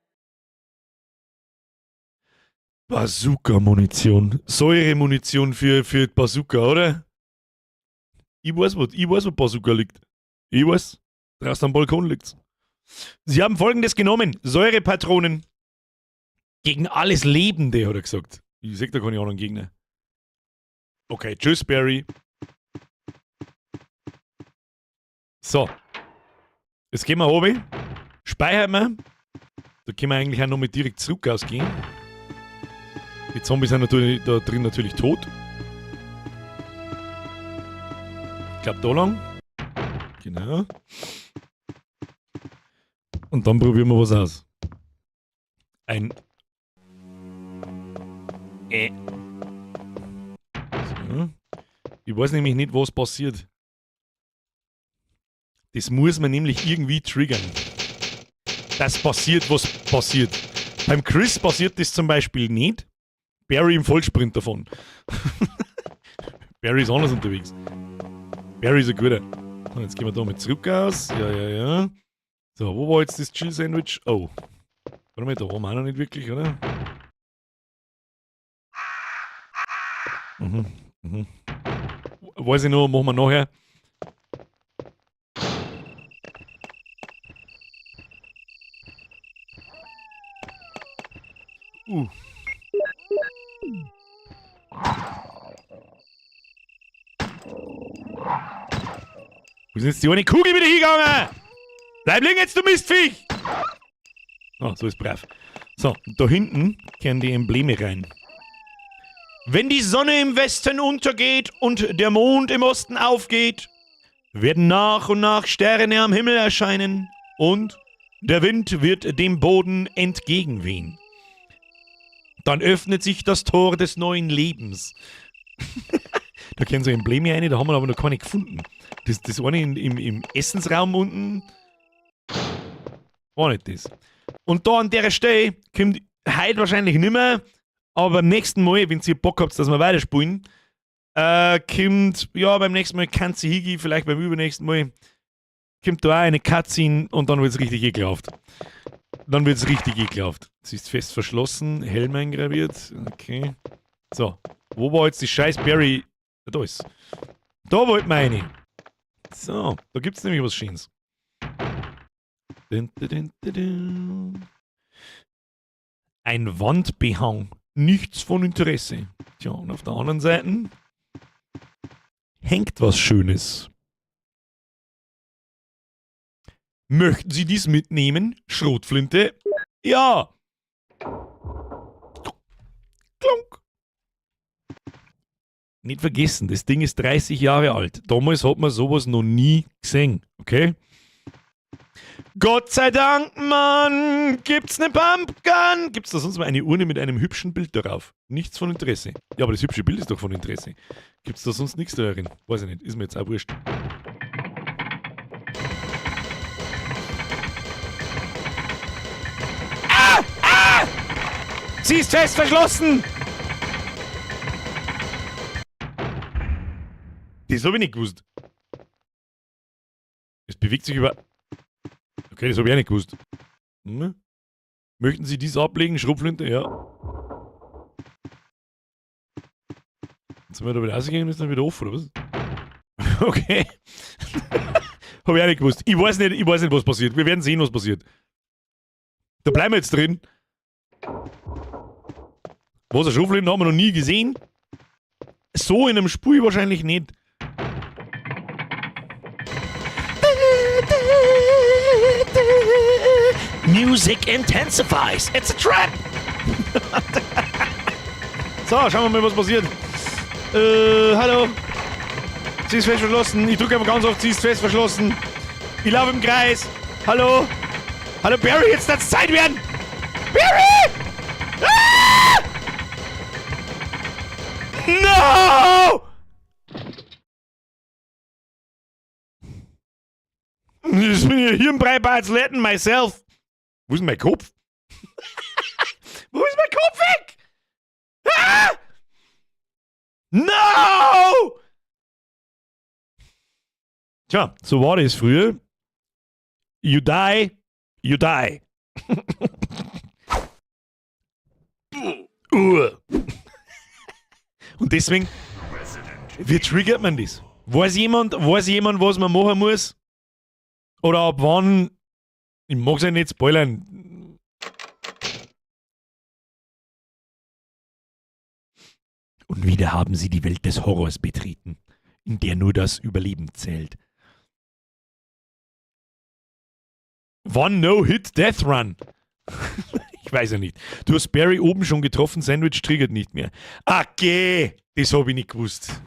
Bazooka-Munition. Säure-Munition für Bazooka, oder? Ich weiß, wo Bazooka liegt. Ich weiß. Draußen am Balkon liegt's. Sie haben Folgendes genommen. Säurepatronen. Gegen alles Lebende, hat er gesagt. Ich seh da keine anderen Gegner. Okay, tschüss, Barry. So. Jetzt gehen wir runter. Speichern wir. Da können wir eigentlich auch noch mit direkt zurück ausgehen. Die Zombies sind natürlich da drin natürlich tot. Ich glaub, da lang. Genau. Und dann probieren wir was aus. Ein. So. Ich weiß nämlich nicht, was passiert. Das muss man nämlich irgendwie triggern. Das passiert, was passiert. Beim Chris passiert das zum Beispiel nicht. Barry im Vollsprint davon. Barry ist anders unterwegs. Barry ist ein guter. So, jetzt gehen wir da mal zurück aus. Ja, ja, ja. So, wo war jetzt das Chill-Sandwich? Oh. Warte mal, da haben wir auch noch nicht wirklich, oder? Weiß ich noch, machen wir nachher. Wo ist jetzt die eine Kugel wieder hingegangen? Bleib liegen jetzt, du Mistviech! Ah, so ist brav. So, und da hinten kehren die Embleme rein. Wenn die Sonne im Westen untergeht und der Mond im Osten aufgeht, werden nach und nach Sterne am Himmel erscheinen und der Wind wird dem Boden entgegenwehen. Dann öffnet sich das Tor des neuen Lebens. Da kennen so Embleme rein, da haben wir aber noch keine gefunden. Das eine im Essensraum unten war nicht das. Und da an der Stelle kommt heute wahrscheinlich nimmer, aber beim nächsten Mal, wenn ihr Bock habt, dass wir weiterspielen, kommt, ja, beim nächsten Mal Kanzi Higi, vielleicht beim übernächsten Mal, kommt da auch eine Cutscene und dann wird's richtig ekelhaft. Dann wird's richtig ekelhaft. Sie ist fest verschlossen, Helm eingraviert, okay. So, wo war jetzt die scheiß Barry? Da ist. Da wollte man rein. So, da gibt's nämlich was Schönes. Dun, dun, dun, dun, dun. Ein Wandbehang. Nichts von Interesse. Tja, und auf der anderen Seite hängt was Schönes. Möchten Sie dies mitnehmen? Schrotflinte? Ja! Klonk! Nicht vergessen, das Ding ist 30 Jahre alt. Damals hat man sowas noch nie gesehen, okay? Gott sei Dank, Mann, gibt's ne Pumpgun? Gibt's da sonst mal eine Urne mit einem hübschen Bild darauf? Nichts von Interesse. Ja, aber das hübsche Bild ist doch von Interesse. Gibt's da sonst nichts darin? Weiß ich nicht, ist mir jetzt auch wurscht. Ah! Ah! Sie ist fest verschlossen! Das habe ich nicht gewusst. Es bewegt sich über. Okay, das habe ich auch nicht gewusst. Hm? Möchten Sie dies ablegen? Schrotflinte? Ja. Jetzt sind wir da wieder rausgegangen und ist dann wieder offen, oder was? Okay. Habe ich auch nicht gewusst. Ich weiß nicht, was passiert. Wir werden sehen, was passiert. Da bleiben wir jetzt drin. Was, eine Schrotflinte haben wir noch nie gesehen. So in einem Spiel wahrscheinlich nicht. Music intensifies. It's a trap. So, schauen wir mal, was passiert. Hallo. Sie ist fest verschlossen. Ich drücke einfach ganz oft, sie ist fest verschlossen. Ich laufe im Kreis. Hallo. Hallo Barry, jetzt darf's Zeit werden. Barry! Ah! No! Ich bin ja hier im Breitbart letting myself. Wo ist denn mein Kopf? Wo ist mein Kopf weg? Ah! No! Tja, so war das früher. You die, you die. Und deswegen, wie triggert man das? Weiß jemand, was man machen muss? Oder ab wann? Ich mag's ja nicht spoilern. Und wieder haben sie die Welt des Horrors betreten, in der nur das Überleben zählt. One No-Hit Death Run. Ich weiß ja nicht. Du hast Barry oben schon getroffen, Sandwich triggert nicht mehr. Okay, das hab ich nicht gewusst.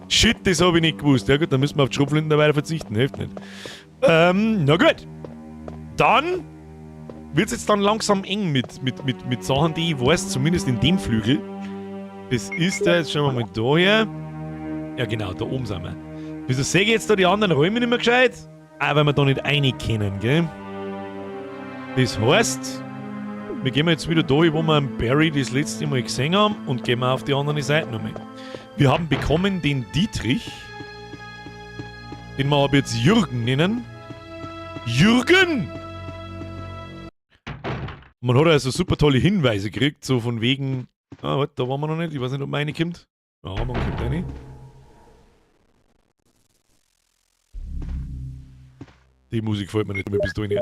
Shit, das hab ich nicht gewusst. Ja gut, dann müssen wir auf die Schrotflinten da weiter verzichten. Hilft nicht. Na gut. Dann wird's jetzt dann langsam eng mit Sachen, die ich weiß, zumindest in dem Flügel. Das ist da, jetzt schauen wir mal da her. Ja genau, da oben sind wir. Wieso sehe ich jetzt da die anderen Räume nicht mehr gescheit? Ah, weil wir da nicht rein können, gell? Das heißt, wir gehen jetzt wieder da hin, wo wir einen Barry das letzte Mal gesehen haben, und gehen wir auf die andere Seite nochmal. Wir haben bekommen den Dietrich, den wir aber jetzt Jürgen nennen. Jürgen! Man hat also super tolle Hinweise gekriegt, so von wegen, ah, warte, da waren wir noch nicht, ich weiß nicht, ob man reinkommt. Ja, man kommt rein. Die Musik gefällt mir nicht mehr bis dahin.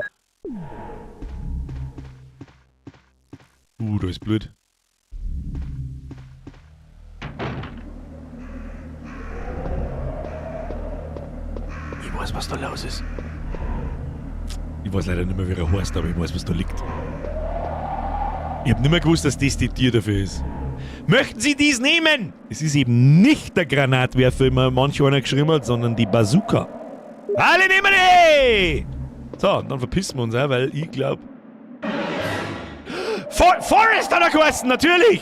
Da ist Blut. Ich weiß, was da los ist. Ich weiß leider nicht mehr, wie er heißt, aber ich weiß, was da liegt. Ich hab nicht mehr gewusst, dass das die Tür dafür ist. Möchten Sie dies nehmen? Es ist eben nicht der Granatwerfer, wie mir manch einer geschrieben hat, sondern die Bazooka. Alle nehmen die! So, und dann verpissen wir uns auch, weil ich glaub... Forrest hat er geheißen, natürlich!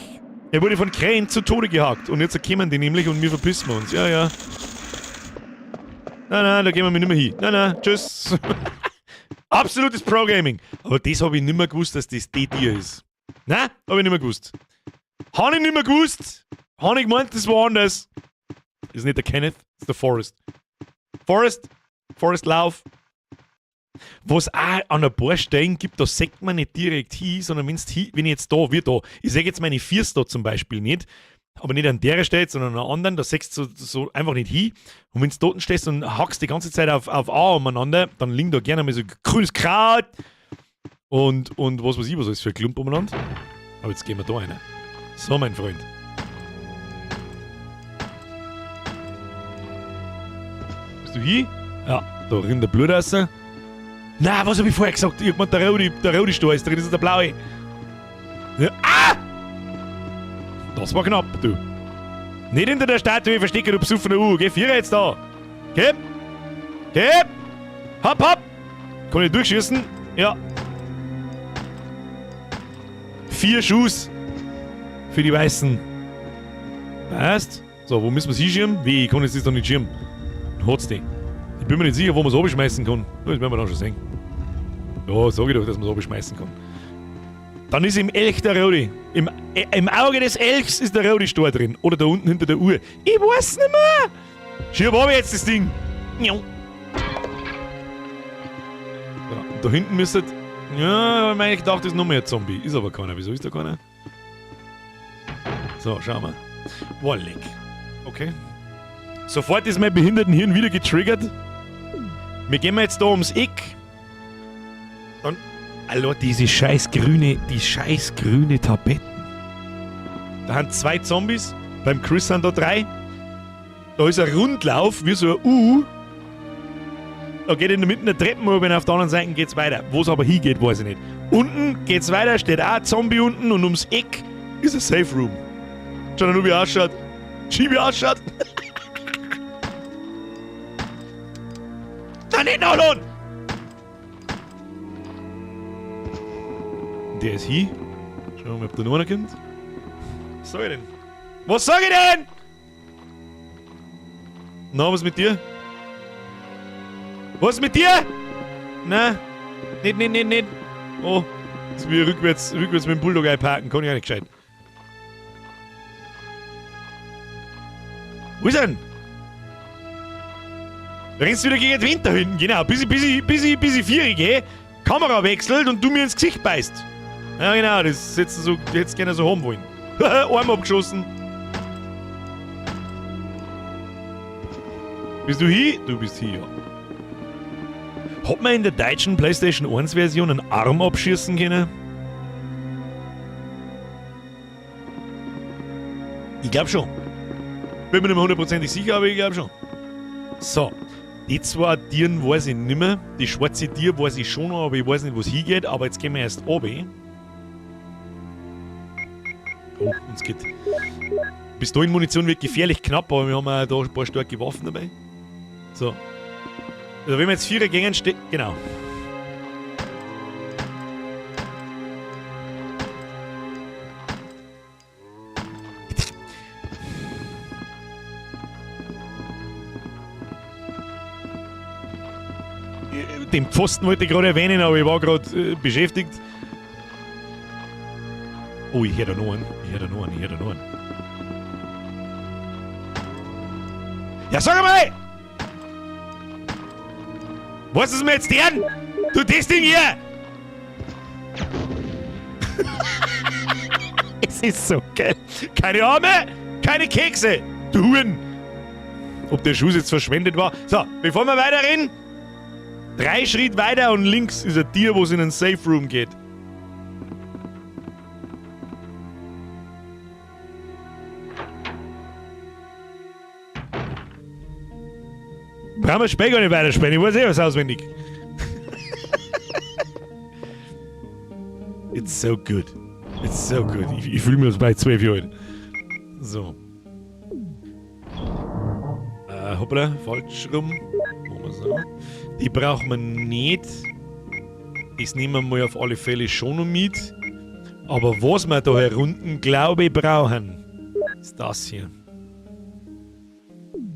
Er wurde von Krähen zu Tode gehackt. Und jetzt kommen die nämlich und wir verpissen uns. Ja, ja. Nein, nein, da gehen wir nicht mehr hin. Nein, nein, tschüss. Absolutes Pro-Gaming. Aber das hab ich nicht mehr gewusst, dass das die Tier ist. Nein, hab ich nicht mehr gewusst. Hab ich nicht mehr gewusst. Hab ich gemeint, das war anders. Ist nicht der Kenneth, ist der Forrest. Forrest, Forrest, lauf. Was auch an ein paar Stellen gibt, da sagt man nicht direkt hin, sondern wenn's hin, wenn ich jetzt da, wie da, ich sag jetzt meine Füße da zum Beispiel nicht, aber nicht an der Stelle, sondern an einer anderen, da sagst du so einfach nicht hin. Und wenn's dort stehst und hackst die ganze Zeit auf A umeinander, dann liegt da gerne mal so grünes Kraut und was weiß ich, was alles für ein Klump umeinander. Aber jetzt gehen wir da rein. So, mein Freund. Bist du hier? Ja, da rinnt der Blut raus. Na, was hab ich vorher gesagt? Ich hab gemeint, der rote Stor ist drin, das ist der blaue. Ja. Ah! Das war knapp, du. Nicht hinter der Statue verstecken, du besoffener U. Geh, Vierer jetzt da. Geh. Geh. Hopp, hopp. Kann ich durchschießen? Ja. 4 Schuss für die Weißen. Passt. So, wo müssen wir hinschieben? Wie, ich kann jetzt das doch nicht schieben. Hat's die. Ich bin mir nicht sicher, wo man's runterschmeißen kann. Das werden wir dann schon sehen. Ja, sag ich doch, dass man's runterschmeißen kann. Dann ist im Elch der Rudi. Im Auge des Elchs ist der Rudi Stor drin. Oder da unten hinter der Uhr. Ich weiß nicht mehr. Schieb aber jetzt das Ding. Ja. Ja, und da hinten müsstet. Ja, ich meine, ich dachte, das ist noch mehr ein Zombie. Ist aber keiner. Wieso ist da keiner? So, schauen wir. Boah, leck. Okay. Sofort ist mein Behindertenhirn wieder getriggert. Wir gehen jetzt da ums Eck. Dann. Alter, diese scheiß grüne, die scheiß grüne Tapetten. Da haben 2 Zombies. Beim Chris sind da 3. Da ist ein Rundlauf, wie so ein U. Da geht in der Mitte eine Treppe runter und auf der anderen Seite geht's weiter. Wo's aber hingeht, weiß ich nicht. Unten geht's weiter, steht auch ein Zombie unten und ums Eck ist ein Safe Room. Schau nur, wie er ausschaut. Schau, wie er ausschaut. Nein, nicht nachladen! Der ist hier. Schauen wir mal, ob da noch einer kommt. Was sag ich denn? Was sag ich denn? Na, was mit dir? Was mit dir? Nein. Nicht, nicht, nicht, nicht. Oh, jetzt will ich rückwärts mit dem Bulldog einparken. Kann ich auch nicht gescheit. Wo ist er denn? Da rennst du wieder gegen den Wind da hinten, genau. Bis ich 4 gehe, Kamera wechselt und du mir ins Gesicht beißt. Ja, genau, das hättest du so, hättest gerne so haben wollen. Arm abgeschossen. Bist du hier? Du bist hier, ja. Hat man in der deutschen PlayStation 1 Version einen Arm abschießen können? Ich glaub schon. Bin mir nicht mehr hundertprozentig sicher, aber ich glaub schon. So. Die 2 Tieren weiß ich nimmer. Die schwarze Tier weiß ich schon noch, aber ich weiß nicht, wo's hingeht. Aber jetzt gehen wir erst runter. Oh, uns geht. Pistolenmunition wird gefährlich knapp, aber wir haben auch da ein paar starke Waffen dabei. So. Also wenn wir jetzt 4 gängen, steht. Genau. Den Pfosten wollte ich gerade erwähnen, aber ich war grad beschäftigt. Oh, ich hör da noch einen. Ich hör da noch einen, ich hör da noch einen. Ja, sag einmal! Was ist mir jetzt deren? Du, das Ding hier! Es ist so geil. Keine Arme, keine Kekse! Du Huren! Ob der Schuss jetzt verschwendet war. So, bevor wir weiterreden, 3 Schritt weiter und links ist ein Tier, wo es in einen Safe Room geht. Brauchen wir das Spiel gar nicht weiterspielen, ich weiß eh was auswendig. It's so good. It's so good. Ich fühle mich bei 12 Jahren. So. Hoppla, falsch rum. Machen wir so. Die brauchen wir nicht. Das nehmen wir mal auf alle Fälle schon noch mit. Aber was wir da herunten, glaube ich, brauchen, ist das hier.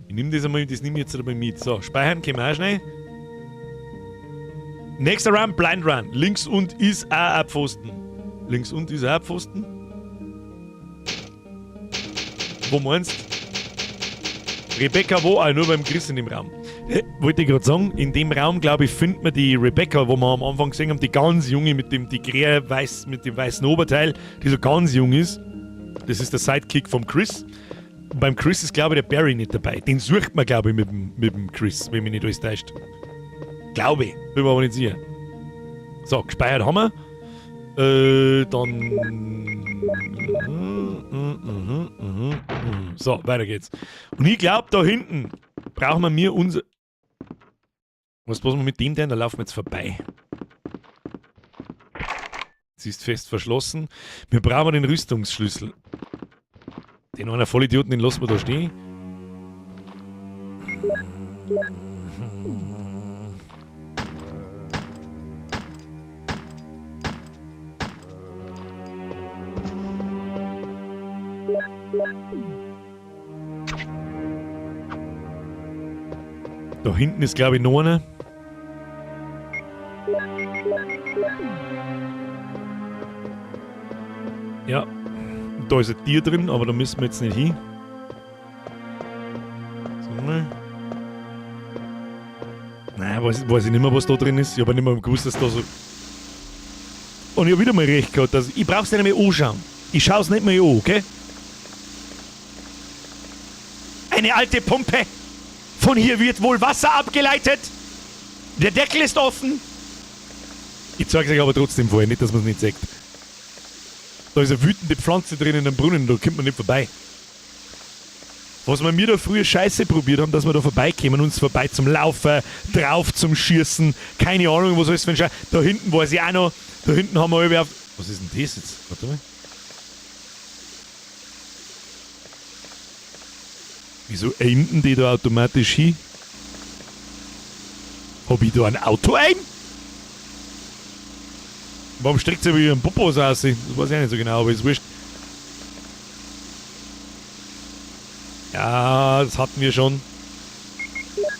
Ich nehme das einmal, das nehme ich jetzt einmal mit. So, speichern können wir auch schnell. Nächster Run, Blind Run. Links und ist auch ein Pfosten. Links und ist auch ein Pfosten. Wo meinst du? Rebecca wo? Ah, nur beim Chris in dem Raum. Wollte ich grad sagen, in dem Raum, glaub ich, findet man die Rebecca, wo wir am Anfang gesehen haben, die ganz junge mit dem, die Krähe weiß, mit dem weißen Oberteil, die so ganz jung ist. Das ist der Sidekick vom Chris. Und beim Chris ist, glaub ich, der Barry nicht dabei. Den sucht man, glaub ich, mit dem Chris, wenn mich nicht alles täuscht. Glaube ich. Bin mir aber nicht sicher. So, gespeichert haben wir. Dann. So, weiter geht's. Und ich glaub, da hinten brauchen wir mir unser. Was machen wir mit dem denn? Da laufen wir jetzt vorbei. Sie ist fest verschlossen. Wir brauchen den Rüstungsschlüssel. Den einen Vollidioten, den lassen wir da stehen. Da hinten ist, glaube ich, noch einer. Ja, da ist ein Tier drin, aber da müssen wir jetzt nicht hin. So mal. Nein, weiß ich nicht mehr, was da drin ist. Ich habe nicht mehr gewusst, dass da so. Und ich habe wieder mal recht gehabt, dass ich brauch's nicht mehr anschauen. Ich schaue es nicht mehr an, okay? Eine alte Pumpe. Von hier wird wohl Wasser abgeleitet. Der Deckel ist offen. Ich zeige es euch aber trotzdem vorher, nicht, dass man es nicht sieht. Da ist eine wütende Pflanze drin in einem Brunnen, da kommt man nicht vorbei. Was wir mir da früher Scheiße probiert haben, dass wir da vorbeikommen, uns vorbei zum Laufen, drauf zum Schießen, keine Ahnung, was alles für ein Scheiß. Da hinten weiß ich auch noch, da hinten haben wir alle auf. Was ist denn das jetzt? Warte mal. Wieso aimen die da automatisch hin? Hab ich da ein Auto ein? Warum streckt sie aber ihren Popo so aus? Das weiß ich auch nicht so genau, aber ist wurscht. Ja, das hatten wir schon.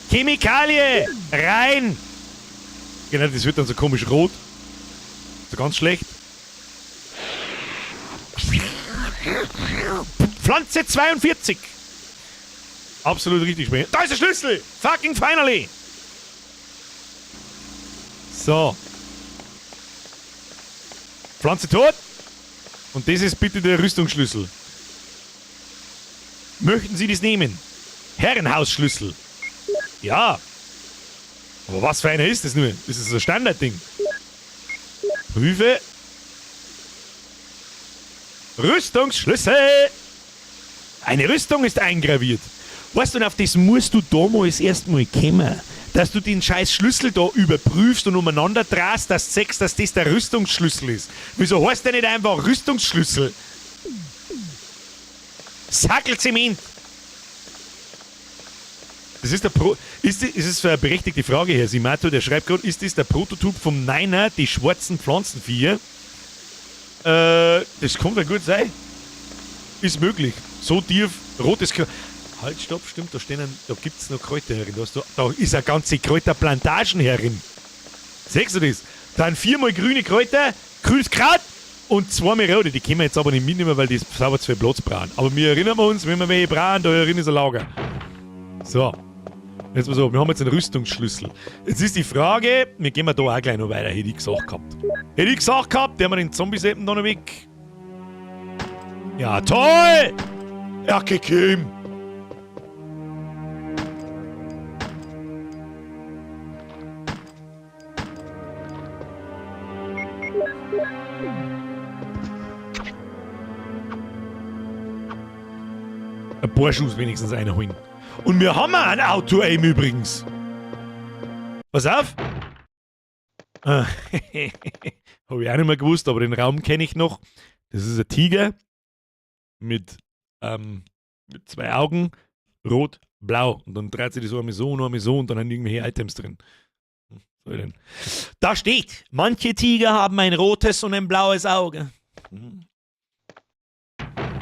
Chemikalie! Rein! Genau, das wird dann so komisch rot. So ganz schlecht. Pflanze 42! Absolut richtig sprechen. Da ist der Schlüssel! Fucking finally! So. Pflanze tot! Und das ist bitte der Rüstungsschlüssel. Möchten Sie das nehmen? Herrenhausschlüssel. Ja. Aber was für einer ist das nur? Das ist ein Standardding. Prüfe. Rüstungsschlüssel! Eine Rüstung ist eingraviert. Weißt du, und auf das musst du damals erstmal kommen. Dass du den scheiß Schlüssel da überprüfst und umeinander drehst, dass du siehst, dass das der Rüstungsschlüssel ist. Wieso heißt der nicht einfach Rüstungsschlüssel? Sackelzement! Das ist der Pro. Ist, das, ist es eine berechtigte Frage, Herr Simato, der schreibt gerade, ist das der Prototyp vom Niner, die schwarzen Pflanzenviecher? Das kann ja gut sein. Ist möglich. So tief, rotes Kra Halt, stopp, stimmt, da stehen, da gibt's noch Kräuter herin. Da, da ist eine ganze Kräuterplantagen herin. Siehst du das? Da sind viermal grüne Kräuter, grünes Kraut und zweimal rote. Die können wir jetzt aber nicht mitnehmen, weil die sauber zu viel Platz brauchen. Aber wir erinnern uns, wenn wir welche brauchen, da herin ist ein Lager. So. Jetzt mal so, wir haben jetzt einen Rüstungsschlüssel. Jetzt ist die Frage, wir gehen da auch gleich noch weiter, hätte ich gesagt gehabt. Hätte ich gesagt gehabt, der haben wir den Zombie-Seppen da noch weg. Ja, toll! Ja, Kim! Ein paar Schuss wenigstens einholen. Und wir haben auch ein Auto-Aim übrigens. Pass auf. Ah, Hab ich auch nicht mehr gewusst, aber den Raum kenne ich noch. Das ist ein Tiger mit zwei Augen, rot, blau. Und dann dreht sich das so einmal so und einmal so und dann haben irgendwelche Items drin. Was soll denn? Da steht, manche Tiger haben ein rotes und ein blaues Auge.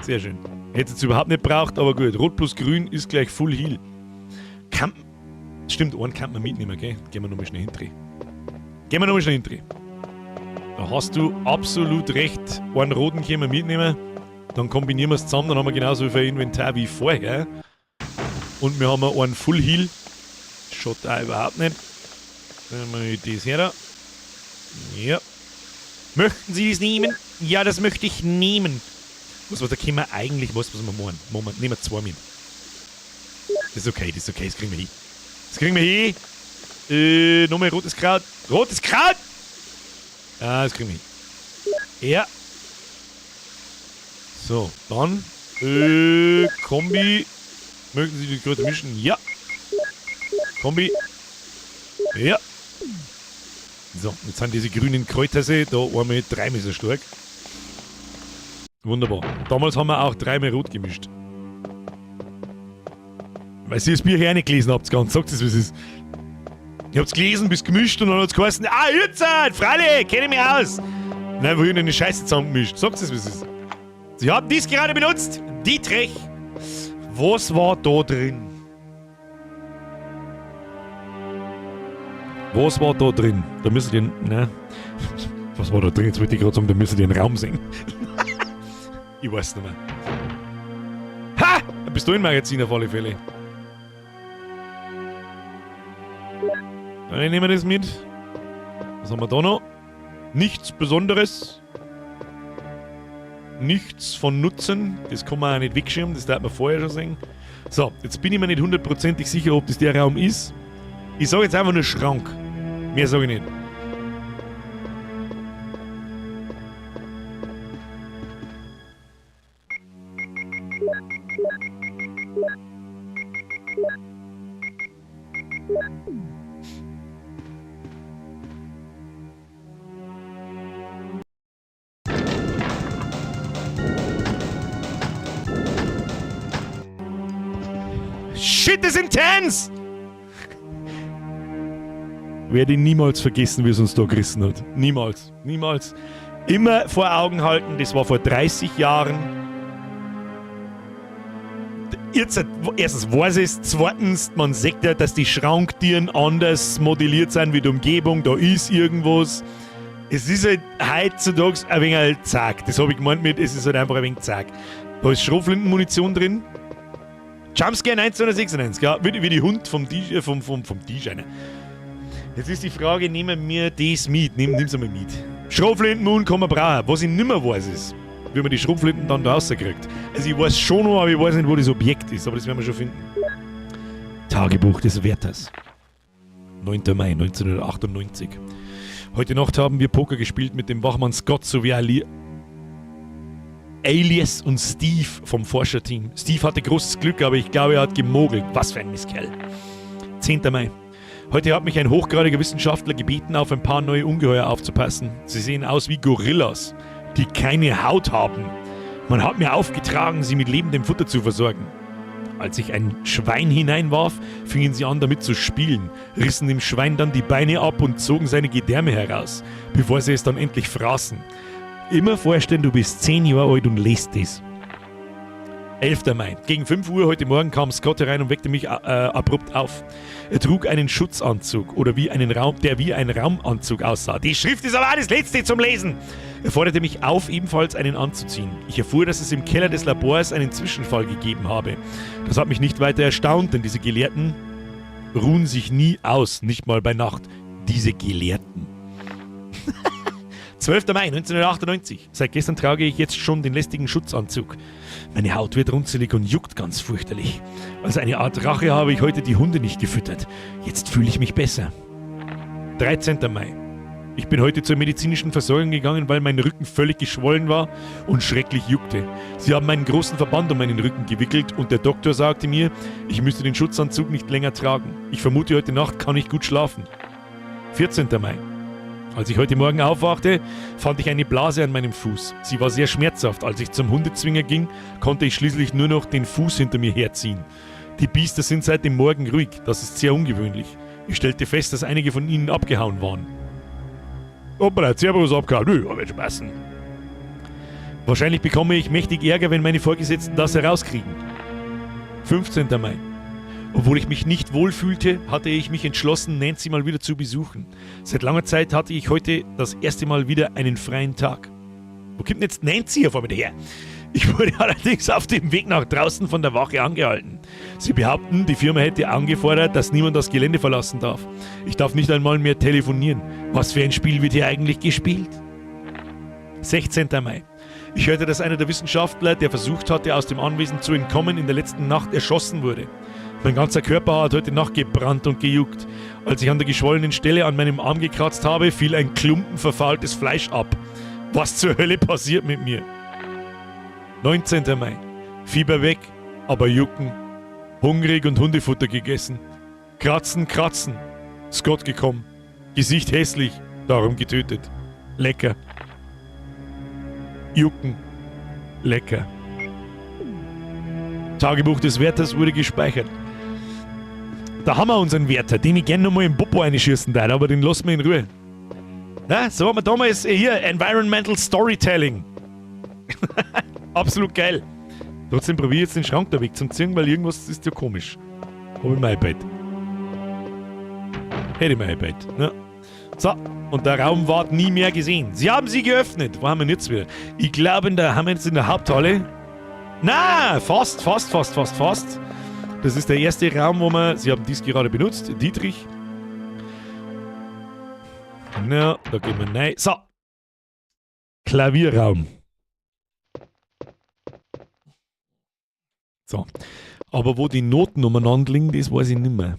Sehr schön. Hätte es überhaupt nicht braucht, aber gut. Rot plus Grün ist gleich Full Heal. Kann, stimmt, einen kann man mitnehmen, gell? Gehen wir nochmal schnell hindrehen. Gehen wir nochmal schnell hindrehen. Da hast du absolut recht. Einen roten können wir mitnehmen. Dann kombinieren wir es zusammen, dann haben wir genauso viel Inventar wie vorher. Und wir haben einen Full Heal. Schaut da überhaupt nicht. Dann wir das her da. Ja. Möchten Sie das nehmen? Ja, das möchte ich nehmen. Was, da können wir eigentlich, was, was wir machen? Moment, nehmen wir zwei mit. Das ist okay, das ist okay, das kriegen wir hin. Das kriegen wir hin. Nochmal rotes Kraut. Rotes Kraut! Ja, das kriegen wir hin. Ja. So, dann. Kombi. Möchten Sie die Kräuter mischen? Ja. Kombi. Ja. So, jetzt sind diese grünen Kräuter da einmal dreimal so stark. Wunderbar. Damals haben wir auch dreimal rot gemischt. Weil ihr das Bier hier auch nicht gelesen habt, ganz. Sagt es, wie es ist. Ich hab's gelesen, bis gemischt und dann hat's geheißen, ah, jetzt, freilich, kenne ich mich aus. Nein, wo ich eine Scheiße zusammengemischt. Sagt es, wie es ist. Sie haben dies gerade benutzt. Dietrich, was war da drin? Was war da drin? Da müssen die. Ne? Was war da drin? Jetzt wollte ich gerade sagen, da müssen die einen Raum sehen. Ich weiß nicht mehr. Ha! Ein Pistolenmagazin auf alle Fälle. Dann nehmen wir das mit. Was haben wir da noch? Nichts Besonderes. Nichts von Nutzen. Das kann man auch nicht wegschirmen, das darf man vorher schon sehen. So, jetzt bin ich mir nicht hundertprozentig sicher, ob das der Raum ist. Ich sage jetzt einfach nur Schrank. Mehr sage ich nicht. Shit is intense! Werde ich niemals vergessen, wie es uns da gerissen hat. Niemals. Niemals. Immer vor Augen halten, das war vor 30 Jahren. Jetzt, erstens weiß ich es, zweitens, man sieht ja, dass die Schranktieren anders modelliert sind wie die Umgebung, da ist irgendwas. Es ist halt heutzutage ein wenig halt zack. Das habe ich gemeint mit, es ist halt einfach ein wenig zack. Da ist Schrotflintenmunition drin. Jumpscare 1996, ja, wie die Hund vom DJ, vom DJ, ne? Jetzt ist die Frage, nehmen wir das mit? Nimm's einmal mit. Schrotflintenmun kann man brauchen. Was ich nimmer weiß ist, wie man die Schrotflinten dann da rauskriegt. Also ich weiß schon noch, aber ich weiß nicht, wo das Objekt ist, aber das werden wir schon finden. Tagebuch des Wärters. 9. Mai 1998. Heute Nacht haben wir Poker gespielt mit dem Wachmann Scott sowie Ali Alias und Steve vom Forscherteam. Steve hatte großes Glück, aber ich glaube, er hat gemogelt. Was für ein Mistkerl. 10. Mai. Heute hat mich ein hochgradiger Wissenschaftler gebeten, auf ein paar neue Ungeheuer aufzupassen. Sie sehen aus wie Gorillas, die keine Haut haben. Man hat mir aufgetragen, sie mit lebendem Futter zu versorgen. Als ich ein Schwein hineinwarf, fingen sie an, damit zu spielen, rissen dem Schwein dann die Beine ab und zogen seine Gedärme heraus, bevor sie es dann endlich fraßen. Immer vorstellen, du bist 10 Jahre alt und lest das. 11. Mai. Gegen 5 Uhr heute Morgen kam Scott herein und weckte mich abrupt auf. Er trug einen Schutzanzug oder wie einen Raum, der wie ein Raumanzug aussah. Die Schrift ist aber auch das Letzte zum Lesen. Er forderte mich auf, ebenfalls einen anzuziehen. Ich erfuhr, dass es im Keller des Labors einen Zwischenfall gegeben habe. Das hat mich nicht weiter erstaunt, denn diese Gelehrten ruhen sich nie aus, nicht mal bei Nacht. Diese Gelehrten. 12. Mai 1998. Seit gestern trage ich jetzt schon den lästigen Schutzanzug. Meine Haut wird runzelig und juckt ganz fürchterlich. Als eine Art Rache habe ich heute die Hunde nicht gefüttert. Jetzt fühle ich mich besser. 13. Mai. Ich bin heute zur medizinischen Versorgung gegangen, weil mein Rücken völlig geschwollen war und schrecklich juckte. Sie haben einen großen Verband um meinen Rücken gewickelt und der Doktor sagte mir, ich müsste den Schutzanzug nicht länger tragen. Ich vermute, heute Nacht kann ich gut schlafen. 14. Mai. Als ich heute Morgen aufwachte, fand ich eine Blase an meinem Fuß. Sie war sehr schmerzhaft. Als ich zum Hundezwinger ging, konnte ich schließlich nur noch den Fuß hinter mir herziehen. Die Biester sind seit dem Morgen ruhig. Das ist sehr ungewöhnlich. Ich stellte fest, dass einige von ihnen abgehauen waren. Hoppala, Cerberus abgehauen. Nö, aber schon passen. Wahrscheinlich bekomme ich mächtig Ärger, wenn meine Vorgesetzten das herauskriegen. 15. Mai. Obwohl ich mich nicht wohlfühlte, hatte ich mich entschlossen, Nancy mal wieder zu besuchen. Seit langer Zeit hatte ich heute das erste Mal wieder einen freien Tag. Wo kommt denn jetzt Nancy auf einmal her? Ich wurde allerdings auf dem Weg nach draußen von der Wache angehalten. Sie behaupten, die Firma hätte angefordert, dass niemand das Gelände verlassen darf. Ich darf nicht einmal mehr telefonieren. Was für ein Spiel wird hier eigentlich gespielt? 16. Mai. Ich hörte, dass einer der Wissenschaftler, der versucht hatte, aus dem Anwesen zu entkommen, in der letzten Nacht erschossen wurde. Mein ganzer Körper hat heute Nacht gebrannt und gejuckt. Als ich an der geschwollenen Stelle an meinem Arm gekratzt habe, fiel ein Klumpen verfaultes Fleisch ab. Was zur Hölle passiert mit mir? 19. Mai. Fieber weg, aber jucken. Hungrig und Hundefutter gegessen. Kratzen, kratzen. Scott gekommen. Gesicht hässlich, darum getötet. Lecker. Jucken. Lecker. Tagebuch des Wärters wurde gespeichert. Da haben wir unseren Wärter, den ich gerne nochmal im Popo einschießen darf, aber den lassen wir in Ruhe. Na, so haben wir damals hier Environmental Storytelling. Absolut geil. Trotzdem probiere ich jetzt den Schrank da weg zum Ziehen, weil irgendwas ist ja komisch. Hab ich mein iPad. Hätte ich mein iPad. Ne? So, und der Raum ward nie mehr gesehen. Sie haben sie geöffnet. Wo haben wir denn jetzt wieder? Ich glaube, haben wir jetzt in der Haupthalle. Na, fast, fast, fast, fast, fast. Das ist der erste Raum, wo wir... Sie haben dies gerade benutzt. Dietrich. Na, da gehen wir rein. So. Klavierraum. So. Aber wo die Noten umeinander liegen, das weiß ich nicht mehr.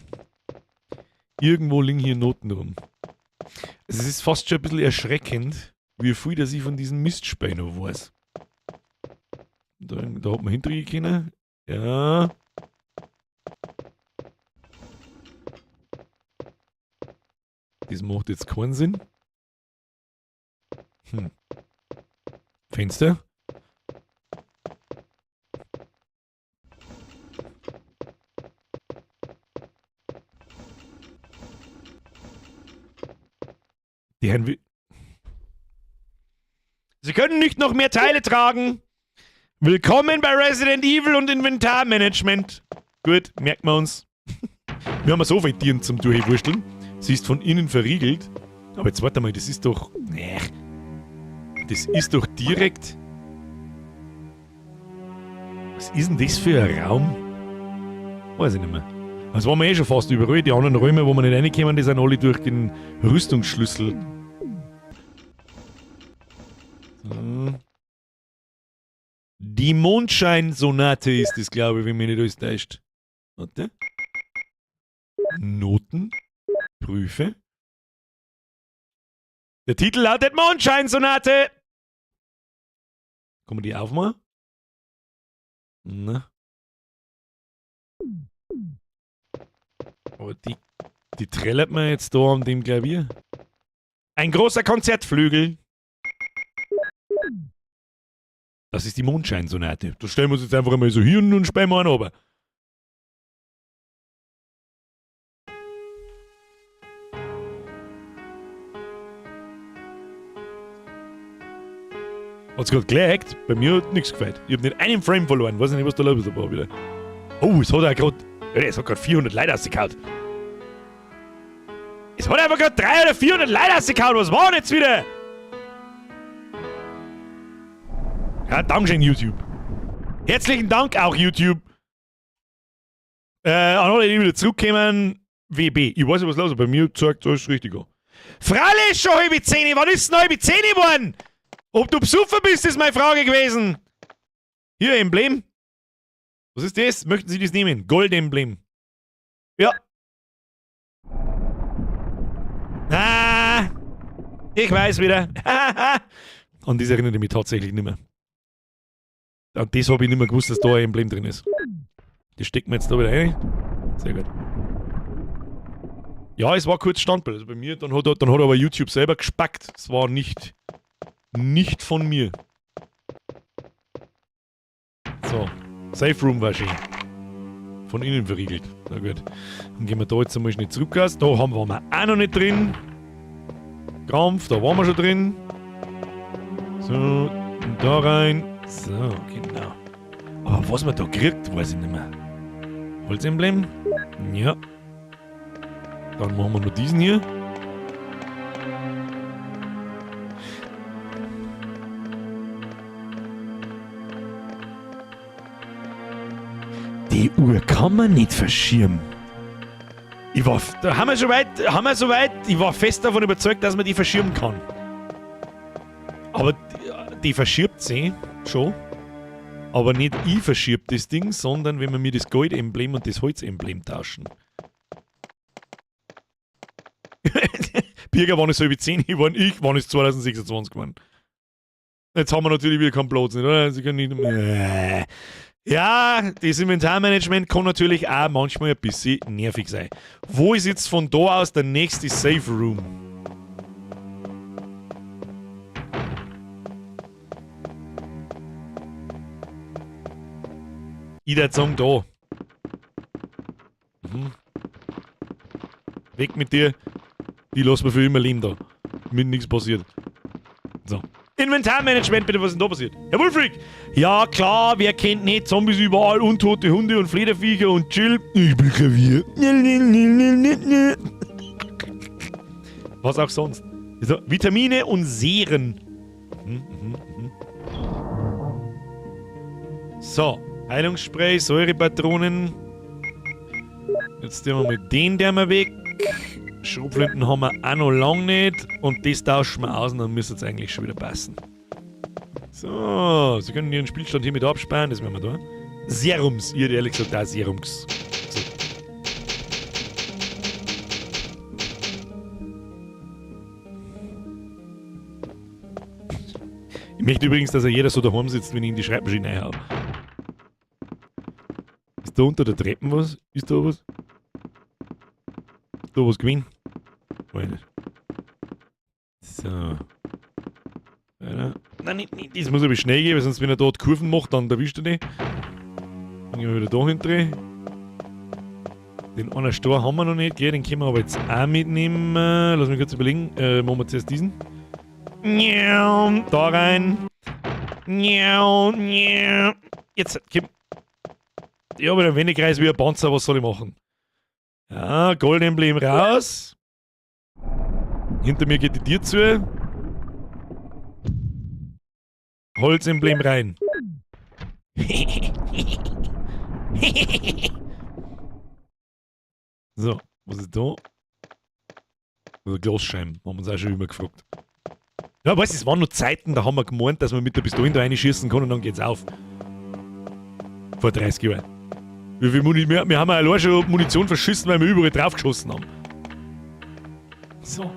Irgendwo liegen hier Noten rum. Es ist fast schon ein bisschen erschreckend, wie viel dass ich von diesem Mistspiel noch weiß. Da hat man hintergehen können. Ja. Das macht jetzt keinen Sinn. Fenster. Die Herren Sie können nicht noch mehr Teile tragen. Willkommen bei Resident Evil und Inventarmanagement. Gut, merken wir uns. Wir haben so viele Tieren zum Durchwursteln. Sie ist von innen verriegelt. Aber jetzt warte mal, das ist doch... Nee. Das ist doch direkt... Was ist denn das für ein Raum? Weiß ich nicht mehr. Das waren wir eh schon fast überall. Die anderen Räume, wo wir nicht reinkommen, die sind alle durch den Rüstungsschlüssel. So. Die Mondscheinsonate ist es, glaube ich, wenn mich nicht alles täuscht. Warte. Noten. Prüfe. Der Titel lautet Mondscheinsonate. Kann man die aufmachen? Na. Aber die trällert man jetzt da an dem Klavier. Ein großer Konzertflügel. Das ist die Mondscheinsonate. Da stellen wir uns jetzt einfach einmal so hin und spielen wir einen runter. Hat's grad gelegt? Bei mir hat nix gefällt. Ich hab nicht einen Frame verloren. Weiß nicht, was da los war wieder. Oh, es hat auch grad, ja, es hat grad 400 Leute rausgehauen. Es hat einfach grad 300 oder 400 Leute rausgehauen. Was war denn jetzt wieder? Ja, Dankeschön, YouTube. Herzlichen Dank auch, YouTube. An alle, die wieder zurückkommen, WB. Ich weiß nicht, was los ist. Bei mir zeigt alles richtig an. Freilich ist schon halb zehn. Wann ist denn halb zehn geworden? Ob du besoffen bist, ist meine Frage gewesen. Hier, Emblem. Was ist das? Möchten Sie das nehmen? Gold-Emblem. Ja. Ah, ich weiß wieder. An das erinnere ich mich tatsächlich nicht mehr. An das hab ich nicht mehr gewusst, dass da ein Emblem drin ist. Das steckt mir jetzt da wieder rein. Sehr gut. Ja, es war kurz Standbild. Also bei mir, dann hat aber YouTube selber gespackt. Es war nicht von mir. So. Safe Room war schön. Von innen verriegelt. Na gut. Dann gehen wir da jetzt einmal schnell zurück. Da haben wir auch noch nicht drin. Krampf, da waren wir schon drin. So, und da rein. So, genau. Aber was man da kriegt, weiß ich nicht mehr. Holzemblem? Ja. Dann machen wir nur diesen hier. Die Uhr kann man nicht verschieben. Ich war, da haben wir schon weit, haben wir so weit, ich war fest davon überzeugt, dass man die verschieben kann. Aber die verschiebt sie schon. Aber nicht ich verschieb das Ding, sondern wenn wir mir das Goldemblem und das Holzemblem tauschen. Birger, wann ist halb 10 geworden? Ich, wann ist 2026 geworden? Jetzt haben wir natürlich wieder keinen Platz, nicht, oder? Sie können nicht mehr. Ja, das Inventarmanagement kann natürlich auch manchmal ein bisschen nervig sein. Wo ist jetzt von da aus der nächste Safe Room? Ich würd sagen, da. Weg mit dir. Die lassen wir für immer leben da. Damit nichts passiert. So. Inventarmanagement, bitte, was ist denn da passiert? Herr Wulfric! Ja, klar, wer kennt nicht Zombies überall, untote Hunde und Flederviecher und Jill. Ich bin Klavier. Was auch sonst. So, Vitamine und Seren. So, Heilungsspray, Säurepatronen. Jetzt nehmen wir mal den der mal weg. Schrotflinten haben wir auch noch lang nicht. Und das tauschen wir aus und dann müsste es eigentlich schon wieder passen. So, Sie können Ihren Spielstand hiermit absparen, das werden wir da. Serums, ich hätte ehrlich gesagt auch Serums. So. Ich möchte übrigens, dass ja jeder so daheim sitzt, wenn ich in die Schreibmaschine reinhau. Ist da unter der Treppe was? Ist da was? Ist da was gewesen? Weiß nicht. So. Weiter. Nein, nicht, nicht. Das muss aber schnell gehen, weil sonst, wenn er dort Kurven macht, dann erwischt er die. Dann gehen wir wieder da hinten. Den einen Stor haben wir noch nicht, gell? Den können wir aber jetzt auch mitnehmen. Lass mich kurz überlegen. Machen wir zuerst diesen. Da rein. Jetzt, komm. Ich habe einen Wendekreis wie ein Panzer, was soll ich machen? Ja, Goldemblem raus. Hinter mir geht die Tür zu. Holzemblem rein. So, was ist da? Also Glasscheiben, haben wir uns auch schon immer gefragt. Ja, weißt du, es waren noch Zeiten, da haben wir gemeint, dass man mit der Pistole da reinschießen kann und dann geht's auf. Vor 30 Jahren. Wie viel Muni-, wir haben allein schon Munition verschissen, weil wir überall draufgeschossen haben. So.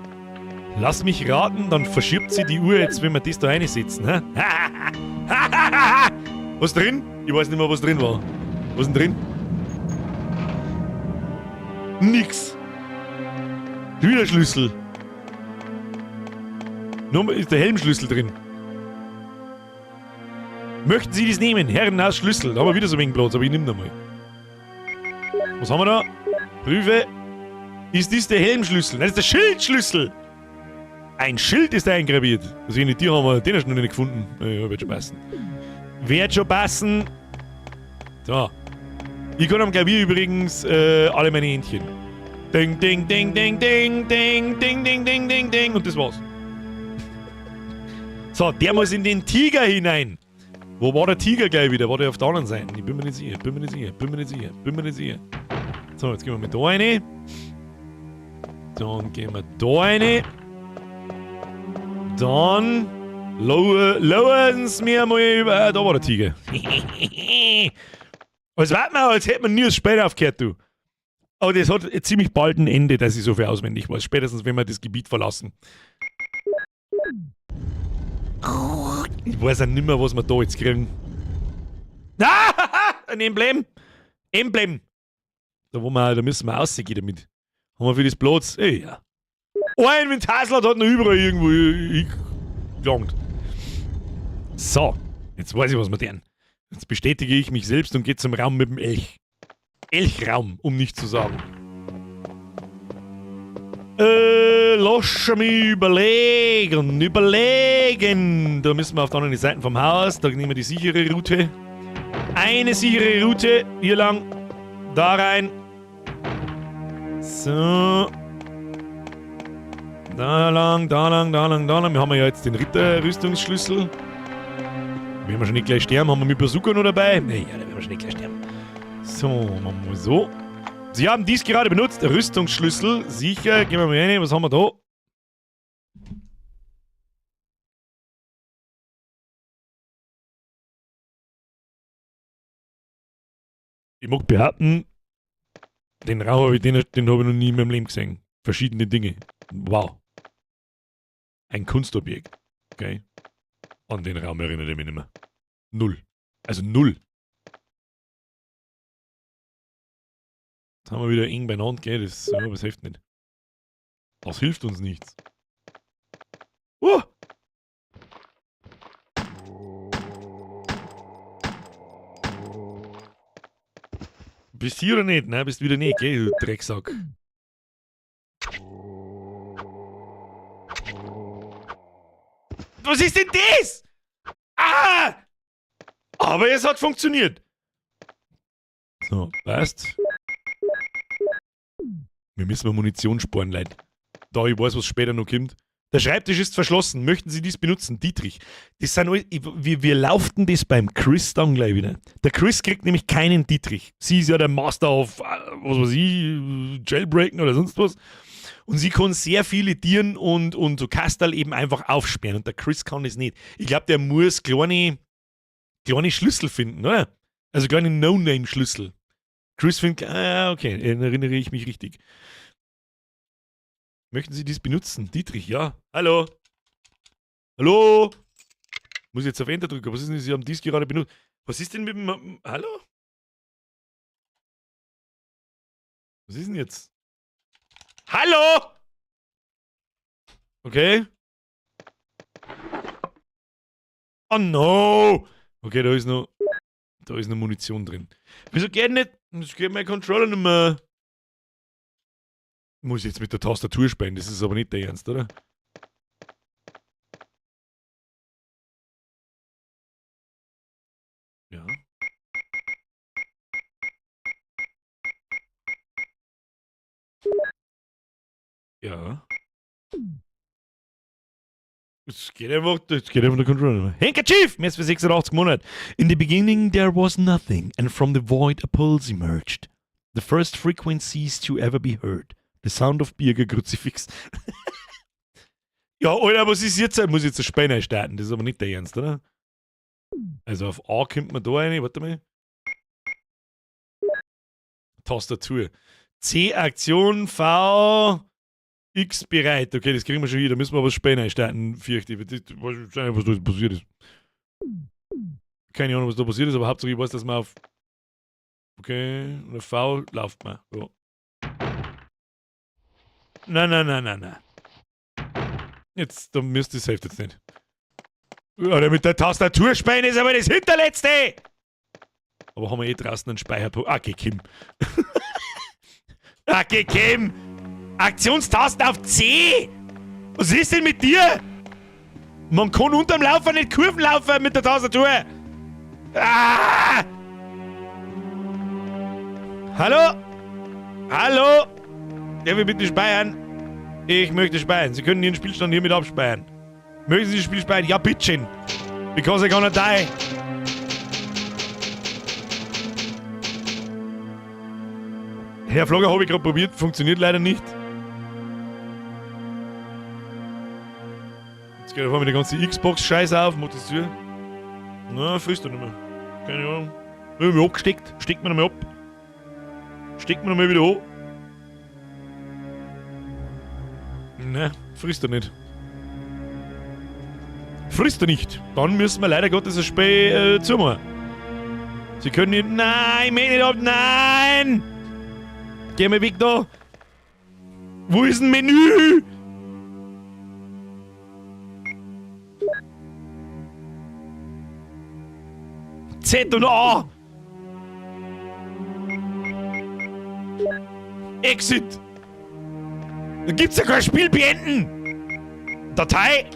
Lass mich raten, dann verschiebt sie die Uhr jetzt, wenn wir das da reinsetzen. Hä? Was drin? Ich weiß nicht mehr, was drin war. Was ist denn drin? Nix. Wieder Schlüssel. Nur ist der Helmschlüssel drin. Möchten Sie das nehmen? Herrenhaus Schlüssel. Da haben wir wieder so wenig Platz, aber ich nehme den mal. Was haben wir da? Prüfe. Ist dies der Helmschlüssel? Nein, das ist der Schildschlüssel. Ein Schild ist eingraviert. Also in die Tür haben wir den hast du noch nicht gefunden. Ja, wird schon passen. Wird schon passen. So. Ich kann am Klavier übrigens alle meine Händchen. Ding, ding, ding, ding, ding, ding, ding, ding, ding, ding, ding. Und das war's. So, der muss in den Tiger hinein. Wo war der Tiger gleich wieder? War der auf der anderen Seite? Ich bin mir nicht sicher, bin mir nicht sicher, bin mir nicht sicher, bin mir nicht sicher. So, jetzt gehen wir mit da rein. Dann gehen wir da rein. Dann lowern sie mir mal über. Ah, da war der Tiger. Als warte mal, als hätte man nie das Spiel aufgehört, du. Aber das hat ziemlich bald ein Ende, dass ich so viel auswendig weiß. Spätestens, wenn wir das Gebiet verlassen. Ich weiß ja nimmer, was wir da jetzt kriegen. Ah, ein Emblem! Emblem! Da, wo wir, da müssen wir rausgehen damit. Haben wir für das Platz? Ey, ja. Ein Inventarslot hat noch überall irgendwo gelangt. So, jetzt weiß ich, was wir tun. Jetzt bestätige ich mich selbst und gehe zum Raum mit dem Elch. Elchraum, um nicht zu sagen. Lass mich überlegen, überlegen. Da müssen wir auf der anderen Seite vom Haus. Da nehmen wir die sichere Route. Eine sichere Route. Hier lang. Da rein. So. Da lang, da lang, da lang, da lang. Wir haben ja jetzt den Ritterrüstungsschlüssel. Werden wir schon nicht gleich sterben? Haben wir mit Bazooka noch dabei? Nee, ja, da werden wir schon nicht gleich sterben. So, machen wir so. Sie haben dies gerade benutzt. Rüstungsschlüssel. Sicher. Gehen wir mal rein. Was haben wir da? Ich mag behaupten, den Rauch habe ich, den, den hab ich noch nie in meinem Leben gesehen. Verschiedene Dinge. Wow. Ein Kunstobjekt. Okay. An den Raum erinnere ich mich nicht mehr. Null. Also null. Jetzt haben wir wieder eng beieinander, gell? Das, ja, das hilft nicht. Das hilft uns nichts. Bist du hier oder nicht? Nein, bist wieder nicht, gell, du Drecksack. Was ist ist denn das? Ah! Aber es hat funktioniert. So, passt. Wir müssen mal Munition sparen, Leute. Da ich weiß, was später noch kommt. Der Schreibtisch ist verschlossen. Möchten Sie dies benutzen? Dietrich. Das sind alles, wir lauften das beim Chris dann gleich wieder. Der Chris kriegt nämlich keinen Dietrich. Sie ist ja der Master of, was weiß ich, Jailbreaken oder sonst was. Und sie kann sehr viele Tieren und so Kastal eben einfach aufsperren. Und der Chris kann das nicht. Ich glaube, der muss kleine, kleine Schlüssel finden, oder? Also kleine No-Name-Schlüssel. Chris findet, ah, okay, erinnere ich mich richtig. Möchten Sie dies benutzen? Dietrich, ja. Hallo? Hallo? Muss ich jetzt auf Enter drücken? Was ist denn? Sie haben dies gerade benutzt. Was ist denn mit dem. Hallo? Was ist denn jetzt? Hallo? Okay. Oh no! Okay, da ist noch Munition drin. Wieso geht nicht? Das geht mein Controller nicht mehr. Muss ich jetzt mit der Tastatur spielen, das ist aber nicht der Ernst, oder? Ja. Ja. Es geht einfach der Controller. Handkerchief! Mehr als für 86 Monate. In the beginning there was nothing, and from the void a pulse emerged. The first frequencies to ever be heard. The sound of Birger Kruzifix. Ja, Alter, was ist jetzt? Muss ich jetzt ein Spiel starten? Das ist aber nicht der Ernst, oder? Also auf A kommt man da rein, warte mal. Tastatur. C Aktion, V X bereit. Okay, das kriegen wir schon wieder. Da müssen wir aber das Spiel starten, fürchte ich. Ich weiß nicht, was da passiert ist. Keine Ahnung, was da passiert ist, aber Hauptsache ich weiß, dass man auf. Okay, und auf V läuft man. So. Nein, nein, nein, nein, nein. Jetzt, da müsste es hilft jetzt nicht. Oder mit der Tastatur spielen ist aber das Hinterletzte! Aber haben wir eh draußen einen Speicherpunkt? Ah, geh, Kim. Ah, geh, Kim! Aktionstasten auf C! Was ist denn mit dir? Man kann unterm Laufen nicht Kurven laufen mit der Tastatur! Ah! Hallo? Hallo? Der will bitte speichern. Ich möchte speichern. Sie können Ihren Spielstand hiermit abspeichern. Möchten Sie das Spiel speichern? Ja, bitteschön. Because I gonna die. Herr Flogger, habe ich gerade probiert, funktioniert leider nicht. Jetzt geht auf einmal die ganze Xbox-Scheiße auf, macht das zu. Na, frisst er nicht mehr. Keine Ahnung. Hab ich abgesteckt. Steckt mir nochmal ab. Steckt mir nochmal wieder an. Ne, frisst er nicht. Frisst er nicht. Dann müssen wir leider Gottes das Spiel zumachen. Sie können nicht. Nein, ich möchte nicht ab. Nein! Geh mal weg da! Wo ist ein Menü? Z und A! Exit! Da gibt's ja kein Spiel beenden! Datei!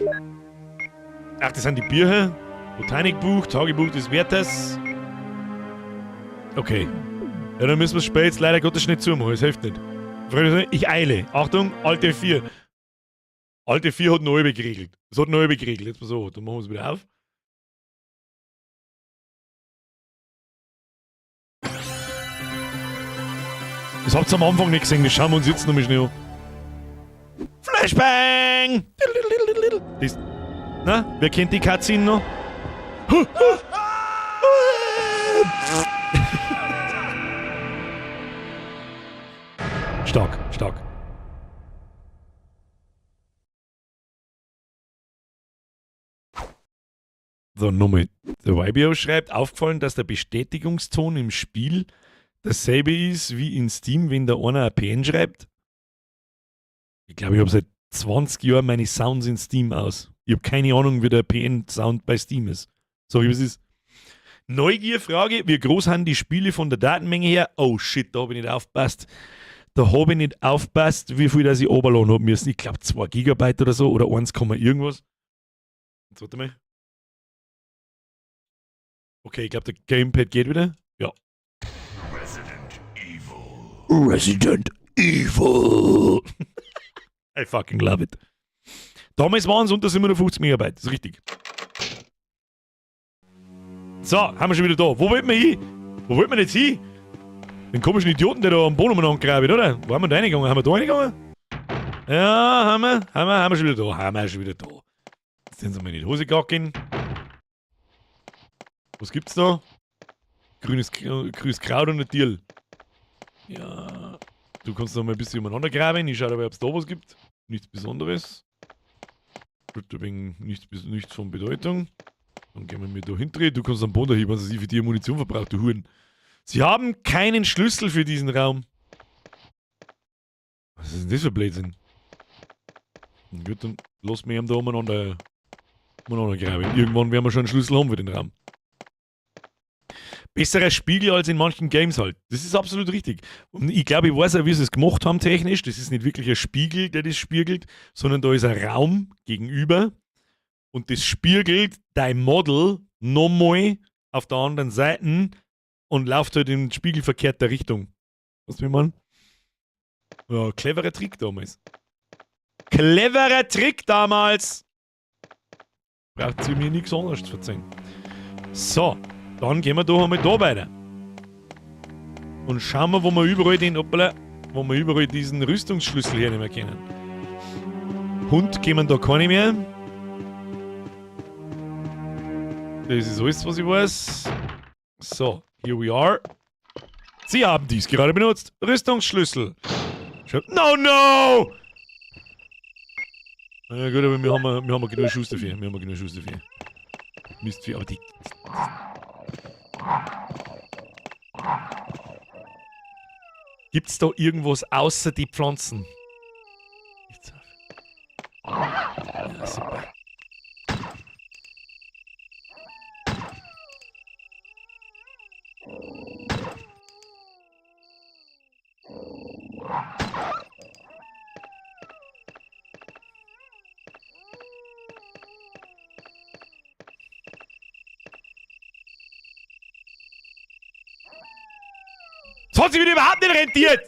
Ach, das sind die Bücher. Botanikbuch, Tagebuch des Wärters. Okay. Ja, dann müssen wir das Spiel jetzt leider Gottes schnell zumachen. Das hilft nicht. Freunde, ich eile. Achtung, Alt F4. Alt F4 hat neu geregelt. Das hat neu geregelt. Jetzt mal so, dann machen wir es wieder auf. Das habt ihr am Anfang nicht gesehen, das schauen wir uns jetzt nochmal schnell an. Flashbang! Das, na, wer kennt die Cutscene noch? Stark, stark. So, nochmal. Der YBO schreibt, aufgefallen, dass der Bestätigungston im Spiel dasselbe ist wie in Steam, wenn da einer ein PN schreibt. Ich glaube, ich habe seit 20 Jahren meine Sounds in Steam aus. Ich habe keine Ahnung, wie der PN-Sound bei Steam ist. Sag ich, was ist. Neugierfrage, wie groß sind die Spiele von der Datenmenge her? Oh shit, da habe ich nicht aufgepasst. Da habe ich nicht aufgepasst, wie viel das ich runterladen habe müssen. Ich glaube 2 Gigabyte oder so oder 1, irgendwas. Jetzt warte mal. Okay, ich glaube, der Gamepad geht wieder. Ja. Resident Evil. Resident Evil. I fucking love it. Damals waren es unter 750 Megabyte, das ist richtig. So, haben wir schon wieder da. Wo wollt man hin? Wo wollt man jetzt hin? Den komischen Idioten, der da am Boden umeinander grabt, oder? Wo haben wir da reingegangen? Haben wir da reingegangen? Ja, haben wir. Haben wir schon wieder da. Haben wir schon wieder da. Jetzt sind sie mal in die Hose gegangen. Was gibt's da? Grünes Kraut und ein Tier. Ja. Du kannst noch mal ein bisschen umeinander graben. Ich schau dabei, ob's da was gibt. Nichts Besonderes. Wegen nichts von Bedeutung. Dann gehen wir mit da hinten. Du kannst am Boden heben, was sie für die Munition verbraucht, du Huren. Sie haben keinen Schlüssel für diesen Raum. Was ist denn das für Blödsinn? Gut, dann lass mich da umeinander graben. Irgendwann werden wir schon einen Schlüssel haben für den Raum. Besserer Spiegel als in manchen Games halt. Das ist absolut richtig. Und ich glaube, ich weiß auch, wie sie es gemacht haben technisch. Das ist nicht wirklich ein Spiegel, der das spiegelt, sondern da ist ein Raum gegenüber und das spiegelt dein Model nochmal auf der anderen Seite und läuft halt in spiegelverkehrter Richtung. Was will man? Ja, cleverer Trick damals. Cleverer Trick damals! Braucht sie mir nichts anderes zu verzeihen. So. Dann gehen wir doch einmal da weiter. Und schauen wir, wo wir überall den, hoppala, wo wir überall diesen Rüstungsschlüssel hernehmen können. Hund kämen da keine mehr. Das ist alles, was ich weiß. So, here we are. Sie haben dies gerade benutzt. Rüstungsschlüssel. No, no! Na gut, aber wir haben genug Schuss dafür. Wir haben genug Schuss dafür. Mist, aber die... Gibt's da irgendwas außer die Pflanzen? Nichts auf. Ja, super. Das hat sich wieder überhaupt nicht rentiert!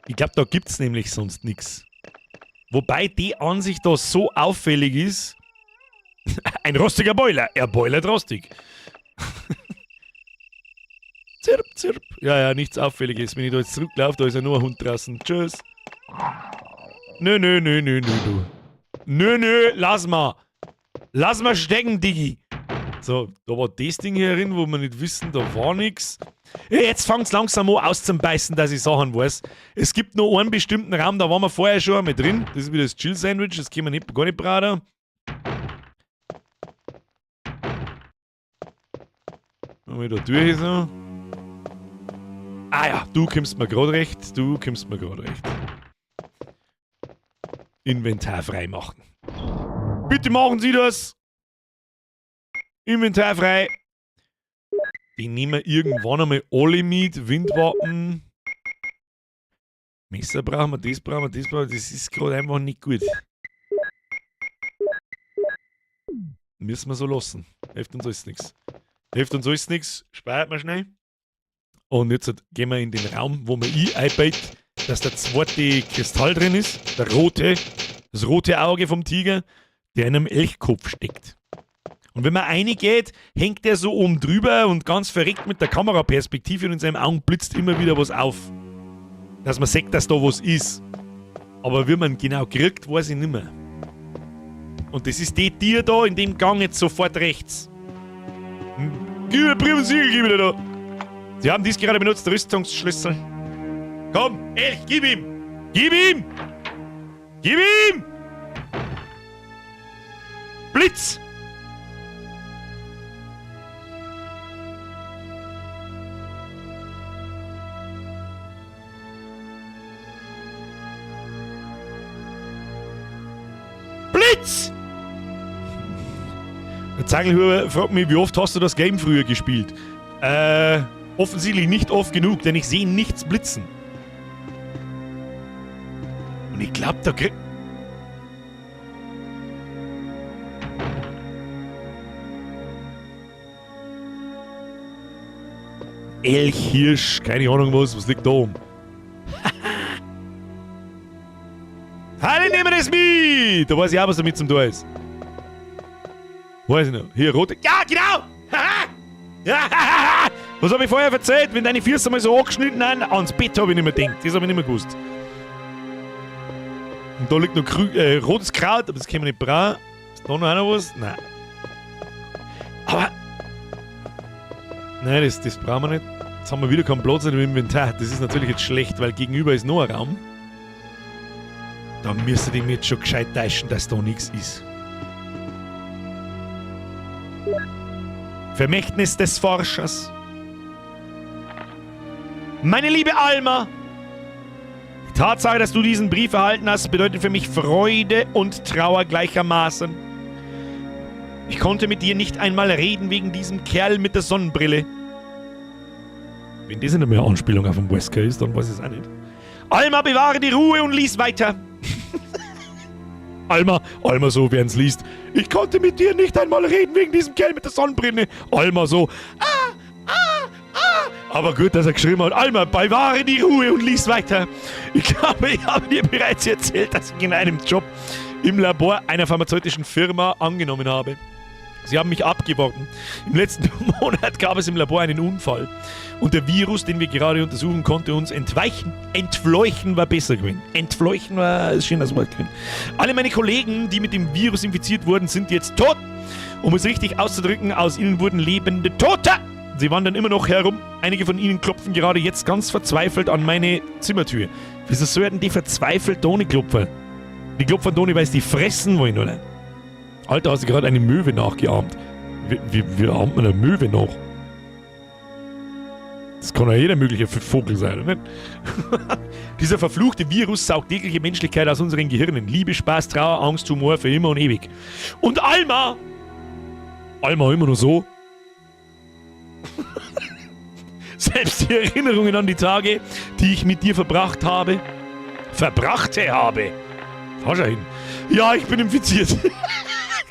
Ich glaub, da gibt's nämlich sonst nix. Wobei die Ansicht da so auffällig ist. Ein rostiger Boiler. Er boilert rostig. Zirp, zirp. Ja, ja, nichts Auffälliges. Wenn ich da jetzt zurücklaufe, da ist ja nur ein Hund draußen. Tschüss. Nö, nö, nö, nö, nö, du. Nö, nö, lass mal. Lass mal stecken, Diggi. So, da war das Ding hier drin, wo wir nicht wissen, da war nix. Jetzt fängt's langsam an auszubeißen, dass ich Sachen weiß. Es gibt nur einen bestimmten Raum, da waren wir vorher schon einmal drin. Das ist wieder das Chill-Sandwich, das können wir nicht, gar nicht braten. Mal da durch so. Ah ja, du kommst mir grad recht, du kommst mir grad recht. Inventar frei machen. Bitte machen Sie das! Inventar frei. Die nehmen wir irgendwann einmal alle mit. Windwappen. Messer brauchen wir, das brauchen wir, das brauchen wir. Das ist gerade einfach nicht gut. Müssen wir so lassen. Hilft uns alles nix. Hilft uns alles nix. Speichert mal schnell. Und jetzt gehen wir in den Raum, wo wir einbeit, dass der zweite Kristall drin ist. Der rote. Das rote Auge vom Tiger, der in einem Elchkopf steckt. Und wenn man reingeht, hängt der so oben drüber und ganz verreckt mit der Kameraperspektive und in seinem Augen blitzt immer wieder was auf. Dass man sieht, dass da was ist. Aber wie man genau kriegt, weiß ich nimmer. Und das ist die Tier da in dem Gang jetzt sofort rechts. Gib mir Brief und Siegel, gib mir da. Sie haben dies gerade benutzt, Rüstungsschlüssel. Komm, Elch, gib ihm! Gib ihm! Gib ihm! Blitz! Blitz! Der Zagelhuber fragt mich, wie oft hast du das Game früher gespielt? Offensichtlich nicht oft genug, denn ich sehe nichts blitzen. Und ich glaub, da krieg... Elch, Hirsch, keine Ahnung was. Was liegt da oben? Alle nehmen es mit! Da weiß ich auch, was damit zum Tor ist. Weiß ich noch. Hier, rote. Ja, genau! Ja, was habe ich vorher erzählt? Wenn deine Füße mal so angeschnitten sind, ans Bett habe ich nicht mehr gedacht. Das habe ich nicht mehr gewusst. Und da liegt noch rotes Kraut, aber das können wir nicht brauchen. Ist da noch einer was? Nein. Aber. Nein, das brauchen wir nicht. Jetzt haben wir wieder keinen Platz im Inventar. Das ist natürlich jetzt schlecht, weil gegenüber ist noch ein Raum. Da müsste ich mir jetzt schon gescheit täuschen, dass da nichts ist. Vermächtnis des Forschers. Meine liebe Alma, die Tatsache, dass du diesen Brief erhalten hast, bedeutet für mich Freude und Trauer gleichermaßen. Ich konnte mit dir nicht einmal reden wegen diesem Kerl mit der Sonnenbrille. Wenn das nicht mehr eine Anspielung auf den Wesker ist, dann weiß ich es auch nicht. Alma, bewahre die Ruhe und lies weiter. Alma, Alma so, während es liest. Ich konnte mit dir nicht einmal reden wegen diesem Kerl mit der Sonnenbrille. Alma so, ah, ah, ah. Aber gut, dass er geschrieben hat. Alma, bewahre die Ruhe und lies weiter. Ich glaube, ich habe dir bereits erzählt, dass ich in einem Job im Labor einer pharmazeutischen Firma angenommen habe. Sie haben mich abgeworben. Im letzten Monat gab es im Labor einen Unfall. Und der Virus, den wir gerade untersuchen, konnte uns entweichen. Entfleuchen war besser gewesen. Entfleuchen war ein schönes Wort gewesen. Alle meine Kollegen, die mit dem Virus infiziert wurden, sind jetzt tot. Um es richtig auszudrücken, aus ihnen wurden lebende Tote. Sie wandern immer noch herum. Einige von ihnen klopfen gerade jetzt ganz verzweifelt an meine Zimmertür. Wieso sollten die verzweifelt ohne klopfen? Die klopfen ohne, weil sie die fressen wollen, oder? Alter, hast du gerade eine Möwe nachgeahmt. Wie ahmt man eine Möwe nach? Das kann ja jeder mögliche Vogel sein, oder nicht? Dieser verfluchte Virus saugt jegliche Menschlichkeit aus unseren Gehirnen. Liebe, Spaß, Trauer, Angst, Humor für immer und ewig. Und Alma! Alma immer nur so. Selbst die Erinnerungen an die Tage, die ich mit dir verbracht habe. Verbrachte habe. Fahr schon hin. Ja, ich bin infiziert.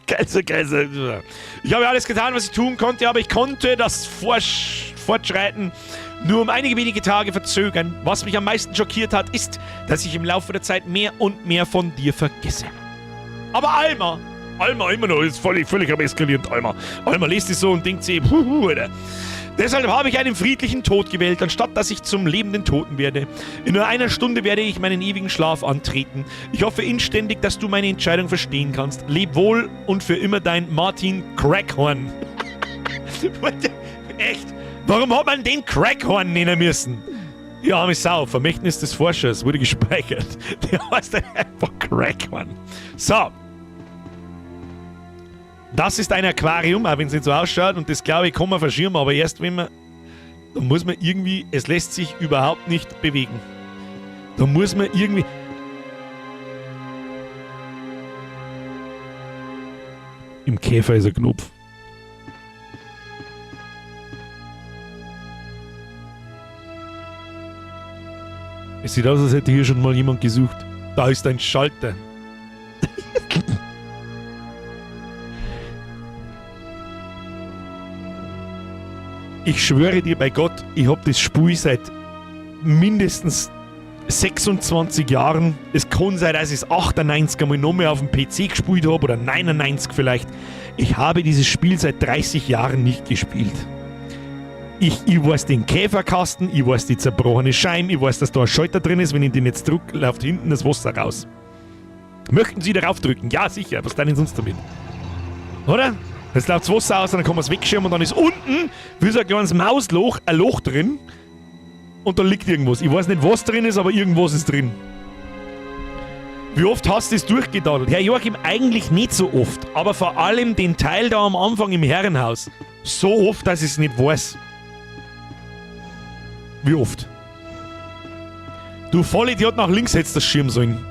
Geil. Ich habe alles getan, was ich tun konnte, aber ich konnte das Fortschreiten nur um einige wenige Tage verzögern. Was mich am meisten schockiert hat, ist, dass ich im Laufe der Zeit mehr und mehr von dir vergesse. Aber Alma, Alma immer noch, ist völlig am Eskalieren, Alma. Alma liest es so und denkt sich, huhu, Alter. Deshalb habe ich einen friedlichen Tod gewählt, anstatt dass ich zum lebenden Toten werde. In nur einer Stunde werde ich meinen ewigen Schlaf antreten. Ich hoffe inständig, dass du meine Entscheidung verstehen kannst. Leb wohl und für immer dein Martin Crackhorn. Echt? Warum hat man den Crackhorn nennen müssen? Ja, arme Sau. Vermächtnis des Forschers wurde gespeichert. Der heißt einfach Crackhorn. So. Das ist ein Aquarium, auch wenn es nicht so ausschaut. Und das, glaube ich, kann man verschirmen, aber erst wenn man... Da muss man irgendwie... Es lässt sich überhaupt nicht bewegen. Da muss man irgendwie... Im Käfer ist ein Knopf. Es sieht aus, als hätte hier schon mal jemand gesucht. Da ist ein Schalter. Ich schwöre dir bei Gott, ich hab das Spiel seit mindestens 26 Jahren. Es kann sein, dass ich es 98 einmal noch mehr auf dem PC gespielt hab oder 99 vielleicht. Ich habe dieses Spiel seit 30 Jahren nicht gespielt. Ich weiß den Käferkasten, ich weiß die zerbrochene Scheibe, ich weiß, dass da ein Schalter drin ist. Wenn ich den jetzt drück, läuft hinten das Wasser raus. Möchten Sie darauf drücken? Ja, sicher. Was denn sonst damit? Oder? Jetzt läuft das Wasser aus, dann kann man es wegschirmen und dann ist unten, wie so ein kleines Mausloch, ein Loch drin. Und da liegt irgendwas. Ich weiß nicht, was drin ist, aber irgendwas ist drin. Wie oft hast du das durchgedadelt? Herr Joachim, eigentlich nicht so oft. Aber vor allem den Teil da am Anfang im Herrenhaus. So oft, dass ich es nicht weiß. Wie oft? Du Vollidiot, nach links hättest das Schirm sollen.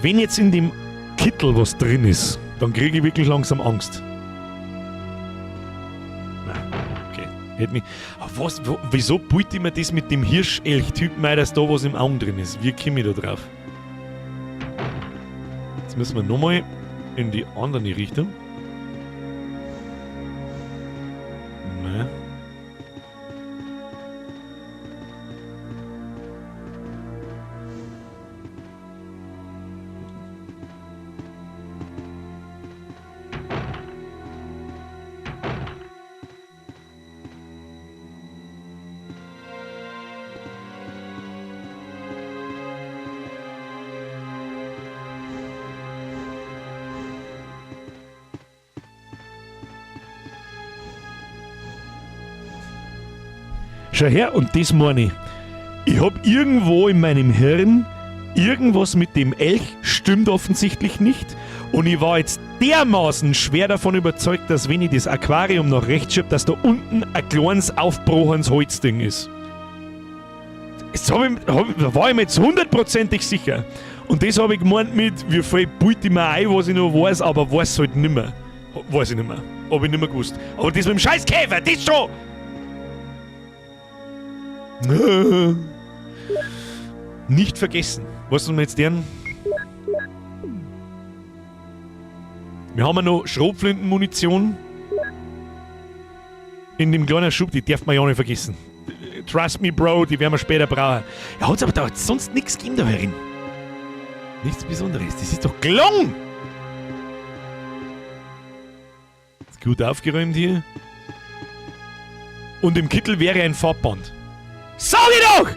Wenn jetzt in dem Kittel was drin ist, dann kriege ich wirklich langsam Angst. Nein, okay. Hätte mich. Aber was, wieso biete ich mir das mit dem Hirschelch-Typen ein, dass da was im Auge drin ist? Wie komme ich da drauf? Jetzt müssen wir nochmal in die andere Richtung. Schau her, und das meine ich. Ich hab irgendwo in meinem Hirn irgendwas mit dem Elch stimmt offensichtlich nicht. Und ich war jetzt dermaßen schwer davon überzeugt, dass wenn ich das Aquarium nach rechts schieb, dass da unten ein kleines aufgebrochenes Holzding ist. Jetzt hab ich, hab, da war ich mir jetzt hundertprozentig sicher. Und das habe ich gemeint mit, wie viel bild ich mir ein, was ich noch weiß, aber weiß halt nimmer. Weiß ich nimmer. Hab ich nimmer gewusst. Aber das mit dem Scheißkäfer, das schon! Nicht vergessen. Was sollen wir jetzt deren? Wir haben ja noch Schrotflintenmunition. In dem kleinen Schub, die darf man ja nicht vergessen. Trust me, Bro, die werden wir später brauchen. Ja, hat's aber da sonst nichts gegeben da herin. Nichts Besonderes. Das ist doch gelungen! Ist gut aufgeräumt hier. Und im Kittel wäre ein Farbband. Sag ich doch!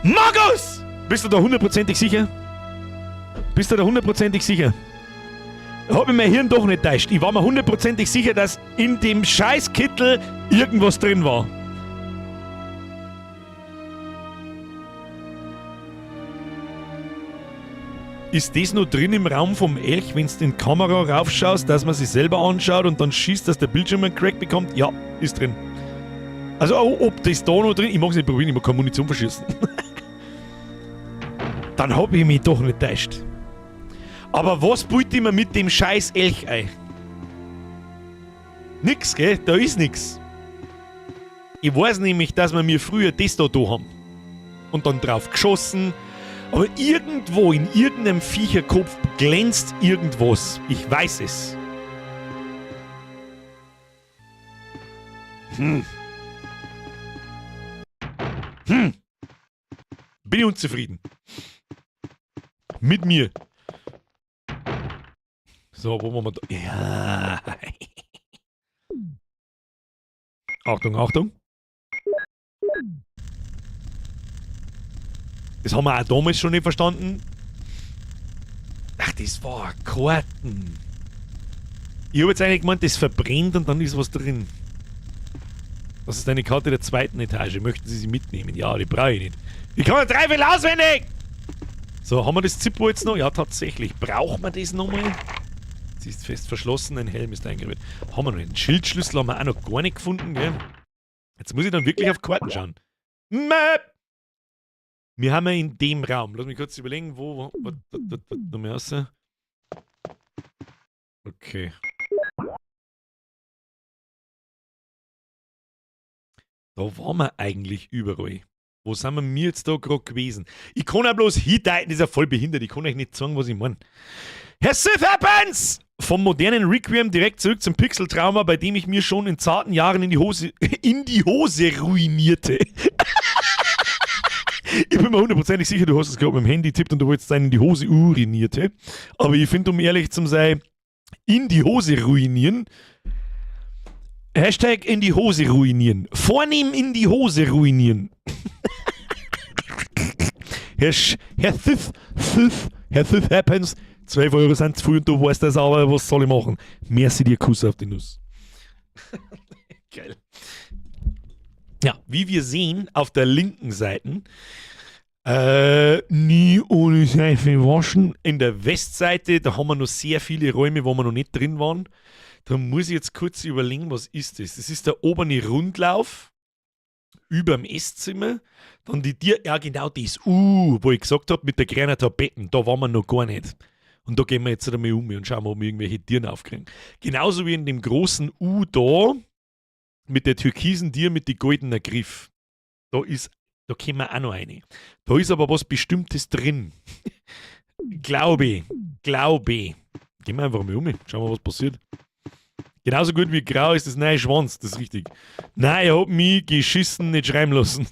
Markus! Bist du da hundertprozentig sicher? Bist du da hundertprozentig sicher? Hab ich mein Hirn doch nicht täuscht. Ich war mir hundertprozentig sicher, dass in dem scheiß Kittel irgendwas drin war. Ist das noch drin im Raum vom Elch, wenn du in die Kamera raufschaust, dass man sich selber anschaut und dann schießt, dass der Bildschirm einen Crack bekommt? Ja, ist drin. Also, oh, ob das da noch drin... Ich mag's nicht probieren, ich mag keine Munition verschießen. Dann hab ich mich doch nicht täuscht. Aber was bild ich mir mit dem scheiß Elch ein? Nix, gell? Da ist nix. Ich weiß nämlich, dass wir mir früher das da haben. Und dann drauf geschossen. Aber irgendwo in irgendeinem Viecherkopf glänzt irgendwas. Ich weiß es. Bin ich unzufrieden. Mit mir. So, wo wollen wir da? Ja. Achtung, Achtung. Das haben wir auch damals schon nicht verstanden. Ach, das war Karten. Ich hab jetzt eigentlich gemeint, das verbrennt und dann ist was drin. Das ist eine Karte der zweiten Etage. Möchten Sie sie mitnehmen? Ja, die brauche ich nicht. Ich kann ja drei viel auswendig! So, haben wir das Zippo jetzt noch? Ja, tatsächlich. Braucht man das nochmal? Sie ist fest verschlossen, ein Helm ist eingebaut. Haben wir noch einen Schildschlüssel haben wir auch noch gar nicht gefunden, gell? Jetzt muss ich dann wirklich auf Karten schauen. Map! Wir haben ja in dem Raum. Lass mich kurz überlegen, wo, wo, wo, wo, noch mehr raus. Okay. Da waren wir eigentlich überall. Wo sind wir mir jetzt da grad gewesen? Ich kann auch bloß hindeuten, das ist ja voll behindert. Ich kann euch nicht sagen, was ich mein. Herr Sith Happens! Vom modernen Requiem direkt zurück zum Pixel-Trauma, bei dem ich mir schon in zarten Jahren in die Hose ruinierte. Ich bin mir hundertprozentig sicher, du hast es gerade mit dem Handy tippt und du wolltest sein in die Hose urinierte. Aber ich finde, um ehrlich zu sein, in die Hose ruinieren. Hashtag in die Hose ruinieren. Vornehm in die Hose ruinieren. Herr, Sch Herr Sith, Sith, Herr Sith Happens, 12 Euro sind zu viel und du weißt das aber, was soll ich machen? Merci dir, Kuss auf die Nuss. Geil. Ja, wie wir sehen, auf der linken Seite, nie ohne Seife waschen. In der Westseite, da haben wir noch sehr viele Räume, wo wir noch nicht drin waren. Da muss ich jetzt kurz überlegen, was ist das? Das ist der obere Rundlauf überm Esszimmer. Dann die Tür, ja genau das, wo ich gesagt hab, mit der kleinen Tapetten, da waren wir noch gar nicht. Und da gehen wir jetzt einmal um und schauen, ob wir irgendwelche Tieren aufkriegen. Genauso wie in dem großen U da, mit der türkisen Tier mit dem goldenen Griff. Da kommen wir auch noch rein. Da ist aber was Bestimmtes drin. Glaube ich. Glaube ich. Gehen wir einfach mal um. Schauen wir, was passiert. Genauso gut wie grau ist das neue Schwanz, das ist richtig. Nein, ich hab mich geschissen nicht schreiben lassen.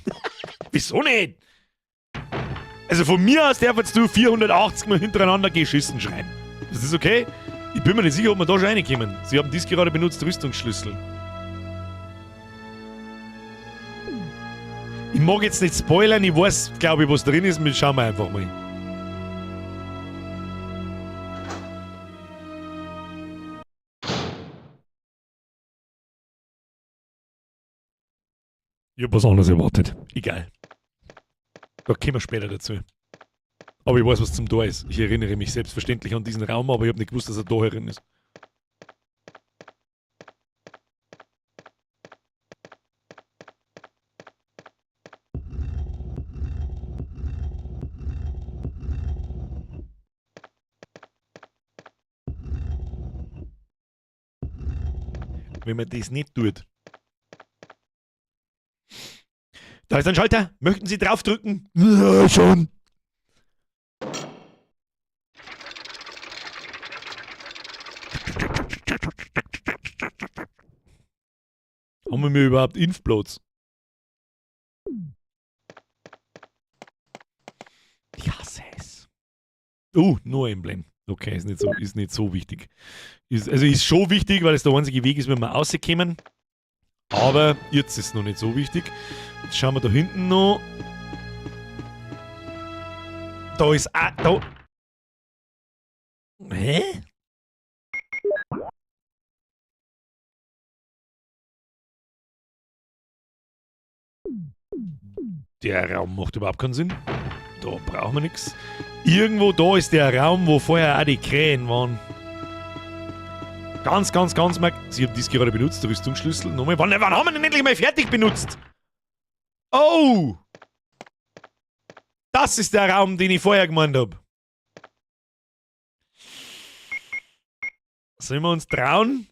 Wieso nicht? Also von mir aus darf jetzt du 480 Mal hintereinander geschissen schreiben. Ist das okay? Ich bin mir nicht sicher, ob wir da schon reinkommen. Sie haben dies gerade benutzt, Rüstungsschlüssel. Ich mag jetzt nicht spoilern, ich weiß, glaube ich, was drin ist. Wir schauen wir einfach mal. Ich hab was anderes erwartet. Egal. Da kommen wir später dazu. Aber ich weiß, was zum Tor ist. Ich erinnere mich selbstverständlich an diesen Raum, aber ich hab nicht gewusst, dass er da herin ist. Wenn man das nicht tut. Da ist ein Schalter. Möchten Sie draufdrücken? Ja, schon. Haben wir überhaupt Impfplatz? Ich hasse es. Oh, nur Emblem. Okay, ist nicht so wichtig. Ist schon wichtig, weil es der einzige Weg ist, wenn wir rauskommen. Aber jetzt ist es noch nicht so wichtig. Jetzt schauen wir da hinten noch. Da ist auch, da. Hä? Der Raum macht überhaupt keinen Sinn. Da brauchen wir nix. Irgendwo da ist der Raum, wo vorher auch die Krähen waren. Ganz, ganz, ganz merk-, Sie haben das gerade benutzt, Rüstungsschlüssel. Nochmal. Wann haben wir den endlich mal fertig benutzt? Oh! Das ist der Raum, den ich vorher gemeint hab. Sollen wir uns trauen?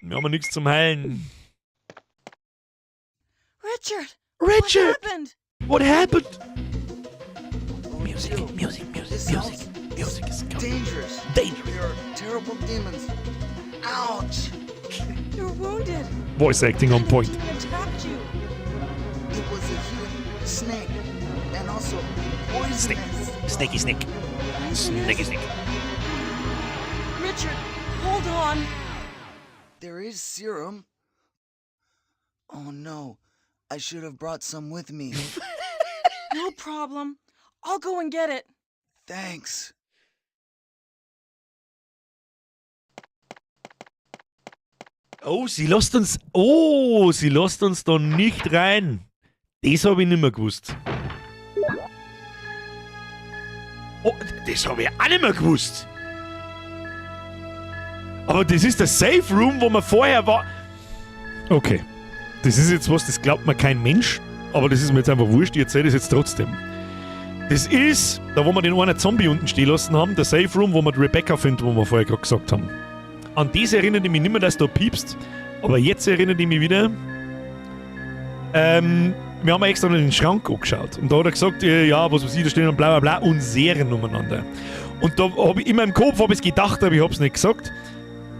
Wir haben ja nichts zum Heilen. Richard! Richard! What happened? What happened? Music, music, music, This music. sounds Music is coming. Dangerous. Dangerous. There are terrible demons. Ouch! You're wounded. Voice acting on point. Demon attacked you. It was a huge snake and also poisonous. Snake. Snakey snake. Snakey snake. Richard, hold on. There is serum. Oh no, I should have brought some with me. No problem. I'll go and get it. Thanks. Oh, sie lässt uns. Oh, sie lässt uns da nicht rein. Das hab ich nimmer gewusst. Oh, das hab ich auch nimmer gewusst. Aber das ist der Safe Room, wo man vorher war. Okay. Das ist jetzt was, das glaubt mir kein Mensch. Aber das ist mir jetzt einfach wurscht, ich erzähl das jetzt trotzdem. Das ist, da wo wir den einen Zombie unten stehen lassen haben, der Safe Room, wo wir die Rebecca finden, wo wir vorher gerade gesagt haben. An das erinnere ich mich nicht mehr, dass da piepst, aber jetzt erinnere ich mich wieder. Wir haben extra noch den Schrank angeschaut und da hat er gesagt, ja, was weiß ich, da stehen und bla bla bla und Serien umeinander. Und da hab ich in meinem Kopf hab ich's gedacht, aber ich hab's nicht gesagt.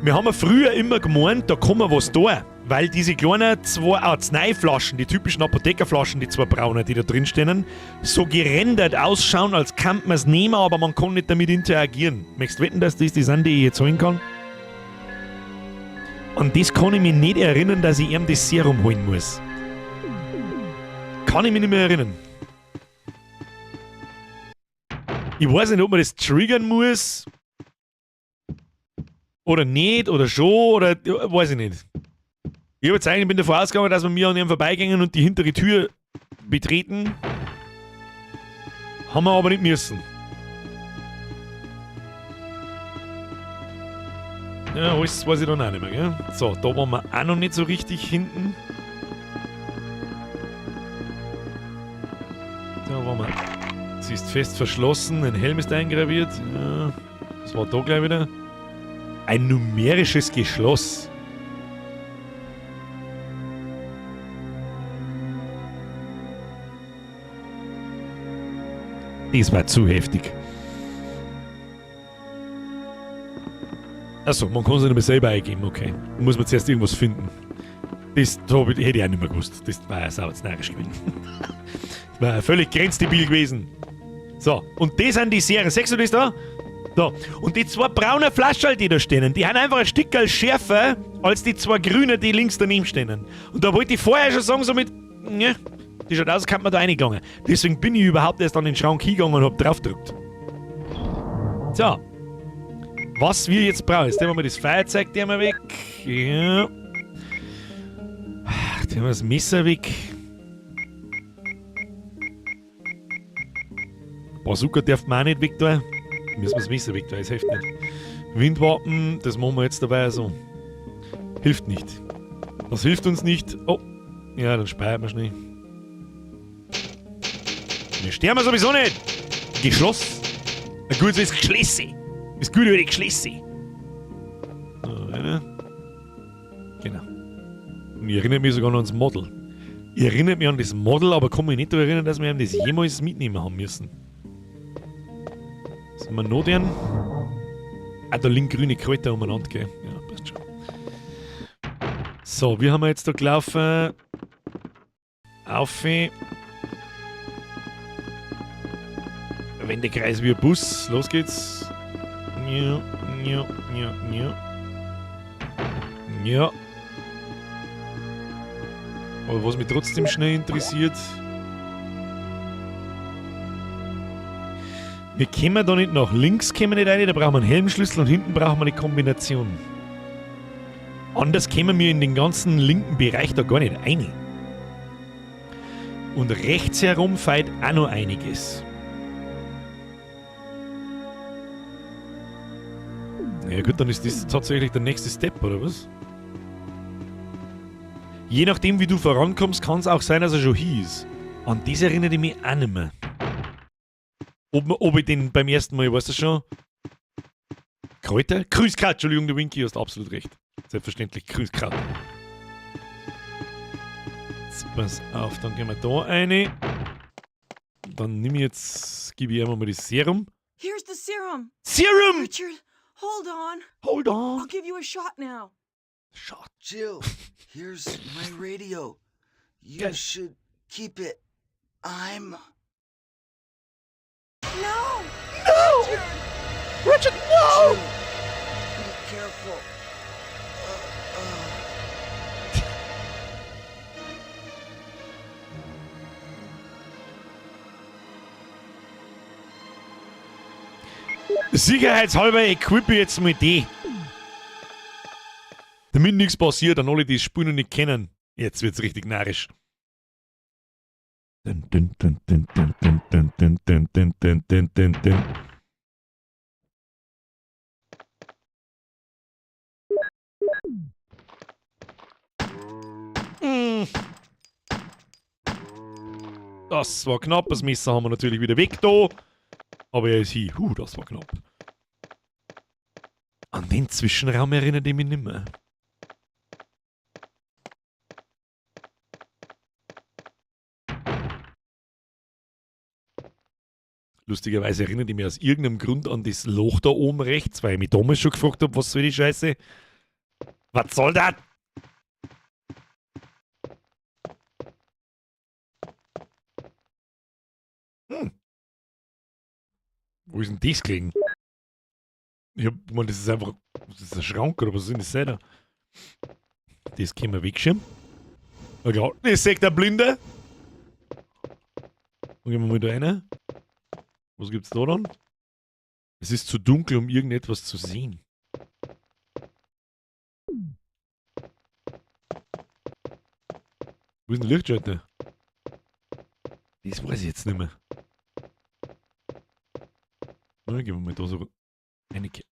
Wir haben ja früher immer gemeint, da kann man was tun, weil diese kleinen zwei Arzneiflaschen, die typischen Apothekerflaschen, die zwei braunen, die da drin stehen, so gerendert ausschauen, als könnte man's nehmen, aber man kann nicht damit interagieren. Möchtest du wetten, dass das die sind, die ich jetzt holen kann? An das kann ich mich nicht erinnern, dass ich ihm das Serum holen muss. Kann ich mich nicht mehr erinnern. Ich weiß nicht, ob man das triggern muss. Oder nicht, oder schon, oder ja, weiß ich nicht. Ich hab jetzt eigentlich, bin davon ausgegangen, dass wir mir an ihm vorbeigehen und die hintere Tür betreten. Haben wir aber nicht müssen. Ja, alles weiß ich dann auch nicht mehr, gell? So, da waren wir auch noch nicht so richtig hinten. Da waren wir. Sie ist fest verschlossen, ein Helm ist eingraviert. Ja, das war da gleich wieder. Ein numerisches Geschloss. Das war zu heftig. Achso, man kann sich nicht mehr selber eingeben, okay. Da muss man zuerst irgendwas finden. Das hätte ich auch nicht mehr gewusst. Das war ja sauer narrisch gewesen. Das war ja völlig grenzdebil gewesen. So, und das sind die Serien. Siehst du das da? Da. Und die zwei braunen Flaschen, die da stehen, die haben einfach ein Stückerl schärfer als die zwei grünen, die links daneben stehen. Und da wollte ich vorher schon sagen, so mit, ne, die schaut aus, als könnte man da reingegangen. Deswegen bin ich überhaupt erst an den Schrank hingegangen und hab drauf gedrückt. So. Was wir jetzt brauchen, jetzt nehmen wir mal das Feuerzeug der mal weg. Ja. Ach, Jetzt haben wir das Messer weg. Bazooka darf man auch nicht weg tun. Müssen wir das Messer weg tun, das hilft nicht. Windwappen, das machen wir jetzt dabei so. Hilft nicht. Das hilft uns nicht. Oh, ja, dann speichern wir schnell. Wir sterben sowieso nicht. Geschloss. Ein gutes ist Geschlisse. Das gute alte Geschlisse. So, eine. Genau. Und ich erinnere mich sogar noch ans Model. Ich erinnere mich an das Model, aber kann mich nicht daran erinnern, dass wir ihm das jemals mitnehmen haben müssen. Was haben wir noch denn? Ah, da liegen grüne Kräuter umeinander, gell? Ja, passt schon. So, wie haben wir jetzt da gelaufen? Auf. Wendekreis wie ein Bus. Los geht's. Ja, ja, ja, ja. Ja. Aber was mich trotzdem schnell interessiert. Wir kommen da nicht nach links, kommen nicht rein, da brauchen wir einen Helmschlüssel und hinten brauchen wir eine Kombination. Anders kommen wir in den ganzen linken Bereich da gar nicht rein. Und rechts herum fehlt auch noch einiges. Ja gut, dann ist das tatsächlich der nächste Step, oder was? Je nachdem, wie du vorankommst, kann es auch sein, dass er schon hieß. An das erinnere ich mich auch nicht mehr. Ob ich den beim ersten Mal, weißt du schon? Kräuter? Grüßkraut, Entschuldigung, der Winky, hast absolut recht. Selbstverständlich, Grüßkraut. Jetzt pass auf, dann gehen wir da rein. Dann nimm ich jetzt, gebe ich einmal mal das Serum. Here's the serum. Serum! Richard, hold on. Hold on. I'll give you a shot now. Shot. Jill, here's my radio. You Good. should keep it. I'm. No! No! Richard! Richard, no! Jill, be careful. Sicherheitshalber equipe ich jetzt mal die. Damit nichts passiert an alle, die das Spiel noch nicht kennen. Jetzt wird's richtig narrisch. Dun, dun, dun, dun, dun, dun, dun, dun, dun, dun, dun, dun, dun, dun. Das war knapp. Das Messer haben wir natürlich wieder weg da. Aber er ist hier. Huh, das war knapp. An den Zwischenraum erinnert ich mich nicht mehr. Lustigerweise erinnert ich mich aus irgendeinem Grund an das Loch da oben rechts, weil ich mich damals schon gefragt habe, was soll die Scheiße? Was soll das? Wo ist denn das gelegen? Ich hab, ich mein, das ist einfach. Das ist ein Schrank oder was ist denn das da? Das können wir wegschirmen. Na klar, das sagt der Blinde. Dann gehen wir mal da rein. Was gibt's da dann? Es ist zu dunkel, um irgendetwas zu sehen. Wo ist denn der Lichtschalter? Das weiß ich jetzt nicht mehr. Na, gehen wir mal da so eine Ke-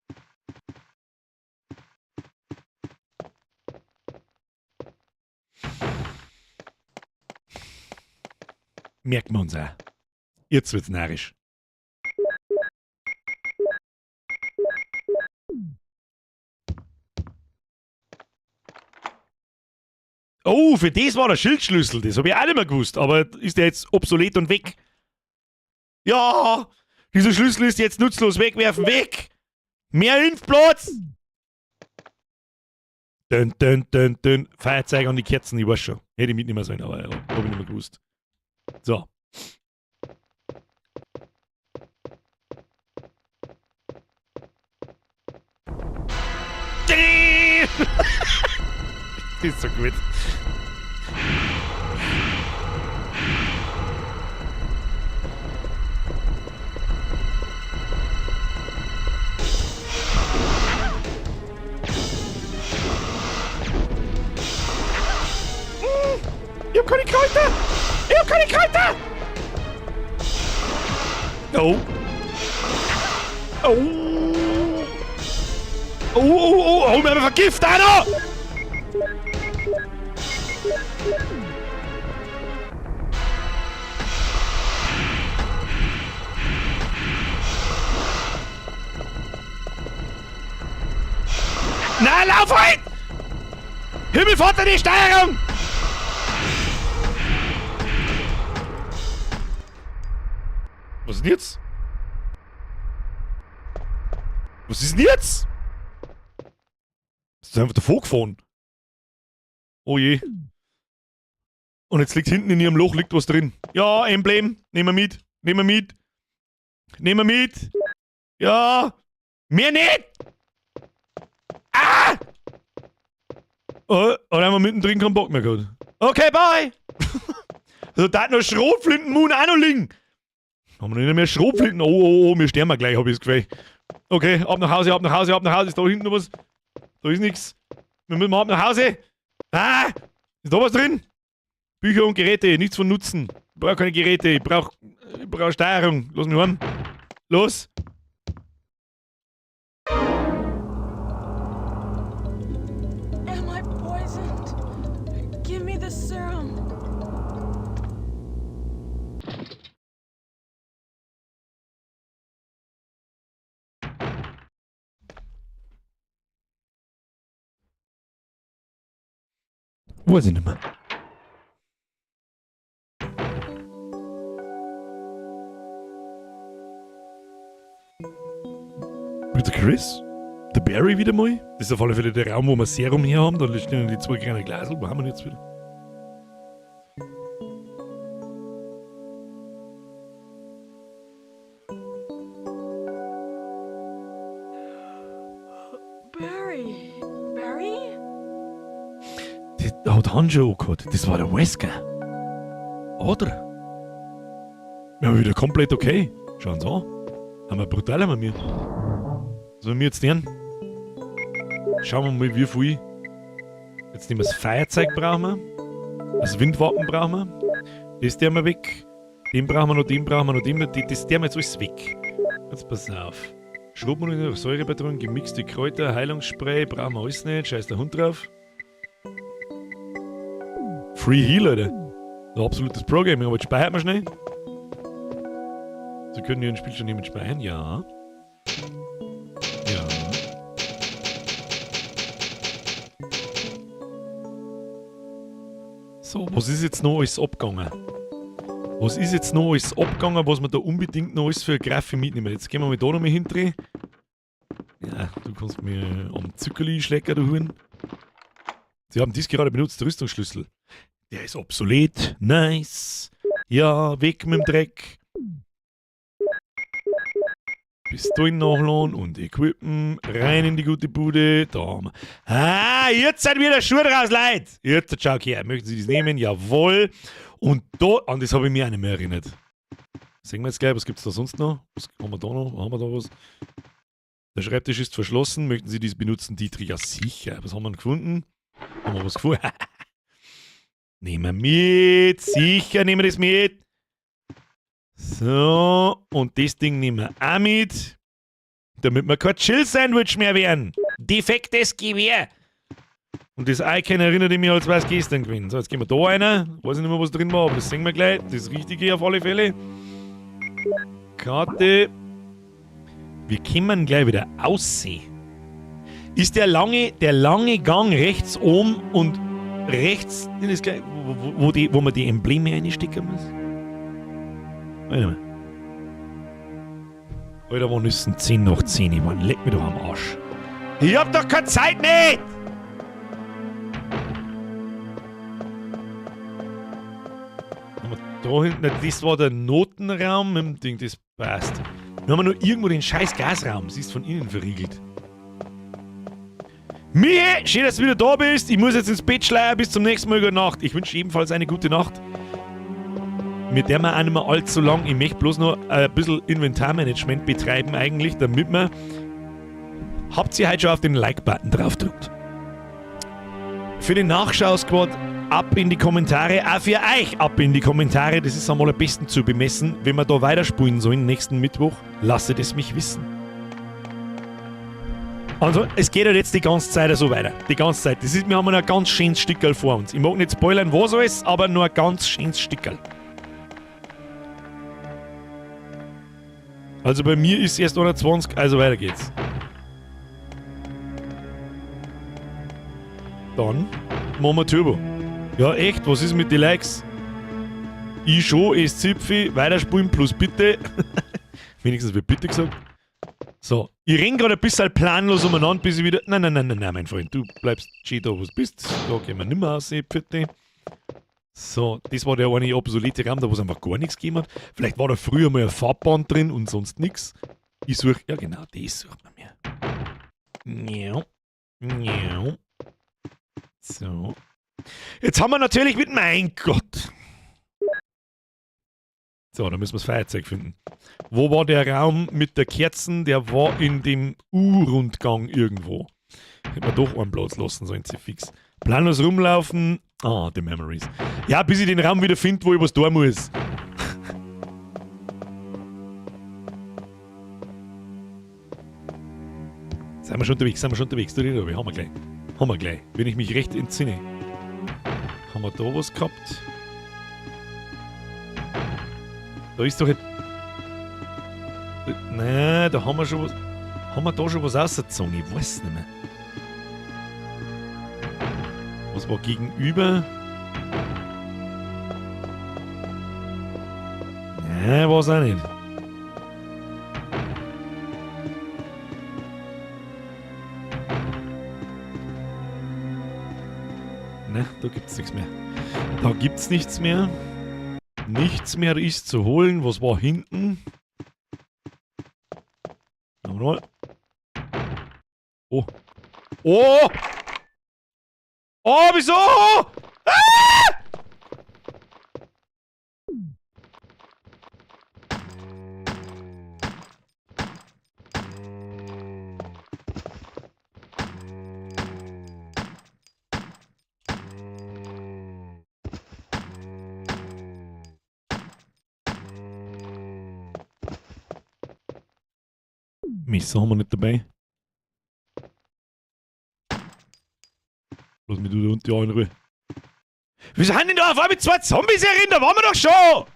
Merken wir uns auch. Jetzt wird's narrisch. Oh, für das war der Schildschlüssel. Das hab ich auch nicht mehr gewusst. Aber ist der jetzt obsolet und weg? Ja! Dieser Schlüssel ist jetzt nutzlos. Wegwerfen, weg! Mehr Impfplatz! Dün, dün, dün, dün. Feuerzeug an die Kerzen, ich weiß schon. Hätte ich mitnehmen sollen, aber ja, hab ich nicht mehr gewusst. So. Das ist so gut. Ich hab keine Kräuter! Ich hab keine Kräuter! Oh. Oh. Oh, oh, oh, oh, wir haben vergiftet, einer! Na, lauf halt! Himmelvater, die Steuerung! Was ist denn jetzt? Was ist denn jetzt? Ist einfach davor gefahren. Oh je. Und jetzt liegt hinten in ihrem Loch liegt was drin. Ja, Emblem. Nehmen wir mit. Nehmen wir mit. Nehmen wir mit. Ja. Mehr nicht! Ah! Oh, und haben wir mittendrin keinen Bock mehr gehabt. Okay, bye! Also da hat noch Schrotflinten-Moon auch noch liegen. Haben wir noch nicht mehr Schrotflinten? Oh, oh, oh, wir sterben gleich, hab ich das Gefühl. Okay, ab nach Hause, ab nach Hause, ab nach Hause. Ist da hinten noch was? Da ist nichts. Wir müssen ab nach Hause. Ah! Ist da was drin? Bücher und Geräte, nichts von Nutzen. Ich brauch keine Geräte, ich brauch Steuerung. Lass mich heim. Los! Am I poisoned? Give me the serum. Weiß ich nicht mehr. Mit der Chris? Der Barry wieder mal? Das ist auf alle Fälle der Raum, wo wir Serum her haben. Da stehen die zwei kleinen Glasel. Wo haben wir denn jetzt wieder? Barry. Barry? Das hat Han schon angehabt. Das war der Wesker. Oder? Wir haben wieder komplett okay. Schauen Sie an. Haben wir brutal, haben wir. Sollen wir jetzt den? Schauen wir mal, wie viel. Jetzt nehmen wir das Feuerzeug, brauchen wir. Das Windwappen brauchen wir. Das tun wir weg. Den brauchen wir noch, den brauchen wir noch, den. Das tun wir jetzt alles weg. Jetzt pass auf. Schrotmunition, Säurepatronen, gemixte Kräuter, Heilungsspray, brauchen wir alles nicht. Scheiß der Hund drauf. Free Heal, Alter. Ein absolutes Pro-Gaming, aber jetzt speichert man schnell. Sie können Ihren Spielstand nehmen speichern, ja. Ja. So, was ist jetzt noch alles abgegangen? Was ist jetzt noch alles abgegangen, was wir da unbedingt noch alles für Grafik mitnehmen? Jetzt gehen wir mal da nochmal hindrehen. Ja, du kannst mir am Zuckerli schlecken, du Huhn. Sie haben dies gerade benutzt, Rüstungsschlüssel. Der ist obsolet. Nice. Ja, weg mit dem Dreck. Pistolen nachladen und equippen. Rein in die gute Bude. Da haben wir. Ah, jetzt seid wieder Schuhe draus, Leute. Jetzt, schau her. Möchten Sie das nehmen? Jawohl. Und da, an das habe ich mich auch nicht mehr erinnert. Sehen wir jetzt gleich, was gibt's da sonst noch? Was haben wir da noch? Haben wir da was? Der Schreibtisch ist verschlossen. Möchten Sie dies benutzen, Dietrich? Ja, sicher. Was haben wir denn gefunden? Haben wir was gefunden? Nehmen wir mit. Sicher nehmen wir das mit. So, und das Ding nehmen wir auch mit, damit wir kein Chill-Sandwich mehr werden. Defektes Gewehr. Und das Icon erinnert mich, als wäre es gestern gewesen. So, jetzt gehen wir da rein. Weiß ich nicht mehr, was drin war, aber das sehen wir gleich. Das Richtige auf alle Fälle. Karte. Wir kommen gleich wieder aussehen. Ist der lange Gang rechts oben und rechts, das ist gleich, wo man die Embleme einstecken muss? Warte mal. Alter, wann ist denn 10 nach 10? Ich mein, leck mich doch am Arsch. Ich hab doch keine Zeit nicht! Haben wir da hinten, das war der Notenraum mit dem Ding, das passt. Dann haben wir noch irgendwo den scheiß Gasraum. Sie ist von innen verriegelt. Michi, schön, dass du wieder da bist. Ich muss jetzt ins Bett schleiern. Bis zum nächsten Mal. Gute Nacht. Ich wünsche ebenfalls eine gute Nacht. Mit der wir auch nicht mehr allzu lang. Ich möchte bloß noch ein bisschen Inventarmanagement betreiben eigentlich, damit wir... Habt ihr heute schon auf den Like-Button drauf gedrückt? Für den Nachschau-Squad Ab in die Kommentare, auch für euch ab in die Kommentare. Das ist am allerbesten zu bemessen. Wenn wir da weiterspulen sollen nächsten Mittwoch, lasst es mich wissen. Also, es geht halt jetzt die ganze Zeit so weiter. Die ganze Zeit. Das ist, wir haben noch ein ganz schönes Stickerl vor uns. Ich mag nicht spoilern, was alles, aber nur ein ganz schönes Stickerl. Also bei mir ist erst 120, also weiter geht's. Dann machen wir Turbo. Ja, echt, was ist mit den Likes? Ich schon, es Zipfi, weiterspulen plus bitte. Wenigstens wird bitte gesagt. So, ich renn gerade ein bisschen planlos umeinander, bis ich wieder. Nein, nein, nein, nein, nein, mein Freund, du bleibst schön da, wo du bist. Da gehen wir nimmer raus, bitte. So, das war der eine obsolete Raum, da wo es einfach gar nichts gegeben hat. Vielleicht war da früher mal ein Farbband drin und sonst nichts. Ich suche, ja genau, das sucht man mir. Ja. Ja. So. Jetzt haben wir natürlich mit, mein Gott. So, da müssen wir das Feuerzeug finden. Wo war der Raum mit der Kerzen? Der war in dem U-Rundgang irgendwo. Hätte man doch einen Platz lassen sollen, sie fix. Planlos rumlaufen. Ah, die Memories. Ja, bis ich den Raum wieder finde, wo ich was tun muss. Sind wir schon unterwegs, sind wir schon unterwegs. Du, haben wir gleich. Haben wir gleich, wenn ich mich recht entsinne. Haben wir da was gehabt? Da ist doch ein. Nein, da haben wir schon was. Haben wir da schon was rausgezogen? Ich weiß nicht mehr. Was war gegenüber? Nein, war's auch nicht. Ne, da gibt's nichts mehr. Da gibt's nichts mehr. Nichts mehr ist zu holen. Was war hinten? Nochmal. Oh. Oh! Oh, wieso? Ah! Messer haben wir nicht dabei. Lass mich du da unten auch in Ruhe. Wieso haben denn da auf einmal zwei Zombies herin? Da waren wir doch schon!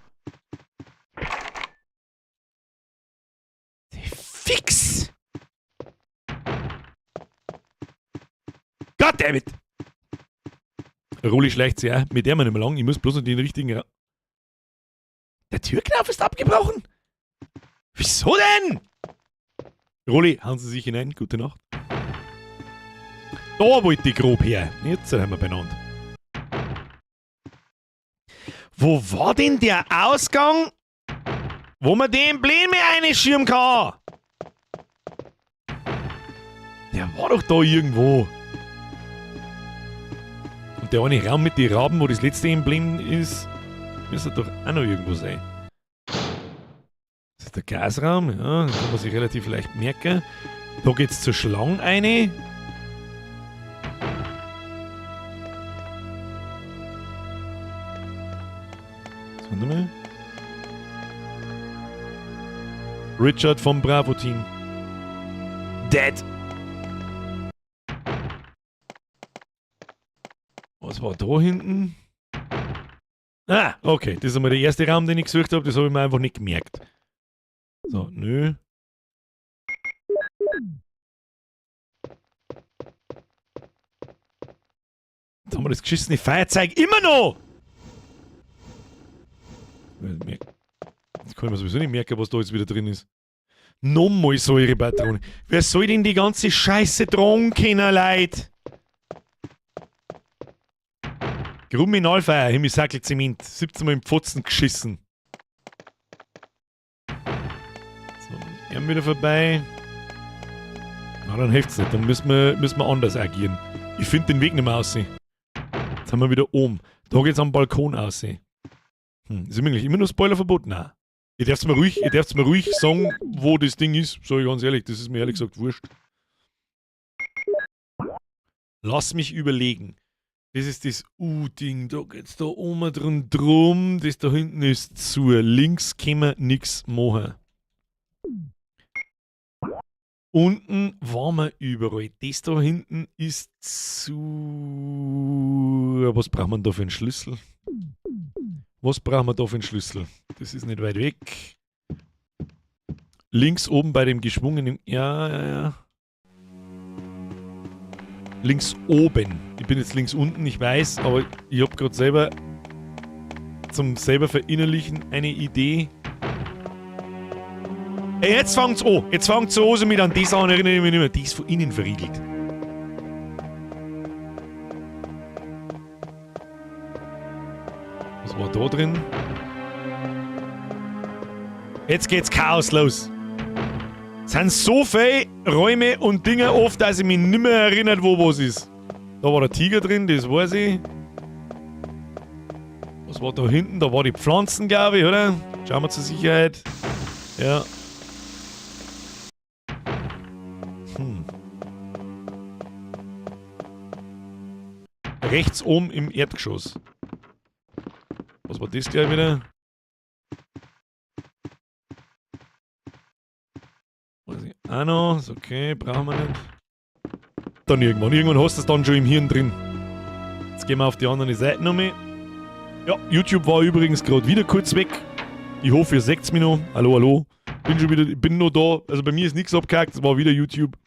Fix! Goddammit! Roli schleicht sich auch. Mit der wir nicht mehr lang. Ich muss bloß noch den richtigen. Der Türknauf ist abgebrochen! Wieso denn? Roli, hauen Sie sich hinein. Gute Nacht. Da wollte ich grob her. Jetzt sind wir beieinander. Wo war denn der Ausgang, wo man die Embleme einschirmen kann? Der war doch da irgendwo. Und der eine Raum mit den Raben, wo das letzte Emblem ist, müsste doch auch noch irgendwo sein. Das ist der Gasraum, ja, das kann man sich relativ leicht merken. Da geht's zur Schlange rein. Warte mal. Richard vom Bravo Team. Dead. Was war da hinten? Ah, okay. Das ist einmal der erste Raum, den ich gesucht habe. Das habe ich mir einfach nicht gemerkt. So, nö. Jetzt haben wir das geschissene Feuerzeug immer noch! Jetzt kann ich mir sowieso nicht merken, was da jetzt wieder drin ist. Nochmal Säurepatrone. Wer soll denn die ganze Scheiße tragen können, Leute? Kriminalfeier, Himmelsackel Zement. 17 Mal im Pfotzen geschissen. So, er wieder vorbei. Na, dann hilft's nicht. Dann müssen wir anders agieren. Ich find den Weg nicht mehr raus. Jetzt haben wir wieder oben. Da geht's am Balkon raus. Ist eigentlich immer noch Spoilerverbot? Nein. Ihr dürft's mir ruhig, ihr dürft's mir ruhig sagen, wo das Ding ist. Sag ich ganz ehrlich, das ist mir ehrlich gesagt wurscht. Lass mich überlegen. Das ist das U-Ding. Da geht's da oben drin drum. Das da hinten ist zu. Links können wir nichts machen. Unten waren wir überall. Das da hinten ist zu. Was braucht man da für einen Schlüssel? Was brauchen wir da für einen Schlüssel? Das ist nicht weit weg. Links oben bei dem geschwungenen. Ja. Links oben. Ich bin jetzt links unten, ich weiß, aber ich habe gerade selber zum selber verinnerlichen eine Idee. Ey, jetzt fangt's an. Jetzt fangt's an, so mit an die Sachen erinnere ich mich nicht mehr. Die ist von innen verriegelt. Was war da drin? Jetzt geht's Chaos los. Es sind so viele Räume und Dinge oft, dass ich mich nicht mehr erinnert, wo was ist. Da war der Tiger drin, das weiß ich. Was war da hinten? Da war die Pflanzen, glaube ich, oder? Schauen wir zur Sicherheit. Ja. Rechts oben im Erdgeschoss. Was war das gleich wieder? Weiß ich auch noch. Ist okay, brauchen wir nicht. Dann irgendwann. Irgendwann hast du es dann schon im Hirn drin. Jetzt gehen wir auf die andere Seite nochmal. Ja, YouTube war übrigens gerade wieder kurz weg. Ich hoffe, ihr seht's mich noch. Hallo, hallo. Bin schon wieder, bin noch da. Also bei mir ist nichts abgehackt, es war wieder YouTube.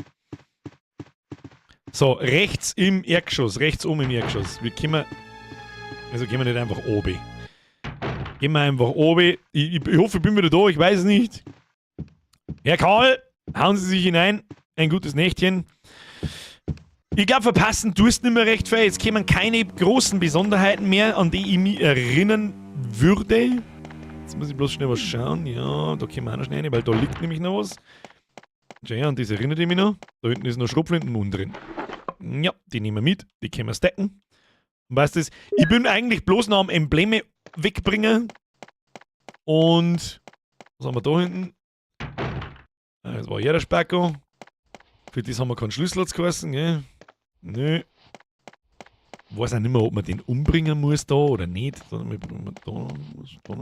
So, rechts im Erdgeschoss, rechts oben im Erdgeschoss. Wir können, also gehen wir nicht einfach oben. Gehen wir einfach oben. Ich hoffe, ich bin wieder da, ich weiß es nicht. Herr Karl, hauen Sie sich hinein. Ein gutes Nächtchen. Ich glaub, verpassen tust nicht mehr recht viel. Jetzt kämen keine großen Besonderheiten mehr, an die ich mich erinnern würde. Jetzt muss ich bloß schnell was schauen. Ja, da können wir auch noch schnell rein, weil da liegt nämlich noch was. Schau her, an das erinnert ich mich noch. Da hinten ist noch Schrotflintenmund drin. Ja, die nehmen wir mit. Die können wir stacken. Und weißt du, ich bin eigentlich bloß noch am Embleme wegbringen. Und was haben wir da hinten? Ah, das war hier der Spacko. Für das haben wir keinen Schlüssel hat's geheißen, gell? Nö. Weiß auch nicht mehr, ob man den umbringen muss da oder nicht. Da, da, da, da.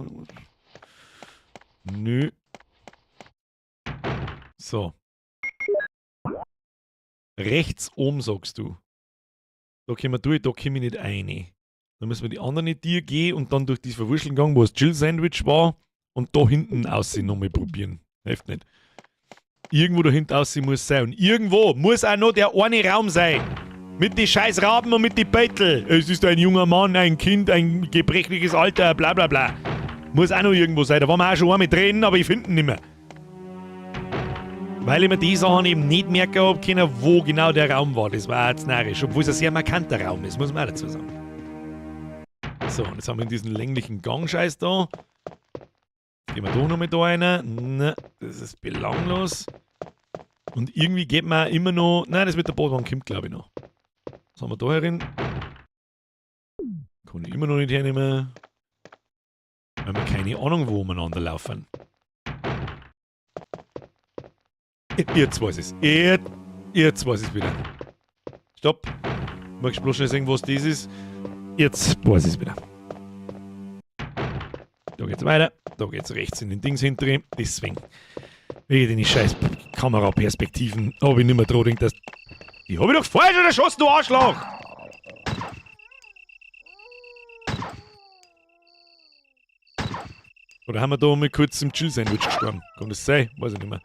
Nö. So. Rechts oben, sagst du. Da können wir durch, da komme ich nicht rein. Da müssen wir die andere Tür gehen und dann durch diesen Verwurscheln wo das Jill-Sandwich war und da hinten aussehen nochmal probieren. Hilft nicht. Irgendwo da hinten aussehen muss sein. Und irgendwo muss auch noch der eine Raum sein. Mit den scheiß Raben und mit den Beutel. Es ist ein junger Mann, ein Kind, ein gebrechliches Alter, bla bla bla. Muss auch noch irgendwo sein. Da waren wir auch schon einmal drin, aber ich finde ihn nicht mehr. Weil ich mir die Sachen eben nicht merken hab können, wo genau der Raum war. Das war jetzt narrisch, obwohl es ein sehr markanter Raum ist, muss man auch dazu sagen. So, und jetzt haben wir diesen länglichen Gangscheiß da. Jetzt gehen wir da noch mit da rein. Na, das ist belanglos. Und irgendwie geht man immer noch... Nein, das mit der Badwanne kommt, glaube ich, noch. Was haben wir da herin? Kann ich immer noch nicht hernehmen. Weil wir keine Ahnung, wo umeinander laufen. Jetzt weiß ich's. Jetzt weiß ich's wieder. Stopp. Magst du bloß schnell sehen, was das ist? Jetzt weiß ich's wieder. Da geht's weiter. Da geht's rechts in den Dings hinter. Deswegen. Wegen den scheiß Kameraperspektiven hab ich nicht mehr dran gedacht, dass. Die hab ich doch vorher schon erschossen, du Arschloch! Oder haben wir da mal kurz im Chill-Sandwich gestorben? Kann das sein? Weiß ich nicht mehr.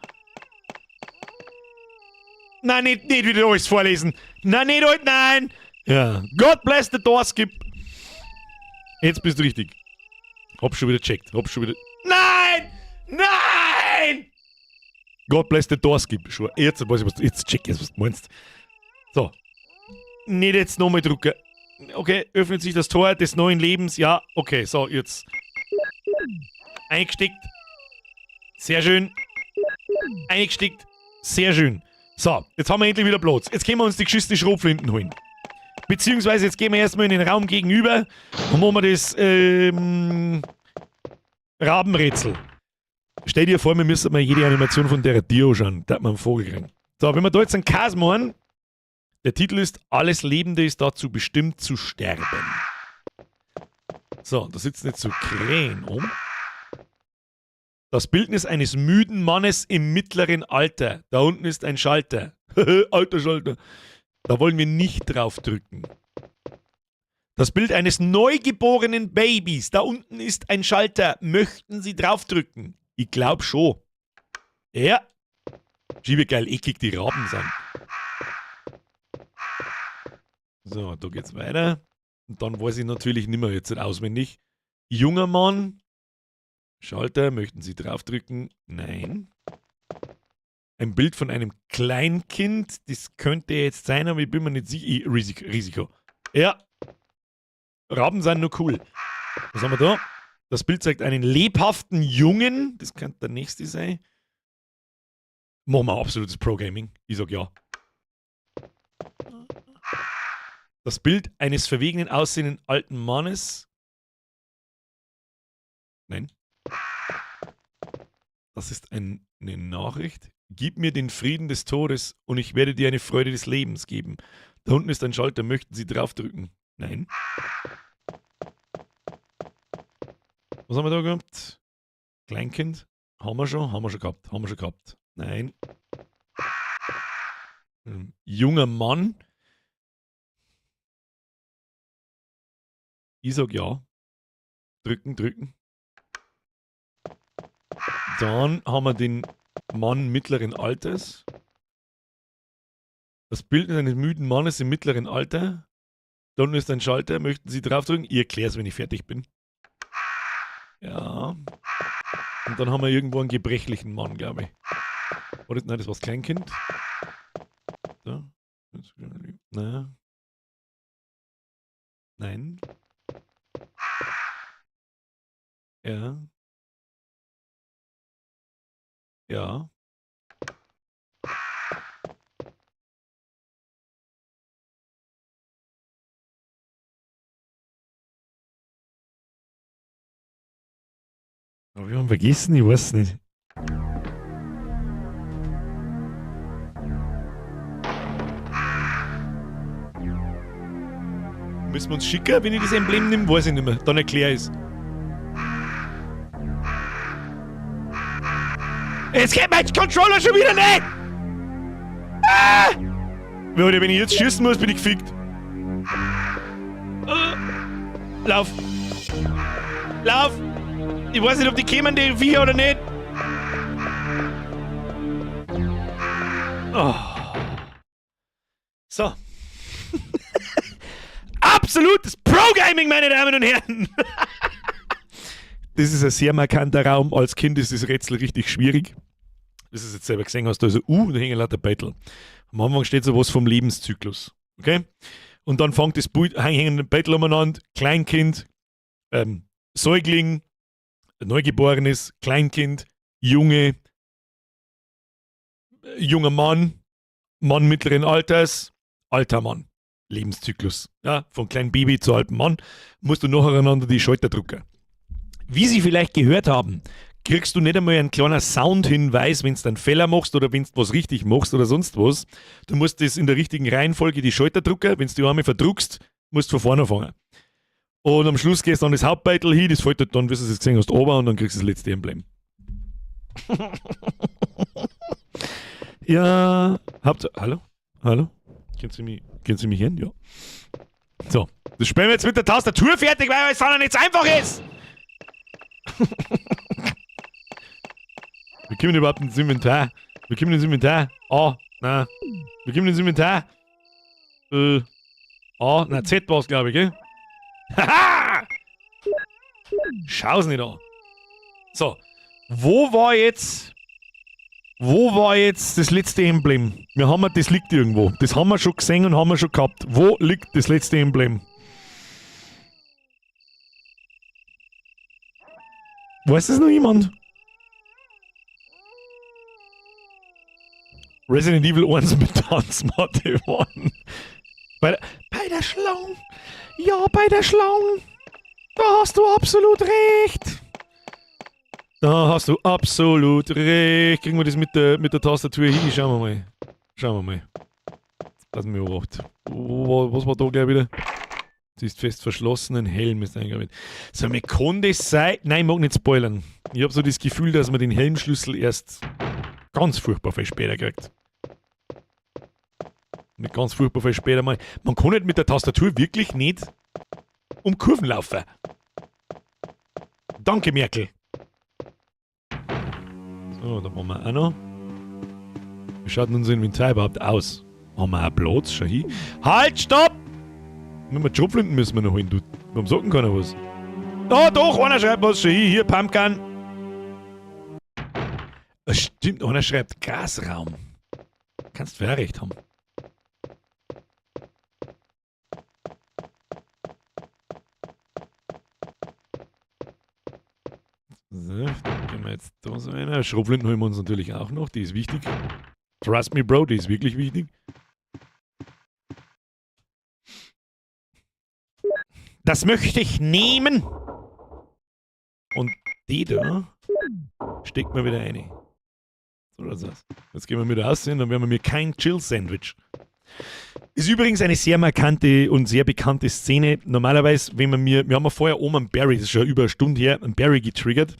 Nein, nicht wieder alles vorlesen. Nein, nicht alt, nein! Ja. God bless the door skip. Jetzt bist du richtig. Hab schon wieder gecheckt. Hab schon wieder. Nein! Nein! God bless the door skip. Schon. Jetzt weiß ich, was du. Jetzt check ich, was du meinst. So. Nicht jetzt nochmal drucken. Okay, öffnet sich das Tor des neuen Lebens. Ja, okay, so, jetzt. Eingesteckt. Sehr schön. Eingesteckt. Sehr schön. So, jetzt haben wir endlich wieder Platz. Jetzt können wir uns die geschissene Schrotflinten holen. Beziehungsweise jetzt gehen wir erstmal in den Raum gegenüber und machen wir das Rabenrätsel. Stell dir vor, wir müssen mal jede Animation von der Tür anschauen, da man einen Vogel kriegen. So, wenn wir da jetzt einen Kas machen, Der Titel ist: Alles Lebende ist dazu bestimmt zu sterben. So, da sitzen jetzt so Krähen um. Das Bildnis eines müden Mannes im mittleren Alter. Da unten ist ein Schalter. Alter Schalter. Da wollen wir nicht drauf drücken. Das Bild eines neugeborenen Babys. Da unten ist ein Schalter. Möchten Sie draufdrücken? Ich glaub schon. Ja. Schau, wie geil eckig die Raben sind. So, da geht's weiter. Und dann weiß ich natürlich nicht mehr jetzt auswendig. Junger Mann. Schalter, möchten Sie draufdrücken? Nein. Ein Bild von einem Kleinkind. Das könnte jetzt sein, aber ich bin mir nicht sicher. Risiko. Ja. Raben sind nur cool. Was haben wir da? Das Bild zeigt einen lebhaften Jungen. Das könnte der nächste sein. Machen wir absolutes Pro-Gaming. Ich sag ja. Das Bild eines verwegenen aussehenden alten Mannes. Nein. Das ist eine Nachricht. Gib mir den Frieden des Todes und ich werde dir eine Freude des Lebens geben. Da unten ist ein Schalter. Möchten Sie draufdrücken? Nein. Was haben wir da gehabt? Kleinkind? Haben wir schon? Haben wir schon gehabt. Haben wir schon gehabt. Nein. Junger Mann. Ich sag ja. Drücken, drücken. Dann haben wir den Mann mittleren Alters. Das Bild eines müden Mannes im mittleren Alter. Da unten ist ein Schalter. Möchten Sie draufdrücken? Ich erkläre es, wenn ich fertig bin. Ja. Und dann haben wir irgendwo einen gebrechlichen Mann, glaube ich. Oder, nein, das war das Kleinkind. Da. Na. Nein. Ja. Ja. Hab ich einen vergessen? Ich weiß nicht. Müssen wir uns schicken, wenn ich das Emblem nehme? Weiß ich nicht mehr. Dann erklär ich's. Jetzt geht mein Controller schon wieder nicht! Ah! Wenn ich jetzt schießen muss, bin ich gefickt. Lauf! Lauf! Ich weiß nicht, ob die kämen, die Viecher oder nicht. Oh. So. Absolutes Pro-Gaming, meine Damen und Herren! Das ist ein sehr markanter Raum. Als Kind ist das Rätsel richtig schwierig. Das ist jetzt selber gesehen hast, da ist ein U und da hängen lauter Beitel. Am Anfang steht so was vom Lebenszyklus. Okay? Und dann fängt das Bild, hängen Beitel umeinander, Kleinkind, Säugling, Neugeborenes, Kleinkind, Junge, junger Mann, Mann mittleren Alters, alter Mann. Lebenszyklus. Ja, von kleinem Baby zu altem Mann musst du nacheinander die Schalter drücken. Wie Sie vielleicht gehört haben, kriegst du nicht einmal einen kleinen Soundhinweis, wenn du einen Fehler machst oder wenn du was richtig machst oder sonst was. Du musst das in der richtigen Reihenfolge die Schalter drücken. Wenn du die einmal verdruckst, musst du von vorne anfangen. Und am Schluss gehst du dann das Hauptbeitel hin, das fällt halt dann, wie du es gesehen hast, oben und dann kriegst du das letzte Emblem. Ja, habt ihr. Hallo? Hallo? Können Sie mich hören? Ja. So, das spielen wir jetzt mit der Tastatur fertig, weil es dann nicht so einfach ist! Wir kommen überhaupt ins Inventar. Wir kommen ins Inventar. A, nein. Wir kommen ins Inventar. A, nein, Z war's, glaube ich, gell? Haha! Schau's nicht an. So. Wo war jetzt das letzte Emblem? Wir haben das liegt irgendwo. Das haben wir schon gesehen und haben wir schon gehabt. Wo liegt das letzte Emblem? Weiß das noch jemand? Resident Evil 1 mit Tanzmatte 1. Bei der Schlange. Ja, bei der Schlange. Da hast du absolut recht. Da hast du absolut recht. Kriegen wir das mit der Tastatur hin? Schauen wir mal. Schauen wir mal. Das mir überhaupt. Was war da gleich wieder? Sie ist fest verschlossen, ein Helm ist eingebaut. So, mir kann das sein. Nein, ich mag nicht spoilern. Ich habe so das Gefühl, dass man den Helmschlüssel erst ganz furchtbar viel später kriegt. Nicht ganz furchtbar viel später mal. Man kann nicht mit der Tastatur wirklich nicht um Kurven laufen. Danke, Merkel. So, da machen wir auch noch. Wie schaut denn unser Inventar überhaupt aus? Haben wir auch Platz? Schau hin. Halt, stopp! Nur mal Schrotflinten müssen wir noch holen, du. Warum sagt denn keiner was? Da, doch, einer schreibt was. Schau hin, hier, Pumpgun. Das stimmt, einer schreibt Gasraum. Kannst du recht haben. So, dann gehen wir jetzt da so rein. Schrotflinten holen wir uns natürlich auch noch, die ist wichtig. Trust me, Bro, die ist wirklich wichtig. Das möchte ich nehmen. Und die da steckt mir wieder rein. So schaut's aus. Jetzt gehen wir wieder aussehen, dann werden wir mir kein Jill-Sandwich. Ist übrigens eine sehr markante und sehr bekannte Szene. Normalerweise, wenn man mir, wir haben ja vorher oben einen Barry, das ist schon über eine Stunde her, einen Barry getriggert,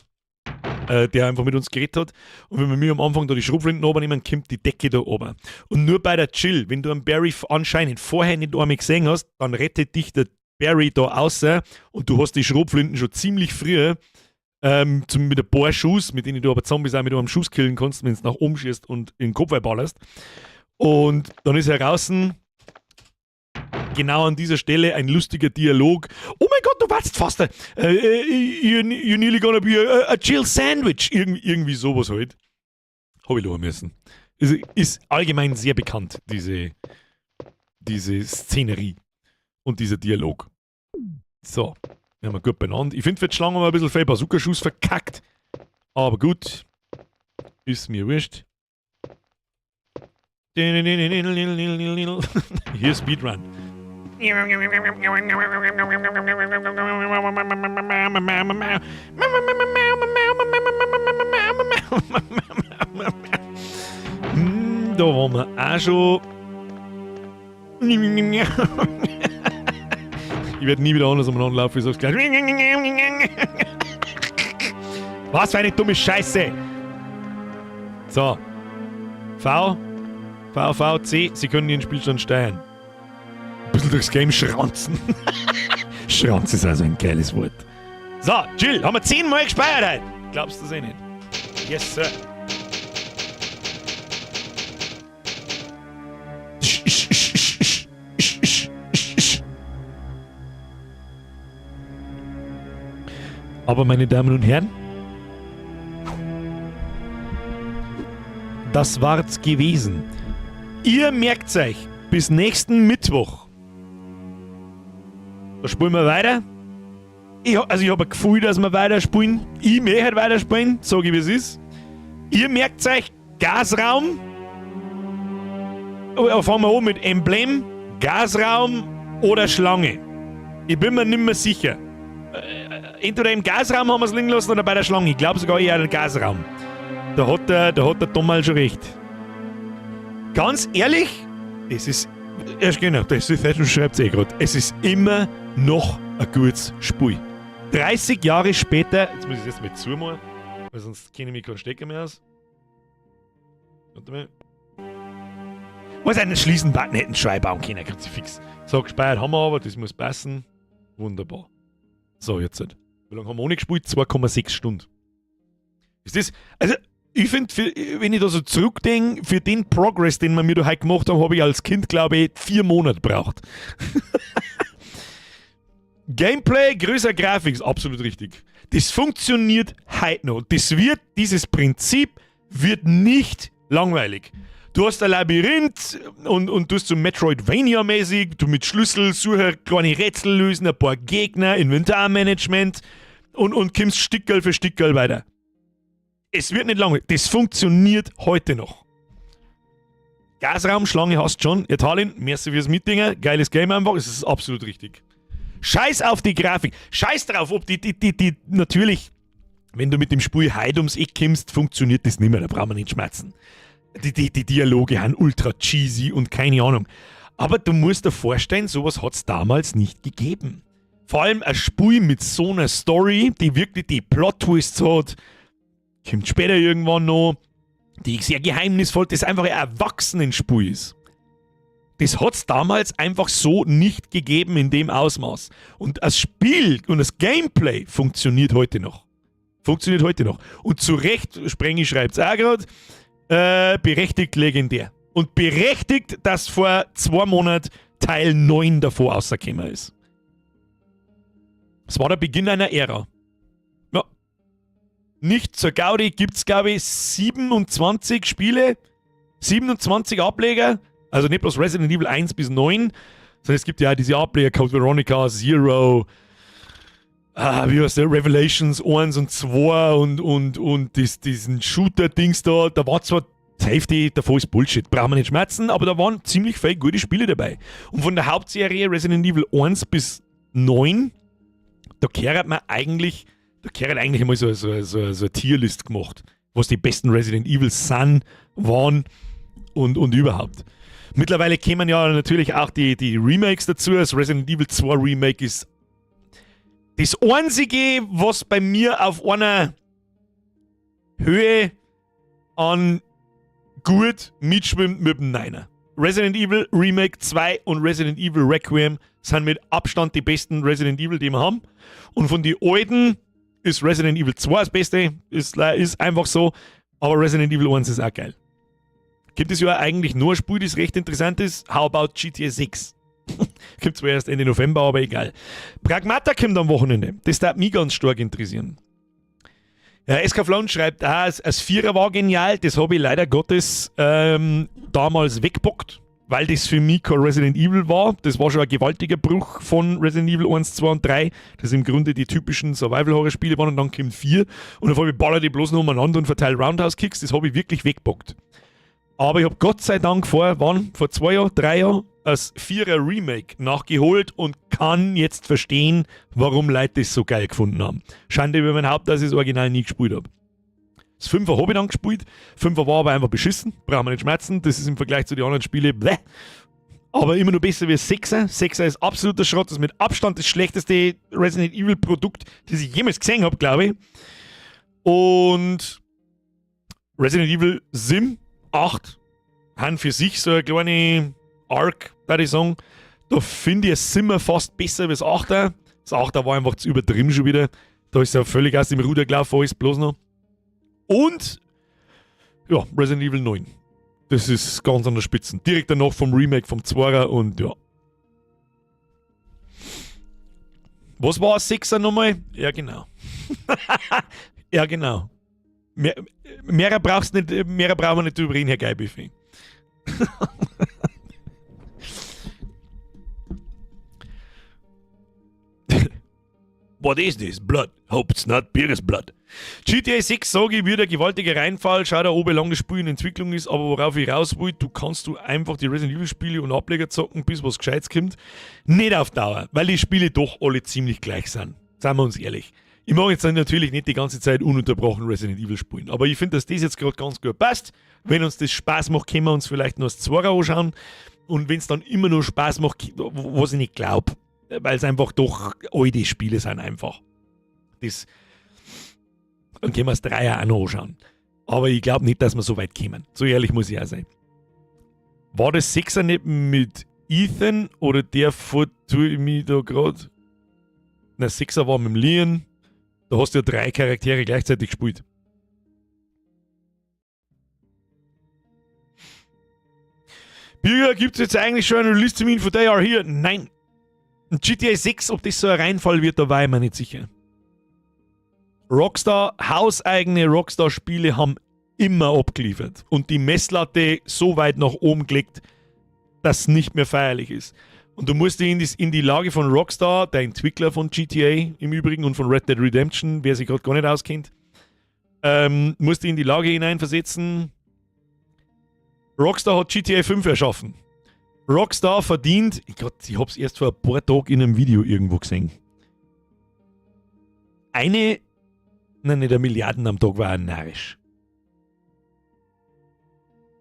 der einfach mit uns geredet hat. Und wenn wir mir am Anfang da die Schrotflinten oben nehmen, kommt die Decke da oben. Und nur bei der Jill, wenn du einen Barry anscheinend vorher nicht einmal gesehen hast, dann rettet dich der Barry da außer und du hast die Schrotflinten schon ziemlich früh mit ein paar Schuss, mit denen du aber Zombies auch mit einem Schuss killen kannst, wenn du nach oben schießt und in den Kopf ballerst. Und dann ist heraus genau an dieser Stelle ein lustiger Dialog. Oh mein Gott, du warst fast you're nearly gonna be a Jill Sandwich. Irgendwie sowas halt. Hab ich lachen müssen. Ist allgemein sehr bekannt, diese Szenerie und dieser Dialog. So, wir haben wir gut benannt. Ich find, für die Schlange haben wir ein bisschen viel Bazooka-Schuss verkackt. Aber gut, ist mir wurscht. Hier Speedrun. Da waren wir auch schon. Ich werde nie wieder anders umeinander laufen, ich sag's gleich. Was für eine dumme Scheiße! So. V, V, V, C, Sie können Ihren Spielstand steuern. Ein bisschen durchs Game schranzen. Schranzen ist also ein geiles Wort. So, Jill, haben wir 10-mal gespeichert heute. Glaubst du das eh nicht? Yes, Sir. Aber meine Damen und Herren, das war's gewesen. Ihr merkt's euch, bis nächsten Mittwoch. Da spielen wir weiter. Ich hab ein Gefühl, dass wir weiterspielen. Ich möchte halt weiterspielen, sag ich, wie es ist. Ihr merkt's euch, Gasraum. Oh, fangen wir an mit Emblem, Gasraum oder Schlange. Ich bin mir nimmer sicher. Entweder im Gasraum haben wir's liegen lassen oder bei der Schlange. Ich glaub sogar eher im Gasraum. Da hat der Tom mal schon recht. Ganz ehrlich, das ist. Ja, genau, das ist, das schreibt's eh grad. Es ist immer noch ein gutes Spiel. 30 Jahre später, jetzt muss ich es jetzt mal zumachen, weil sonst kenne ich mich keinen Stecker mehr aus. Warte mal. Was einen schließen Button hätten schon einbauen können, Kruzifix. So, gespeichert haben wir aber, das muss passen. Wunderbar. So, jetzt halt. Wie lange haben wir ohne gespielt? 2,6 Stunden. Ist das. Also, ich find, für, wenn ich da so zurückdenke, für den Progress, den wir mir da heute gemacht haben, habe ich als Kind, glaube ich, 4 Monate gebraucht. Gameplay, größer Grafik, ist absolut richtig. Das funktioniert heute noch. Dieses Prinzip wird nicht langweilig. Du hast ein Labyrinth und du hast so Metroidvania-mäßig, du mit Schlüssel, Sucher, kleine Rätsel lösen, ein paar Gegner, Inventarmanagement und kommst Stickerl für Stickerl weiter. Es wird nicht langweilig. Das funktioniert heute noch. Gasraum, Schlange hast du schon. Italien, merci fürs Mitdinger. Geiles Game einfach. Es ist absolut richtig. Scheiß auf die Grafik. Scheiß drauf, ob die, natürlich, wenn du mit dem Spiel heute ums Eck kommst, funktioniert das nicht mehr. Da brauchen wir nicht schmerzen. Die Dialoge sind ultra cheesy und keine Ahnung. Aber du musst dir vorstellen, sowas hat es damals nicht gegeben. Vor allem ein Spiel mit so einer Story, die wirklich die Plot-Twists hat, kommt später irgendwann noch, die sehr geheimnisvoll, das einfach ein Erwachsenenspiel ist. Das hat es damals einfach so nicht gegeben in dem Ausmaß. Und das Spiel und das Gameplay funktioniert heute noch. Funktioniert heute noch. Und zu Recht, Sprengi schreibt es auch gerade, berechtigt legendär. Und berechtigt, dass vor 2 Monaten Teil 9 davor rausgekommen ist. Es war der Beginn einer Ära. Ja. Nicht zur Gaudi gibt es, glaube ich, 27 Spiele, 27 Ableger. Also nicht bloß Resident Evil 1 bis 9, sondern es gibt ja auch diese Ableger, Code Veronica, Zero, ah, wie heißt der, Revelations 1 und 2 und diesen Shooter-Dings da. Da war zwar die Hälfte davon ist Bullshit, brauchen wir nicht schmerzen, aber da waren ziemlich viele gute Spiele dabei. Und von der Hauptserie Resident Evil 1 bis 9, da kehrt eigentlich einmal so eine Tier List gemacht, was die besten Resident Evil sind, waren und überhaupt. Mittlerweile kämen ja natürlich auch die Remakes dazu. Das Resident Evil 2 Remake ist das einzige, was bei mir auf einer Höhe an gut mitschwimmt mit dem Niner. Resident Evil Remake 2 und Resident Evil Requiem sind mit Abstand die besten Resident Evil, die wir haben. Und von den alten ist Resident Evil 2 das Beste, ist einfach so. Aber Resident Evil 1 ist auch geil. Gibt es ja eigentlich nur ein Spiel, das recht interessant ist. How about GTA 6? Kommt zwar erst Ende November, aber egal. Pragmata kommt am Wochenende. Das darf mich ganz stark interessieren. Ja, SK Flown schreibt, ah, das Vierer war genial, das habe ich leider Gottes damals weggepackt, weil das für mich kein Resident Evil war. Das war schon ein gewaltiger Bruch von Resident Evil 1, 2 und 3, das im Grunde die typischen Survival-Horror-Spiele waren, und dann kommt 4 und auf einmal ballert ich bloß noch umeinander und verteile Roundhouse-Kicks, das habe ich wirklich weggepackt. Aber ich habe Gott sei Dank vor, wann? Vor 2 Jahren, 3 Jahren, das Vierer Remake nachgeholt und kann jetzt verstehen, warum Leute das so geil gefunden haben. Schande über mein Haupt, dass ich das Original nie gespielt habe. Das Fünfer habe ich dann gespielt. Fünfer war aber einfach beschissen. Brauchen wir nicht schmerzen. Das ist im Vergleich zu den anderen Spielen bläh. Aber immer noch besser wie Sechser. Sechser ist absoluter Schrott. Das ist mit Abstand das schlechteste Resident Evil Produkt, das ich jemals gesehen habe, glaube ich. Und Resident Evil 7, 8 haben für sich so eine kleine Arc, würde ich sagen. Da finde ich es immer fast besser als das 8er. Das 8er war einfach zu übertrieben schon wieder. Da ist ja völlig aus dem Ruder gelaufen, alles bloß noch. Und ja, Resident Evil 9. Das ist ganz an der Spitze. Direkt danach vom Remake vom 2er und ja. Was war ein 6er nochmal? Ja, genau. Ja, genau. Mehrer brauchst nicht, mehrer brauchen wir nicht drüber reden, Herr Geibüffel. What is this? Blood. Hope it's not Birger's blood. GTA 6, sage ich, wird ein gewaltiger Reinfall. Schau da oben, wie lange das Spiel in Entwicklung ist, aber worauf ich raus will, du kannst du einfach die Resident Evil Spiele und Ableger zocken, bis was Gescheites kommt. Nicht auf Dauer, weil die Spiele doch alle ziemlich gleich sind. Seien wir uns ehrlich. Ich mag jetzt natürlich nicht die ganze Zeit ununterbrochen Resident Evil spielen, aber ich finde, dass das jetzt gerade ganz gut passt. Wenn uns das Spaß macht, können wir uns vielleicht noch das Zweier anschauen. Und wenn es dann immer nur Spaß macht, was ich nicht glaube, weil es einfach doch alte Spiele sind einfach. Dann können wir das Dreier auch noch anschauen. Aber ich glaube nicht, dass wir so weit kommen. So ehrlich muss ich auch sein. War das Sechser nicht mit Ethan oder der vertue ich mich da gerade? Na, Sechser war mit dem Leon. Da hast du ja drei Charaktere gleichzeitig gespielt. Birger, gibt es jetzt eigentlich schon einen Release-Termin für They Are Here? Nein. Und GTA 6, ob das so ein Reinfall wird, da war ich mir nicht sicher. Rockstar, hauseigene Rockstar-Spiele haben immer abgeliefert und die Messlatte so weit nach oben gelegt, dass es nicht mehr feierlich ist. Und du musst dich in die Lage von Rockstar, der Entwickler von GTA im Übrigen und von Red Dead Redemption, wer sich gerade gar nicht auskennt, musst dich in die Lage hineinversetzen. Rockstar hat GTA 5 erschaffen. Rockstar verdient, Gott, ich hab's erst vor ein paar Tagen in einem Video irgendwo gesehen. Eine, nein, nicht eine Milliarden am Tag war narrisch.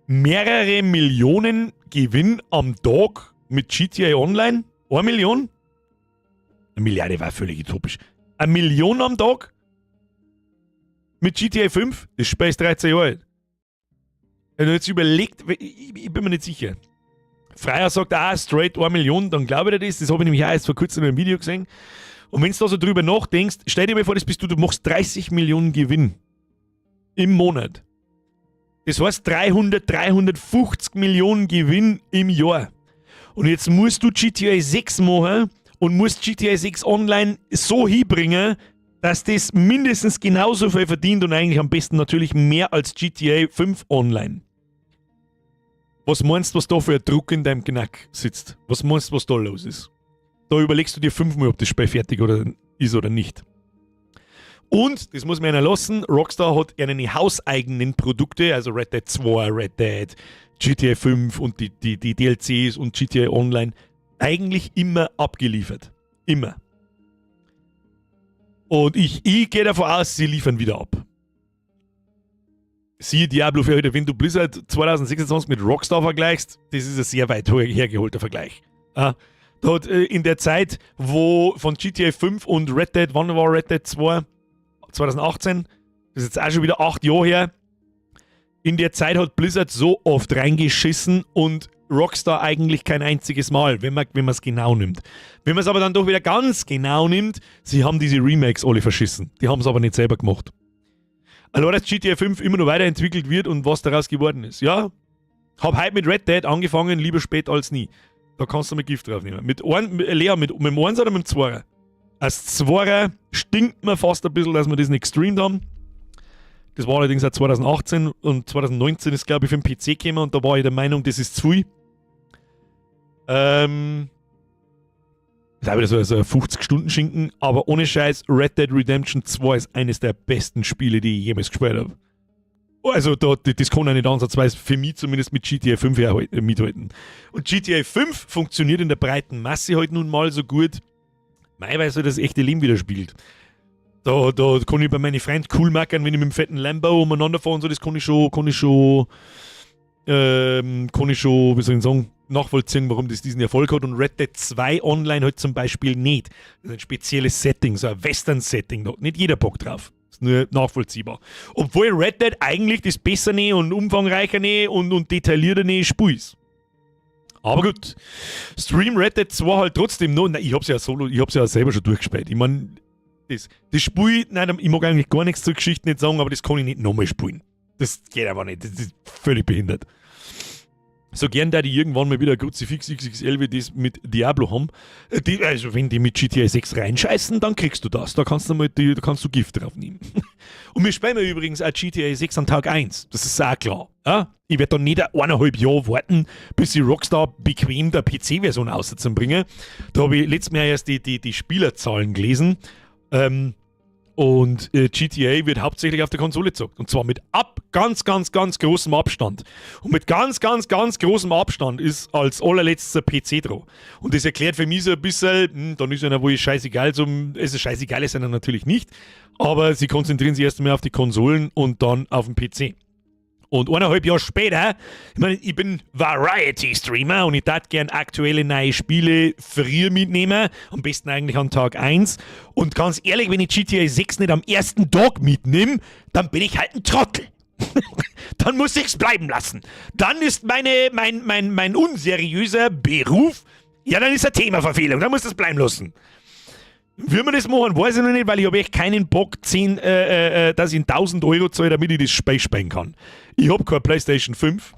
Mehrere Millionen Gewinn am Tag Mit GTA Online? 1 Million? Eine Milliarde war völlig utopisch. 1 Million am Tag? Mit GTA 5? Das Spiel ist 13 Jahre alt. Wenn du jetzt überlegt, ich bin mir nicht sicher. Freier sagt auch straight 1 Million, dann glaube ich dir das. Das habe ich nämlich auch erst vor kurzem in einem Video gesehen. Und wenn du da so drüber nachdenkst, stell dir mal vor, das bist du, du machst 30 Millionen Gewinn im Monat. Das heißt 300, 350 Millionen Gewinn im Jahr. Und jetzt musst du GTA 6 machen und musst GTA 6 Online so hinbringen, dass das mindestens genauso viel verdient und eigentlich am besten natürlich mehr als GTA 5 Online. Was meinst du, was da für ein Druck in deinem Knack sitzt? Was meinst du, was da los ist? Da überlegst du dir fünfmal, ob das Spiel fertig oder ist oder nicht. Und, das muss man einer lassen, Rockstar hat ihre hauseigenen Produkte, also Red Dead 2, Red Dead, GTA 5 und die DLCs und GTA Online, eigentlich immer abgeliefert. Immer. Und ich gehe davon aus, sie liefern wieder ab. Siehe Diablo 4 heute, wenn du Blizzard 2026 mit Rockstar vergleichst, das ist ein sehr weit hergeholter Vergleich. Ah, da hat in der Zeit, wo von GTA 5 und Red Dead, wann war Red Dead 2? 2018, das ist jetzt auch schon wieder 8 Jahre her. In der Zeit hat Blizzard so oft reingeschissen und Rockstar eigentlich kein einziges Mal, wenn man es genau nimmt. Wenn man es aber dann doch wieder ganz genau nimmt, sie haben diese Remakes alle verschissen. Die haben es aber nicht selber gemacht. Allein, dass GTA 5 immer noch weiterentwickelt wird und was daraus geworden ist. Ja, hab heute mit Red Dead angefangen, lieber spät als nie. Da kannst du mit Gift drauf nehmen. Mit ein, Lea, mit dem 1 oder mit dem 2? Als 2 stinkt mir fast ein bisschen, dass wir das nicht gestreamt haben. Das war allerdings auch 2018 und 2019 ist, glaube ich, für den PC gekommen und da war ich der Meinung, das ist zu viel. Das ist auch wieder so ein 50-Stunden-Schinken, aber ohne Scheiß, Red Dead Redemption 2 ist eines der besten Spiele, die ich jemals gespielt habe. Also das kann ich nicht ansatzweise für mich zumindest mit GTA 5 mithalten. Und GTA 5 funktioniert in der breiten Masse halt nun mal so gut, mei, weil so das echte Leben widerspiegelt. Da kann ich bei meinen Freunden cool machen, wenn ich mit dem fetten Lambo umeinander fahre und so, das kann ich schon, wie soll ich sagen, nachvollziehen, warum das diesen Erfolg hat. Und Red Dead 2 Online halt zum Beispiel nicht. Das ist ein spezielles Setting, so ein Western-Setting, da hat nicht jeder Bock drauf. Ist nur nachvollziehbar. Obwohl Red Dead eigentlich das bessere und umfangreichere und detailliertere Spiel ist. Aber gut, Stream Red Dead 2 halt trotzdem noch. Nein, ich hab's ja solo, ich hab's ja selber schon durchgespielt. Ich mein, das Spiel, nein, ich mag eigentlich gar nichts zur Geschichte nicht sagen, aber das kann ich nicht nochmal spielen. Das geht aber nicht, das ist völlig behindert. So gern da die irgendwann mal wieder Kruzifix XXL wie das mit Diablo haben. Die, also wenn die mit GTA 6 reinscheißen, dann kriegst du das. Da kannst du mal da kannst du Gift drauf nehmen. Und wir spielen übrigens auch GTA 6 an Tag 1. Das ist auch klar. Ja? Ich werde dann nicht 1,5 Jahre warten, bis die Rockstar bequem der PC-Version auszubringen. Da habe ich letztes Mal erst die Spielerzahlen gelesen. Und GTA wird hauptsächlich auf der Konsole gezockt. Und zwar mit ganz, ganz, ganz großem Abstand. Und mit ganz, ganz, ganz großem Abstand ist als allerletzter PC dran. Und das erklärt für mich so ein bisschen, dann ist einer wohl scheißegal, so, es ist scheißegal, ist einer natürlich nicht. Aber sie konzentrieren sich erst einmal auf die Konsolen und dann auf den PC. Und 1,5 Jahre später, ich meine, ich bin Variety-Streamer und ich darf gern aktuelle neue Spiele früher mitnehmen. Am besten eigentlich an Tag 1. Und ganz ehrlich, wenn ich GTA 6 nicht am ersten Tag mitnehme, dann bin ich halt ein Trottel. Dann muss ich's bleiben lassen. Dann ist mein unseriöser Beruf, ja, dann ist eine Themaverfehlung, dann muss das bleiben lassen. Wie wir das machen, weiß ich noch nicht, weil ich habe echt keinen Bock, dass ich 1000 Euro zahle, damit ich das Spiel spielen kann. Ich habe keine PlayStation 5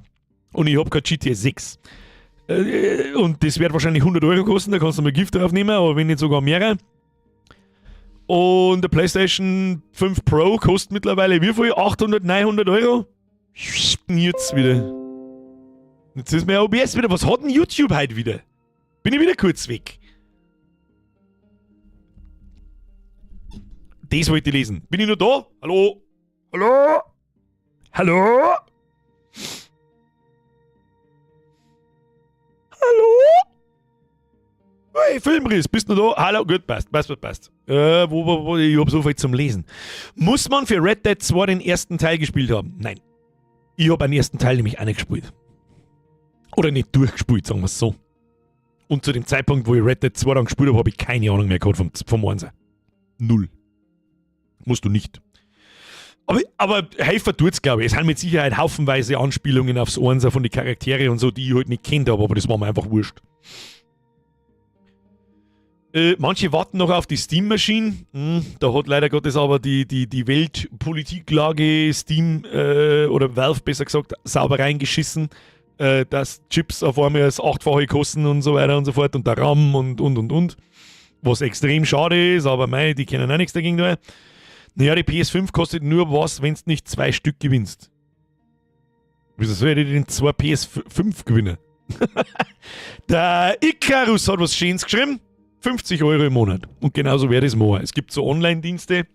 und ich habe kein GTA 6. Und das wird wahrscheinlich 100 Euro kosten, da kannst du mal Gift drauf nehmen, aber wenn nicht sogar mehrere. Und der PlayStation 5 Pro kostet mittlerweile wie viel? 800, 900 Euro? Jetzt wieder. Jetzt ist mir OBS wieder. Was hat denn YouTube heute wieder? Bin ich wieder kurz weg. Das wollte ich lesen. Bin ich noch da? Hallo? Hallo? Hallo? Hallo? Hey, Filmriss, bist du noch da? Hallo? Gut, passt, passt, passt. Wo, ich hab so viel zum Lesen. Muss man für Red Dead 2 den ersten Teil gespielt haben? Nein. Ich hab den ersten Teil nämlich auch nicht gespielt. Oder nicht durchgespielt, sagen wir's so. Und zu dem Zeitpunkt, wo ich Red Dead 2 dann gespielt habe, habe ich keine Ahnung mehr gehabt vom Einser. Null. Musst du nicht. Aber helfen tut's, glaube ich. Es sind mit Sicherheit haufenweise Anspielungen aufs Einser von den Charaktere und so, die ich halt nicht kennt habe, aber das war mir einfach wurscht. Manche warten noch auf die Steam Machine. Da hat leider Gottes aber die Weltpolitiklage Steam oder Valve besser gesagt sauber reingeschissen, dass Chips auf einmal das 8-fache kosten und so weiter und so fort und der RAM und. Was extrem schade ist, aber mei, die können auch nichts dagegen tun. Naja, die PS5 kostet nur was, wenn du nicht 2 Stück gewinnst. Wieso soll ich denn 2 PS5 gewinnen? Der Icarus hat was Schönes geschrieben. 50 Euro im Monat. Und genauso wäre das machen. Es gibt so Online-Dienste,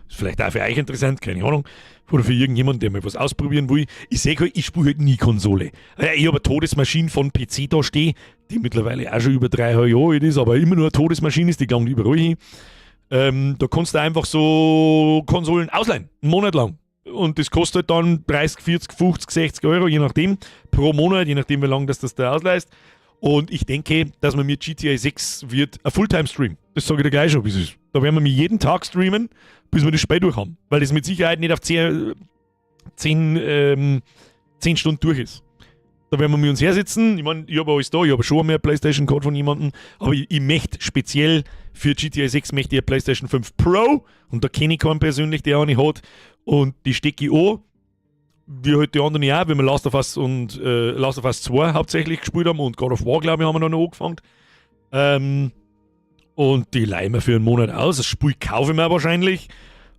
ist vielleicht auch für euch interessant, keine Ahnung, oder für irgendjemanden, der mal was ausprobieren will. Ich seh halt, ich spiele halt nie Konsole. Ja, ich habe eine Todesmaschine von PC da stehen, die mittlerweile auch schon über 3 Jahre alt ist, aber immer nur eine Todesmaschine ist, die gelangt überall hin. Da kannst du einfach so Konsolen ausleihen, einen Monat lang. Und das kostet dann 30, 40, 50, 60 Euro, je nachdem, pro Monat, je nachdem, wie lange das da ausleihst. Und ich denke, dass man mir GTA 6 wird ein Fulltime-Stream. Das sage ich dir gleich schon, wie es ist. Da werden wir mir jeden Tag streamen, bis wir das Spiel durch haben. Weil das mit Sicherheit nicht auf 10 Stunden durch ist. Da werden wir mit uns hersitzen. Ich mein, ich hab alles da, ich hab schon mehr PlayStation Code von jemandem, aber ich möchte speziell für GTA 6 möchte ich eine PlayStation 5 Pro und da kenne ich keinen persönlich, der eine hat. Und die stecke ich an, wie halt die anderen auch, wenn wir Last of Us und Last of Us 2 hauptsächlich gespielt haben und God of War, glaube ich, haben wir dann noch angefangen. Und die leihen wir für einen Monat aus. Das Spiel kaufe ich mir wahrscheinlich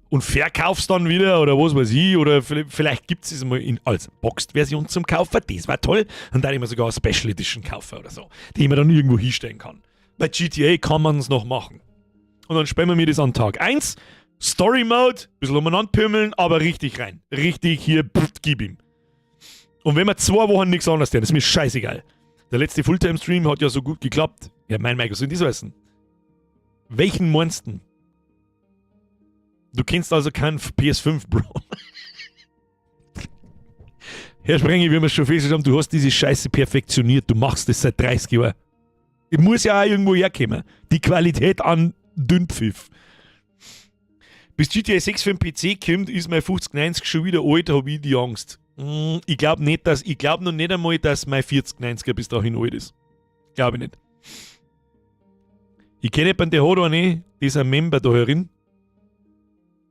und verkauf's dann wieder oder was weiß ich. Oder vielleicht gibt's es mal als Boxed-Version zum Kaufen. Das war toll. Und dann ich mir sogar eine Special Edition kaufen oder so, die ich mir dann irgendwo hinstellen kann. Bei GTA kann man's noch machen. Und dann spielen wir mir das an Tag 1. Story Mode, bisschen umeinander pümmeln, aber richtig rein. Richtig hier, pff, gib ihm. Und wenn wir 2 Wochen nichts anderes tun, ist mir scheißegal. Der letzte Fulltime-Stream hat ja so gut geklappt. Ja, mein Michael, soll ich das wissen? Welchen meinst du? Du kennst also keinen PS5, Bro. Herr Sprengi, wie wir es schon festgestellt haben, du hast diese Scheiße perfektioniert. Du machst das seit 30 Jahren. Ich muss ja auch irgendwo herkommen. Die Qualität an Dünnpfiff. Bis GTA 6 für den PC kommt, ist mein 5090 schon wieder alt, hab ich die Angst. Ich glaub nicht, dass, ich glaub noch nicht einmal, dass mein 4090er bis dahin alt ist. Glaub ich nicht. Ich kenne jemanden, der hat eine, dieser Member da herin.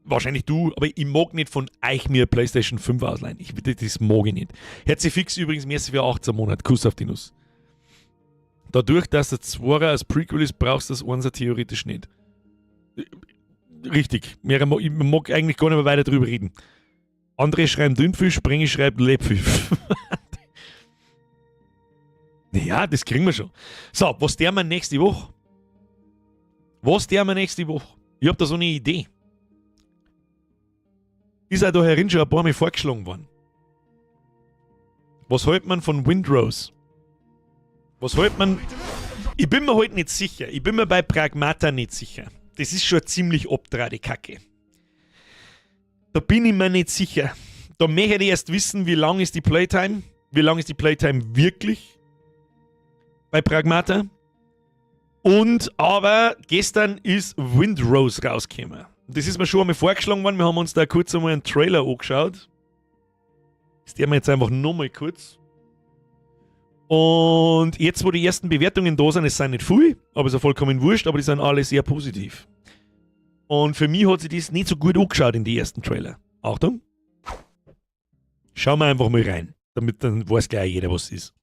Wahrscheinlich du, aber ich mag nicht von euch mir PlayStation 5 ausleihen. Das mag ich nicht. Herzi Fix übrigens, merci für 18 Monate. Kuss auf die Nuss. Dadurch, dass der 2er als Prequel ist, brauchst du das 1er theoretisch nicht. Richtig. Ich mag eigentlich gar nicht mehr weiter drüber reden. André schreibt Dünnfisch, Sprengi schreibt Lebpfiff. Ja, das kriegen wir schon. So, was der wir nächste Woche? Was der wir nächste Woche? Ich hab da so eine Idee. Ist auch da herin schon ein paar Mal vorgeschlagen worden. Was hält man von Windrose? Was hält man... Ich bin mir halt nicht sicher. Ich bin mir bei Pragmata nicht sicher. Das ist schon ziemlich obdrate Kacke. Da bin ich mir nicht sicher. Da möchte ich erst wissen, wie lang ist die Playtime? Wie lang ist die Playtime wirklich? Bei Pragmata. Und aber gestern ist Windrose rausgekommen. Das ist mir schon einmal vorgeschlagen worden. Wir haben uns da kurz einmal einen Trailer angeschaut. Das der mir jetzt einfach nochmal kurz. Und jetzt, wo die ersten Bewertungen da sind, es sind nicht viel, aber es ist ja vollkommen wurscht, aber die sind alle sehr positiv. Und für mich hat sich das nicht so gut angeschaut in die ersten Trailer. Achtung. Schauen wir einfach mal rein, damit dann weiß gleich jeder, was es ist.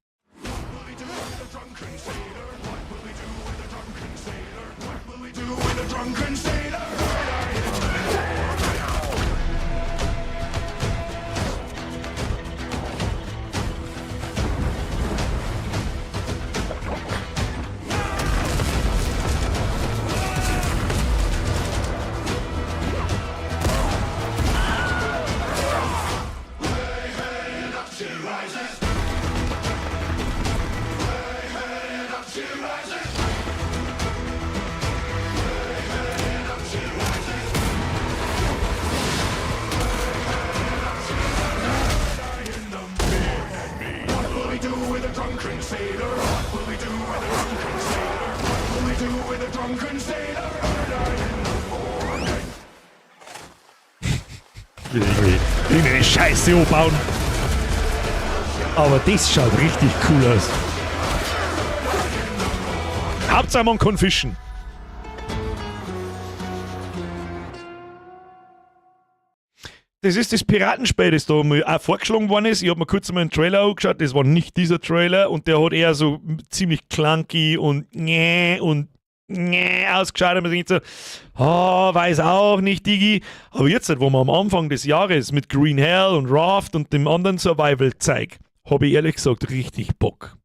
Wieder irgendeine Scheiße anbauen. Aber das schaut richtig cool aus. Hauptsache man kann fischen. Das ist das Piratenspiel, das da mal auch vorgeschlagen worden ist. Ich hab mir kurz mal einen Trailer angeschaut, das war nicht dieser Trailer und der hat eher so ziemlich clunky und nee ausgeschaut. Und man denkt so, oh, weiß auch nicht, Digi. Aber jetzt, wo wir am Anfang des Jahres mit Green Hell und Raft und dem anderen Survival-Zeug, habe ich ehrlich gesagt richtig Bock.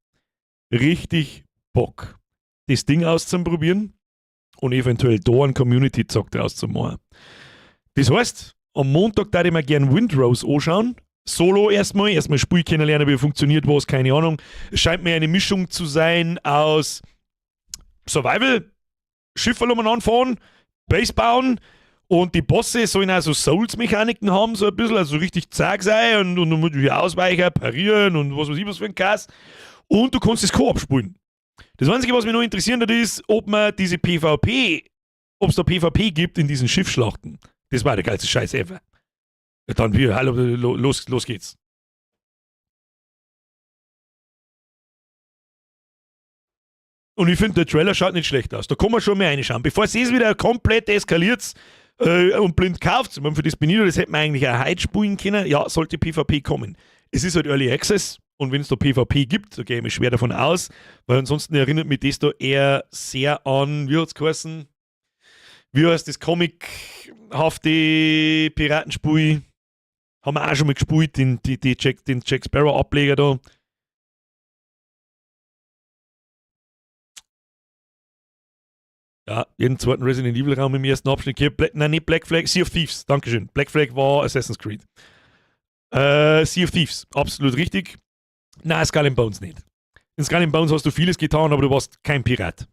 Richtig Bock, das Ding auszuprobieren und eventuell da einen Community-Zock draus zu machen. Das heißt, am Montag da ich mir gern Windrose anschauen. Solo erstmal Spiel kennenlernen, wie funktioniert was, keine Ahnung. Es scheint mir eine Mischung zu sein aus Survival, Schiffe umeinander fahren, Base bauen und die Bosse sollen also Souls-Mechaniken haben, so ein bisschen, also richtig zack sein und und ausweichen, parieren und was weiß ich was für ein Kass. Und du kannst das Koop spielen. Das Einzige, was mich noch interessiert hat, ist, ob man diese PvP, ob es da PvP gibt in diesen Schiffsschlachten. Das war der geilste Scheiß ever. Ja, dann wir, hallo, los, los geht's. Und ich finde, der Trailer schaut nicht schlecht aus. Da kann man schon mal reinschauen. Bevor es wieder komplett eskaliert und blind kauft, ich meine, für das Benito, das hätte man eigentlich auch heute spielen können. Ja, sollte PvP kommen. Es ist halt Early Access und wenn es da PvP gibt, da gehe ich mir schwer davon aus, weil ansonsten erinnert mich das da eher sehr an, wie hat's geheißen? Wie heißt das comichafte Piratenspiel? Haben wir auch schon mal gespielt, den Jack Sparrow Ableger da. Ja, jeden zweiten Resident Evil Raum im ersten Abschnitt. Okay, Black, nein, nicht Black Flag, Sea of Thieves, Dankeschön. Black Flag war Assassin's Creed. Sea of Thieves, absolut richtig. Nein, Skull and Bones nicht. In Skull and Bones hast du vieles getan, aber du warst kein Pirat.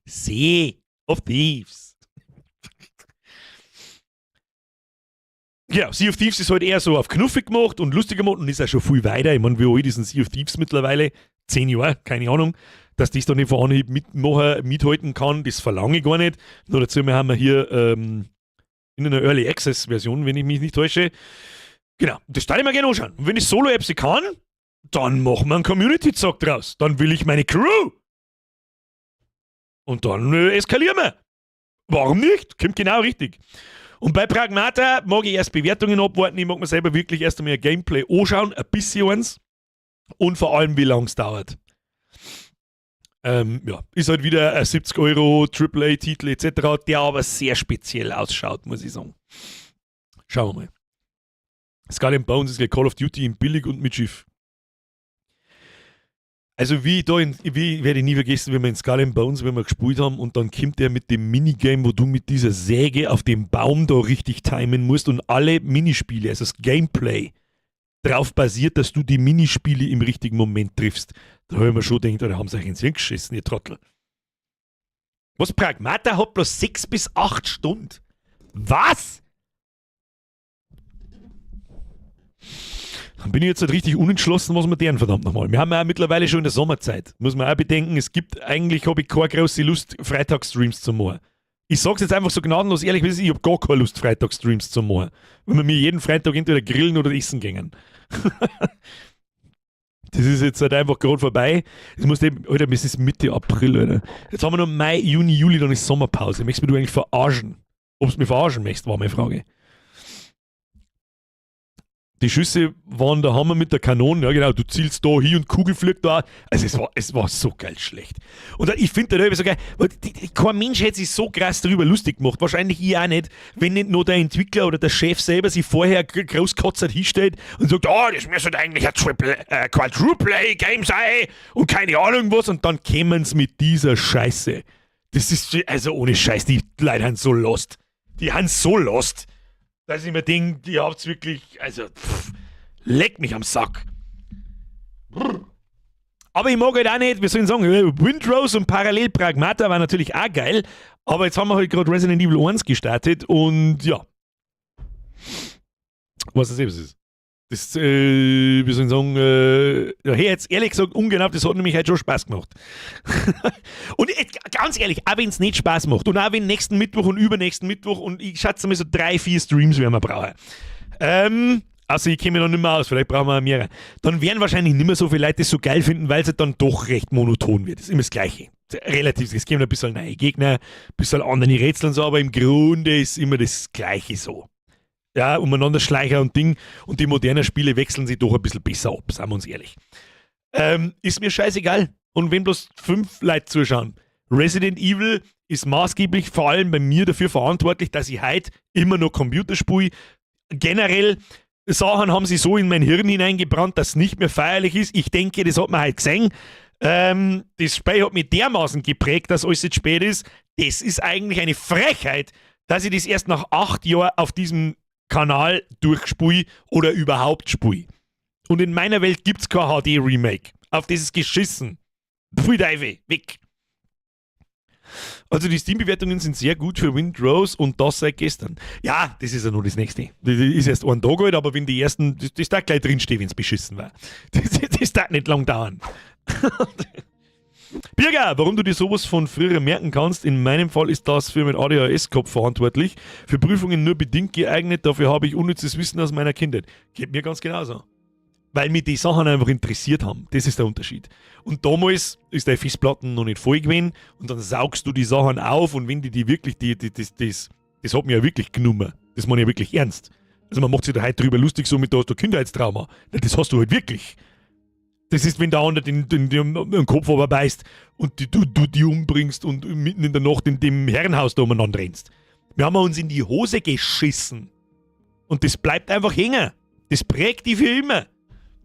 Sea of Thieves. Ja, Sea of Thieves ist halt eher so auf knuffig gemacht und lustig gemacht und ist auch schon viel weiter. Ich meine, wie alt ist ein Sea of Thieves mittlerweile? 10 Jahre, keine Ahnung. Dass das da nicht von Anhieb mithalten kann, das verlange ich gar nicht. Nur dazu haben wir hier in einer Early Access Version, wenn ich mich nicht täusche. Genau, das darf ich mir gerne anschauen. Und wenn ich Solo-Apps kann, dann machen wir einen Community-Zock draus. Dann will ich meine Crew. Und dann eskalieren wir. Warum nicht? Kommt genau richtig. Und bei Pragmata mag ich erst Bewertungen abwarten. Ich mag mir selber wirklich erst einmal ein Gameplay anschauen, ein bisschen eins. Und vor allem, wie lange es dauert. Ja, ist halt wieder ein 70 Euro Triple A-Titel et cetera, der aber sehr speziell ausschaut, muss ich sagen. Schauen wir mal. Skull and Bones ist gleich Call of Duty in billig und mit Schiff. Also wie da in, wie werde ich nie vergessen, wenn wir in Skull and Bones, wenn wir gespielt haben und dann kommt der mit dem Minigame, wo du mit dieser Säge auf dem Baum da richtig timen musst und alle Minispiele, also das Gameplay, drauf basiert, dass du die Minispiele im richtigen Moment triffst. Da habe ich mir schon gedacht, da haben sie euch ins Hirn geschissen, ihr Trottel. Was, Pragmata hat bloß 6 bis 8 Stunden. Was? Dann bin ich jetzt halt richtig unentschlossen, was wir deren verdammt nochmal. Wir haben ja auch mittlerweile schon in der Sommerzeit. Muss man auch bedenken, es gibt eigentlich, habe ich keine große Lust, Freitagsstreams zu machen. Ich sag's jetzt einfach so gnadenlos ehrlich, wie es ist, ich hab gar keine Lust, Freitagsstreams zu machen. Wenn wir mir jeden Freitag entweder grillen oder essen gingen. Das ist jetzt halt einfach gerade vorbei. Es muss eben, Alter, es ist Mitte April, Alter. Jetzt haben wir noch Mai, Juni, Juli, dann ist Sommerpause. Möchtest du mich eigentlich verarschen? Ob's mich verarschen möchtest, war meine Frage. Die Schüsse waren der Hammer mit der Kanone, ja genau, du zielst da hin und Kugel fliegt da. Also es war so geil schlecht. Und ich finde das so geil, weil kein Mensch hätte sich so krass darüber lustig gemacht, wahrscheinlich ich auch nicht, wenn nicht nur der Entwickler oder der Chef selber sich vorher großkotzert hinstellt und sagt, oh, das müsste eigentlich ein Quadruple-A-Game sein und keine Ahnung was, und dann kämen sie mit dieser Scheiße. Das ist, also ohne Scheiß, die Leute sind so lost. Die sind so lost. Dass ich mir denke, die habt's wirklich, also, pff, leck mich am Sack. Brr. Aber ich mag halt auch nicht, wie soll ich sagen, Windrose und parallel Pragmata war natürlich auch geil, aber jetzt haben wir halt gerade Resident Evil 1 gestartet und ja. Was das eben ist. Das, wie soll ich sagen, ja, hey, jetzt ehrlich gesagt, ungenau, das hat nämlich heute schon Spaß gemacht. Und ganz ehrlich, auch wenn es nicht Spaß macht und auch wenn nächsten Mittwoch und übernächsten Mittwoch und ich schätze mal so drei, vier Streams werden wir brauchen. Also ich kenne mich noch nicht mehr aus, vielleicht brauchen wir mehrere. Dann werden wahrscheinlich nicht mehr so viele Leute das so geil finden, weil es halt dann doch recht monoton wird. Das ist immer das Gleiche. Relativ, es kommen ein bisschen neue Gegner, ein bisschen andere Rätsel und so, aber im Grunde ist immer das Gleiche so. Ja, umeinander Schleicher und Ding. Und die modernen Spiele wechseln sich doch ein bisschen besser ab, sagen wir uns ehrlich. Ist mir scheißegal. Und wenn bloß fünf Leute zuschauen. Resident Evil ist maßgeblich vor allem bei mir dafür verantwortlich, dass ich heute immer noch Computer spiele. Generell, Sachen haben sie so in mein Hirn hineingebrannt, dass es nicht mehr feierlich ist. Ich denke, das hat man heute gesehen. Das Spiel hat mich dermaßen geprägt, dass alles jetzt spät ist. Das ist eigentlich eine Frechheit, dass ich das erst nach 8 Jahren auf diesem Kanal durchspiele oder überhaupt spiele. Und in meiner Welt gibt es kein HD-Remake. Auf das ist geschissen. Pfui Teufel, weg. Also die Steam-Bewertungen sind sehr gut für Windrose und das seit gestern. Ja, das ist ja nur das Nächste. Das ist erst ein Tag alt, aber wenn die ersten, das da gleich drinstehen, wenn es beschissen war. Das darf nicht lang dauern. Birger, warum du dir sowas von früher merken kannst, in meinem Fall ist das für mein ADHS-Kopf verantwortlich. Für Prüfungen nur bedingt geeignet, dafür habe ich unnützes Wissen aus meiner Kindheit. Geht mir ganz genauso. Weil mich die Sachen einfach interessiert haben. Das ist der Unterschied. Und damals ist deine Festplatten noch nicht voll gewesen und dann saugst du die Sachen auf und wenn die wirklich, die, die, das, das, das hat mir ja wirklich genommen. Das meine ich ja wirklich ernst. Also man macht sich da heute drüber lustig, so mit da hast du Kindheitstrauma. Das hast du halt wirklich. Das ist, wenn der andere den Kopf beißt und du die umbringst und mitten in der Nacht in dem Herrenhaus da umeinander rennst. Wir haben uns in die Hose geschissen. Und das bleibt einfach hängen. Das prägt dich für immer.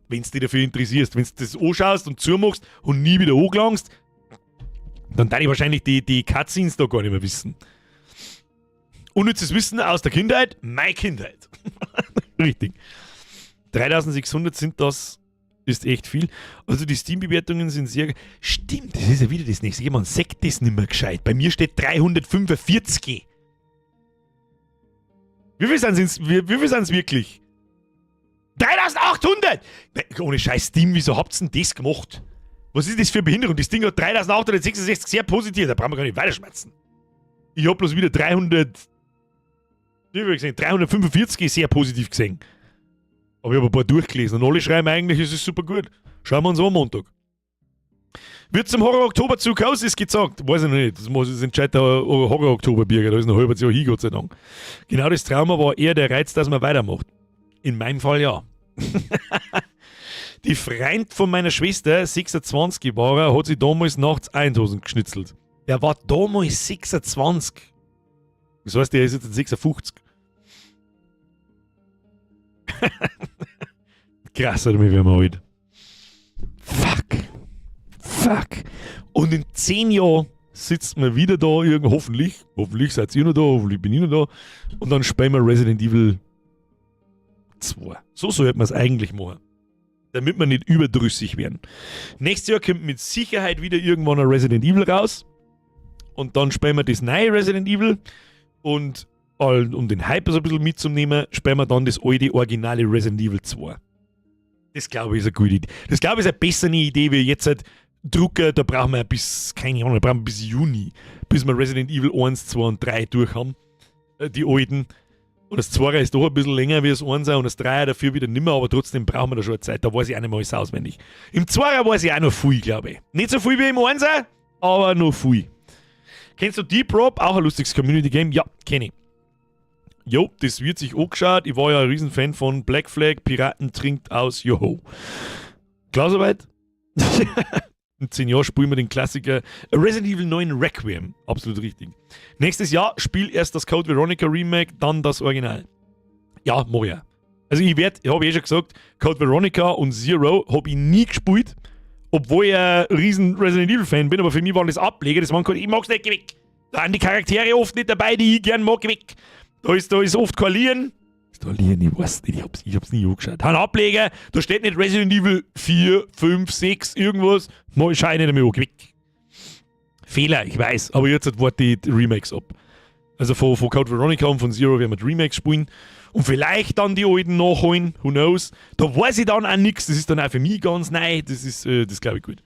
Wenn du dich dafür interessierst. Wenn du das anschaust und zumachst und nie wieder angelangst, dann darf ich wahrscheinlich die Cutscenes da gar nicht mehr wissen. Unnützes Wissen aus der Kindheit, meine Kindheit. Richtig. 3600 sind das, ist echt viel. Also die Steam-Bewertungen sind sehr. Stimmt, das ist ja wieder das Nächste. Man sagt das nicht mehr gescheit. Bei mir steht 345. Wie viel sind es wie, wie viel wirklich? 3800! Ohne Scheiß Steam, wieso habt ihr denn das gemacht? Was ist das für eine Behinderung? Das Ding hat 3866 sehr positiv, da brauchen wir gar nicht weiterschmatzen. Ich hab bloß wieder 300. Wie viel gesehen? 345 sehr positiv gesehen. Aber ich habe ein paar durchgelesen und alle schreiben eigentlich, es ist super gut. Schauen wir uns an am Montag. Wird zum Horror Oktober zu Hause ist gesagt. Weiß ich noch nicht. Das entscheidet der Horror Oktober Birger. Da ist noch ein halbes Jahr hin, Gott sei Dank. Genau das Trauma war eher der Reiz, dass man weitermacht. In meinem Fall ja. Die Freund von meiner Schwester, 26 war er, hat sich damals nachts Eindosen geschnitzelt. Der war damals 26. Das heißt, der ist jetzt 56. Krass, oder wie wir alt. Fuck. Fuck. Und in 10 Jahren sitzt man wieder da, irgend, hoffentlich. Hoffentlich seid ihr noch da, hoffentlich bin ich noch da. Und dann spielen wir Resident Evil 2. So sollte man es eigentlich machen. Damit wir nicht überdrüssig werden. Nächstes Jahr kommt mit Sicherheit wieder irgendwann ein Resident Evil raus. Und dann spielen wir das neue Resident Evil. Und um den Hype so ein bisschen mitzunehmen, spielen wir dann das alte, originale Resident Evil 2. Das, glaube ich, ist eine gute Idee. Das, glaube ich, ist eine bessere Idee, wie jetzt halt Drucker, da brauchen wir bis, keine Ahnung, da brauchen wir bis Juni, bis wir Resident Evil 1, 2 und 3 durch haben. Die alten. Und das 2 ist doch ein bisschen länger wie das 1 und das 3 dafür wieder nimmer, aber trotzdem brauchen wir da schon eine Zeit. Da weiß ich auch nicht mehr alles auswendig. Im 2 weiß ich auch noch viel, glaube ich. Nicht so viel wie im 1, aber noch viel. Kennst du Deep Rob? Auch ein lustiges Community Game? Ja, kenne ich. Jo, das wird sich angeschaut. Ich war ja ein Riesenfan von Black Flag, Piraten trinkt aus, joho. Klar soweit? In 10 Jahren spielen wir den Klassiker Resident Evil 9 Requiem. Absolut richtig. Nächstes Jahr spiel erst das Code Veronica Remake, dann das Original. Ja, mach ich. Also ich werde, ich habe eh schon gesagt, Code Veronica und Zero habe ich nie gespielt, obwohl ich ein riesen Resident Evil Fan bin, aber für mich waren das Ableger, das waren keine, ich mag's nicht, geh weg. Da sind die Charaktere oft nicht dabei, die ich gern mag, geh weg. Da ist oft kein Leon. Ist da Leon? Ich weiß nicht, ich hab's nie angeschaut. Ein Ableger, da steht nicht Resident Evil 4, 5, 6, irgendwas. Mal schau ich nicht mehr an, geh weg. Fehler, ich weiß, aber jetzt warte ich die Remakes ab. Also von Code Veronica und von Zero werden wir die Remakes spielen. Und vielleicht dann die alten nachholen, who knows. Da weiß ich dann auch nichts, das ist dann auch für mich ganz neu. Das glaube ich gut.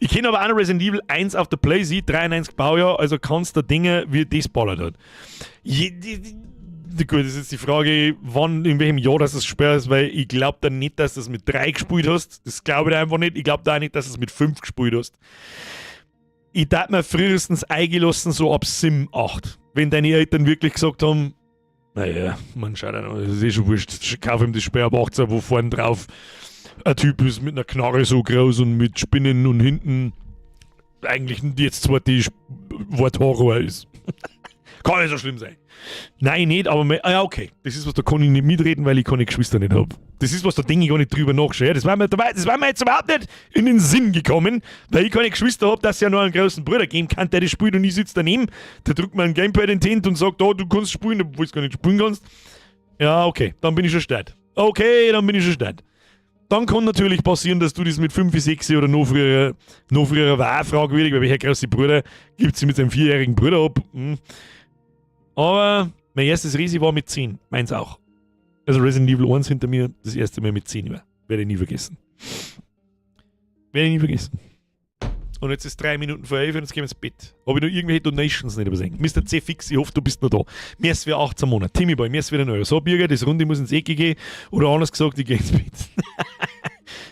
Ich kenne aber auch noch Resident Evil 1 auf der PlayStation, 93 Baujahr, also kannst du Dinge, wie das ballert hat. Gut, das ist jetzt die Frage, wann, in welchem Jahr das gespielt ist, weil ich glaube da nicht, dass du das mit 3 gespielt hast. Das glaube ich einfach nicht. Ich glaube da auch nicht, dass du es mit 5 gespielt hast. Ich darf mir frühestens eingelassen, so ab 7, 8. Wenn deine Eltern wirklich gesagt haben, naja, man schaut auch noch, das ist eh schon wurscht, kauf ihm das Spiel ab 18, wo vorne drauf ein Typ ist mit einer Knarre so groß und mit Spinnen und hinten eigentlich jetzt zwar die Wort Horror ist. Kann nicht so schlimm sein. Nein, nicht, aber ah, ja, okay. Das ist was, da kann ich nicht mitreden, weil ich keine Geschwister nicht habe. Das ist was, da denke ich gar nicht drüber nach. Ja, das war mir jetzt überhaupt nicht in den Sinn gekommen, weil ich keine Geschwister habe, dass es ja nur einen großen Bruder geben kann, der das spielt und ich sitze daneben. Der drückt mir ein Gamepad in die Hand und sagt, oh, du kannst spielen, obwohl du gar nicht spielen kannst. Ja, okay, dann bin ich schon stark. Okay, dann bin ich schon stark. Dann kann natürlich passieren, dass du das mit 5, 6 oder noch früher war fragwürdig, weil welcher große Bruder gibt sie mit seinem 4-jährigen Bruder ab. Aber mein erstes Resi war mit 10, meins auch. Also Resident Evil 1 hinter mir, das erste Mal mit 10 war. Werde ich nie vergessen. Werde ich nie vergessen. Und jetzt ist 10:53 und jetzt gehen wir ins Bett. Habe ich noch irgendwelche Donations nicht übersehen? Mr. C. Fix, ich hoffe, du bist noch da. Mir ist für 18 Monate. Timmy Boy, mir ist wieder neu. So, Birger, das Runde muss ins Eckige. Oder anders gesagt, ich gehe ins Bett.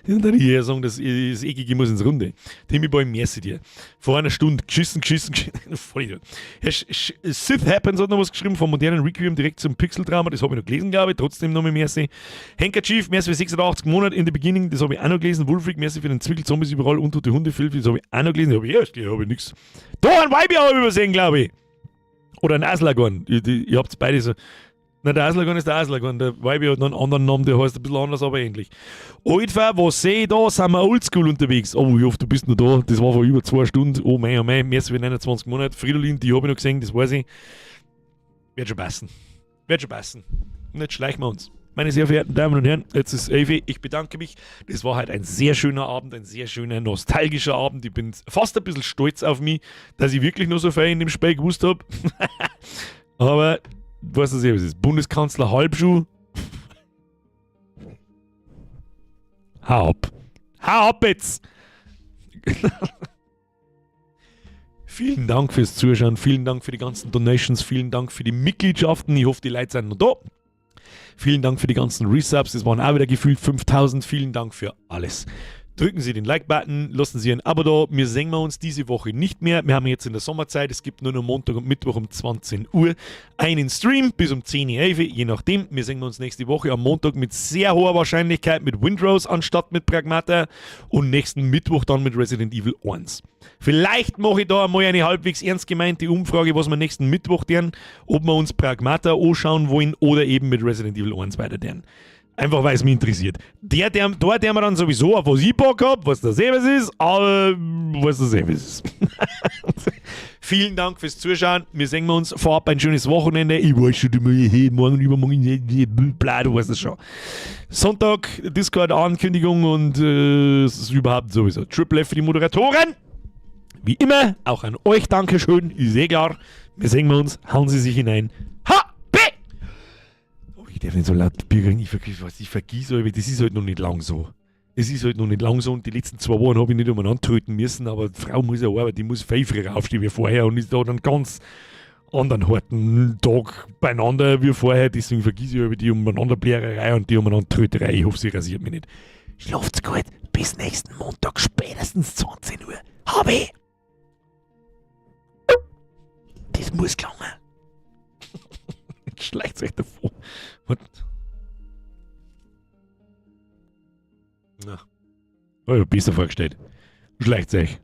Und dann hier sagen, das Eckige muss ins Runde. Timmy Boy, merci dir. Vor einer Stunde geschissen, geschissen, geschissen. Voll Idiot. Herr Sith Happens hat noch was geschrieben vom modernen Requiem direkt zum Pixel-Drama. Das habe ich noch gelesen, glaube ich. Trotzdem noch mal merci. Handkerchief, merci für 86 Monate in the beginning. Das habe ich auch noch gelesen. Wolfric, merci für den Zwickel, Zombies überall, untote Hunde, Filfi. Das habe ich auch noch gelesen. Habe ich erst gelesen, habe ich nichts. Da ein Weibe habe ich übersehen, glaube ich. Oder ein Aslagon. Ihr habt beide so. Na, der Aslagon ist der Aslagon. Der Weibe hat noch einen anderen Namen, der heißt ein bisschen anders, aber ähnlich. Alter, was sehe ich da? Sind wir oldschool unterwegs? Oh, ich hoffe, du bist noch da. Das war vor über 2 Stunden. Oh mei, oh mei, mehr als 29 Monate. Fridolin, die habe ich noch gesehen, das weiß ich. Wird schon passen. Wird schon passen. Und jetzt schleichen wir uns. Meine sehr verehrten Damen und Herren, jetzt ist 11. Ich bedanke mich. Das war halt ein sehr schöner Abend, ein sehr schöner, nostalgischer Abend. Ich bin fast ein bisschen stolz auf mich, dass ich wirklich nur so viel in dem Spiel gewusst habe. Aber, weißt du, was es ist? Bundeskanzler Halbschuh. Hau ab. Hau ab jetzt! Vielen Dank fürs Zuschauen, vielen Dank für die ganzen Donations, vielen Dank für die Mitgliedschaften. Ich hoffe, die Leute sind noch da. Vielen Dank für die ganzen Resubs, es waren auch wieder gefühlt 5000. Vielen Dank für alles. Drücken Sie den Like-Button, lassen Sie ein Abo da. Wir sehen wir uns diese Woche nicht mehr. Wir haben jetzt in der Sommerzeit, es gibt nur noch Montag und Mittwoch um 20 Uhr einen Stream bis um 10.11 Uhr, je nachdem. Wir sehen uns nächste Woche am Montag mit sehr hoher Wahrscheinlichkeit mit Windrose anstatt mit Pragmata und nächsten Mittwoch dann mit Resident Evil 1. Vielleicht mache ich da einmal eine halbwegs ernst gemeinte Umfrage, was wir nächsten Mittwoch tun, ob wir uns Pragmata anschauen wollen oder eben mit Resident Evil 1 weiter tun. Einfach weil es mich interessiert. Der mir dann sowieso, auf was ich Bock hab, was der Service ist, aber was der Service ist. Vielen Dank fürs Zuschauen. Wir sehen uns vorab ein schönes Wochenende. Ich weiß schon, du hey, morgen, übermorgen, bla, du weißt es schon. Sonntag, Discord-Ankündigung und es ist überhaupt sowieso. Triple F für die Moderatoren. Wie immer, auch an euch Dankeschön, ist eh klar. Wir sehen uns, hauen Sie sich hinein. Ha! B! Oh, ich darf nicht so laut Bier ich vergiss, was ich vergiss, aber das ist halt noch nicht lang so. Es ist halt noch nicht lang so und die letzten 2 Wochen habe ich nicht umeinander tröten müssen, aber die Frau muss ja arbeiten, die muss viel früher aufstehen wie vorher und ist da dann ganz anderen harten Tag beieinander wie vorher, deswegen vergiss ich über die Umeinanderblärerei und die Umeinandertröterei. Ich hoffe, sie rasiert mich nicht. Schlaft's gut, bis nächsten Montag, spätestens 20 Uhr. Hab ich! Das muss gelungen. Jetzt schleicht euch davon. Was? Na. Oh, ich hab besser vorgestellt. Schleicht euch.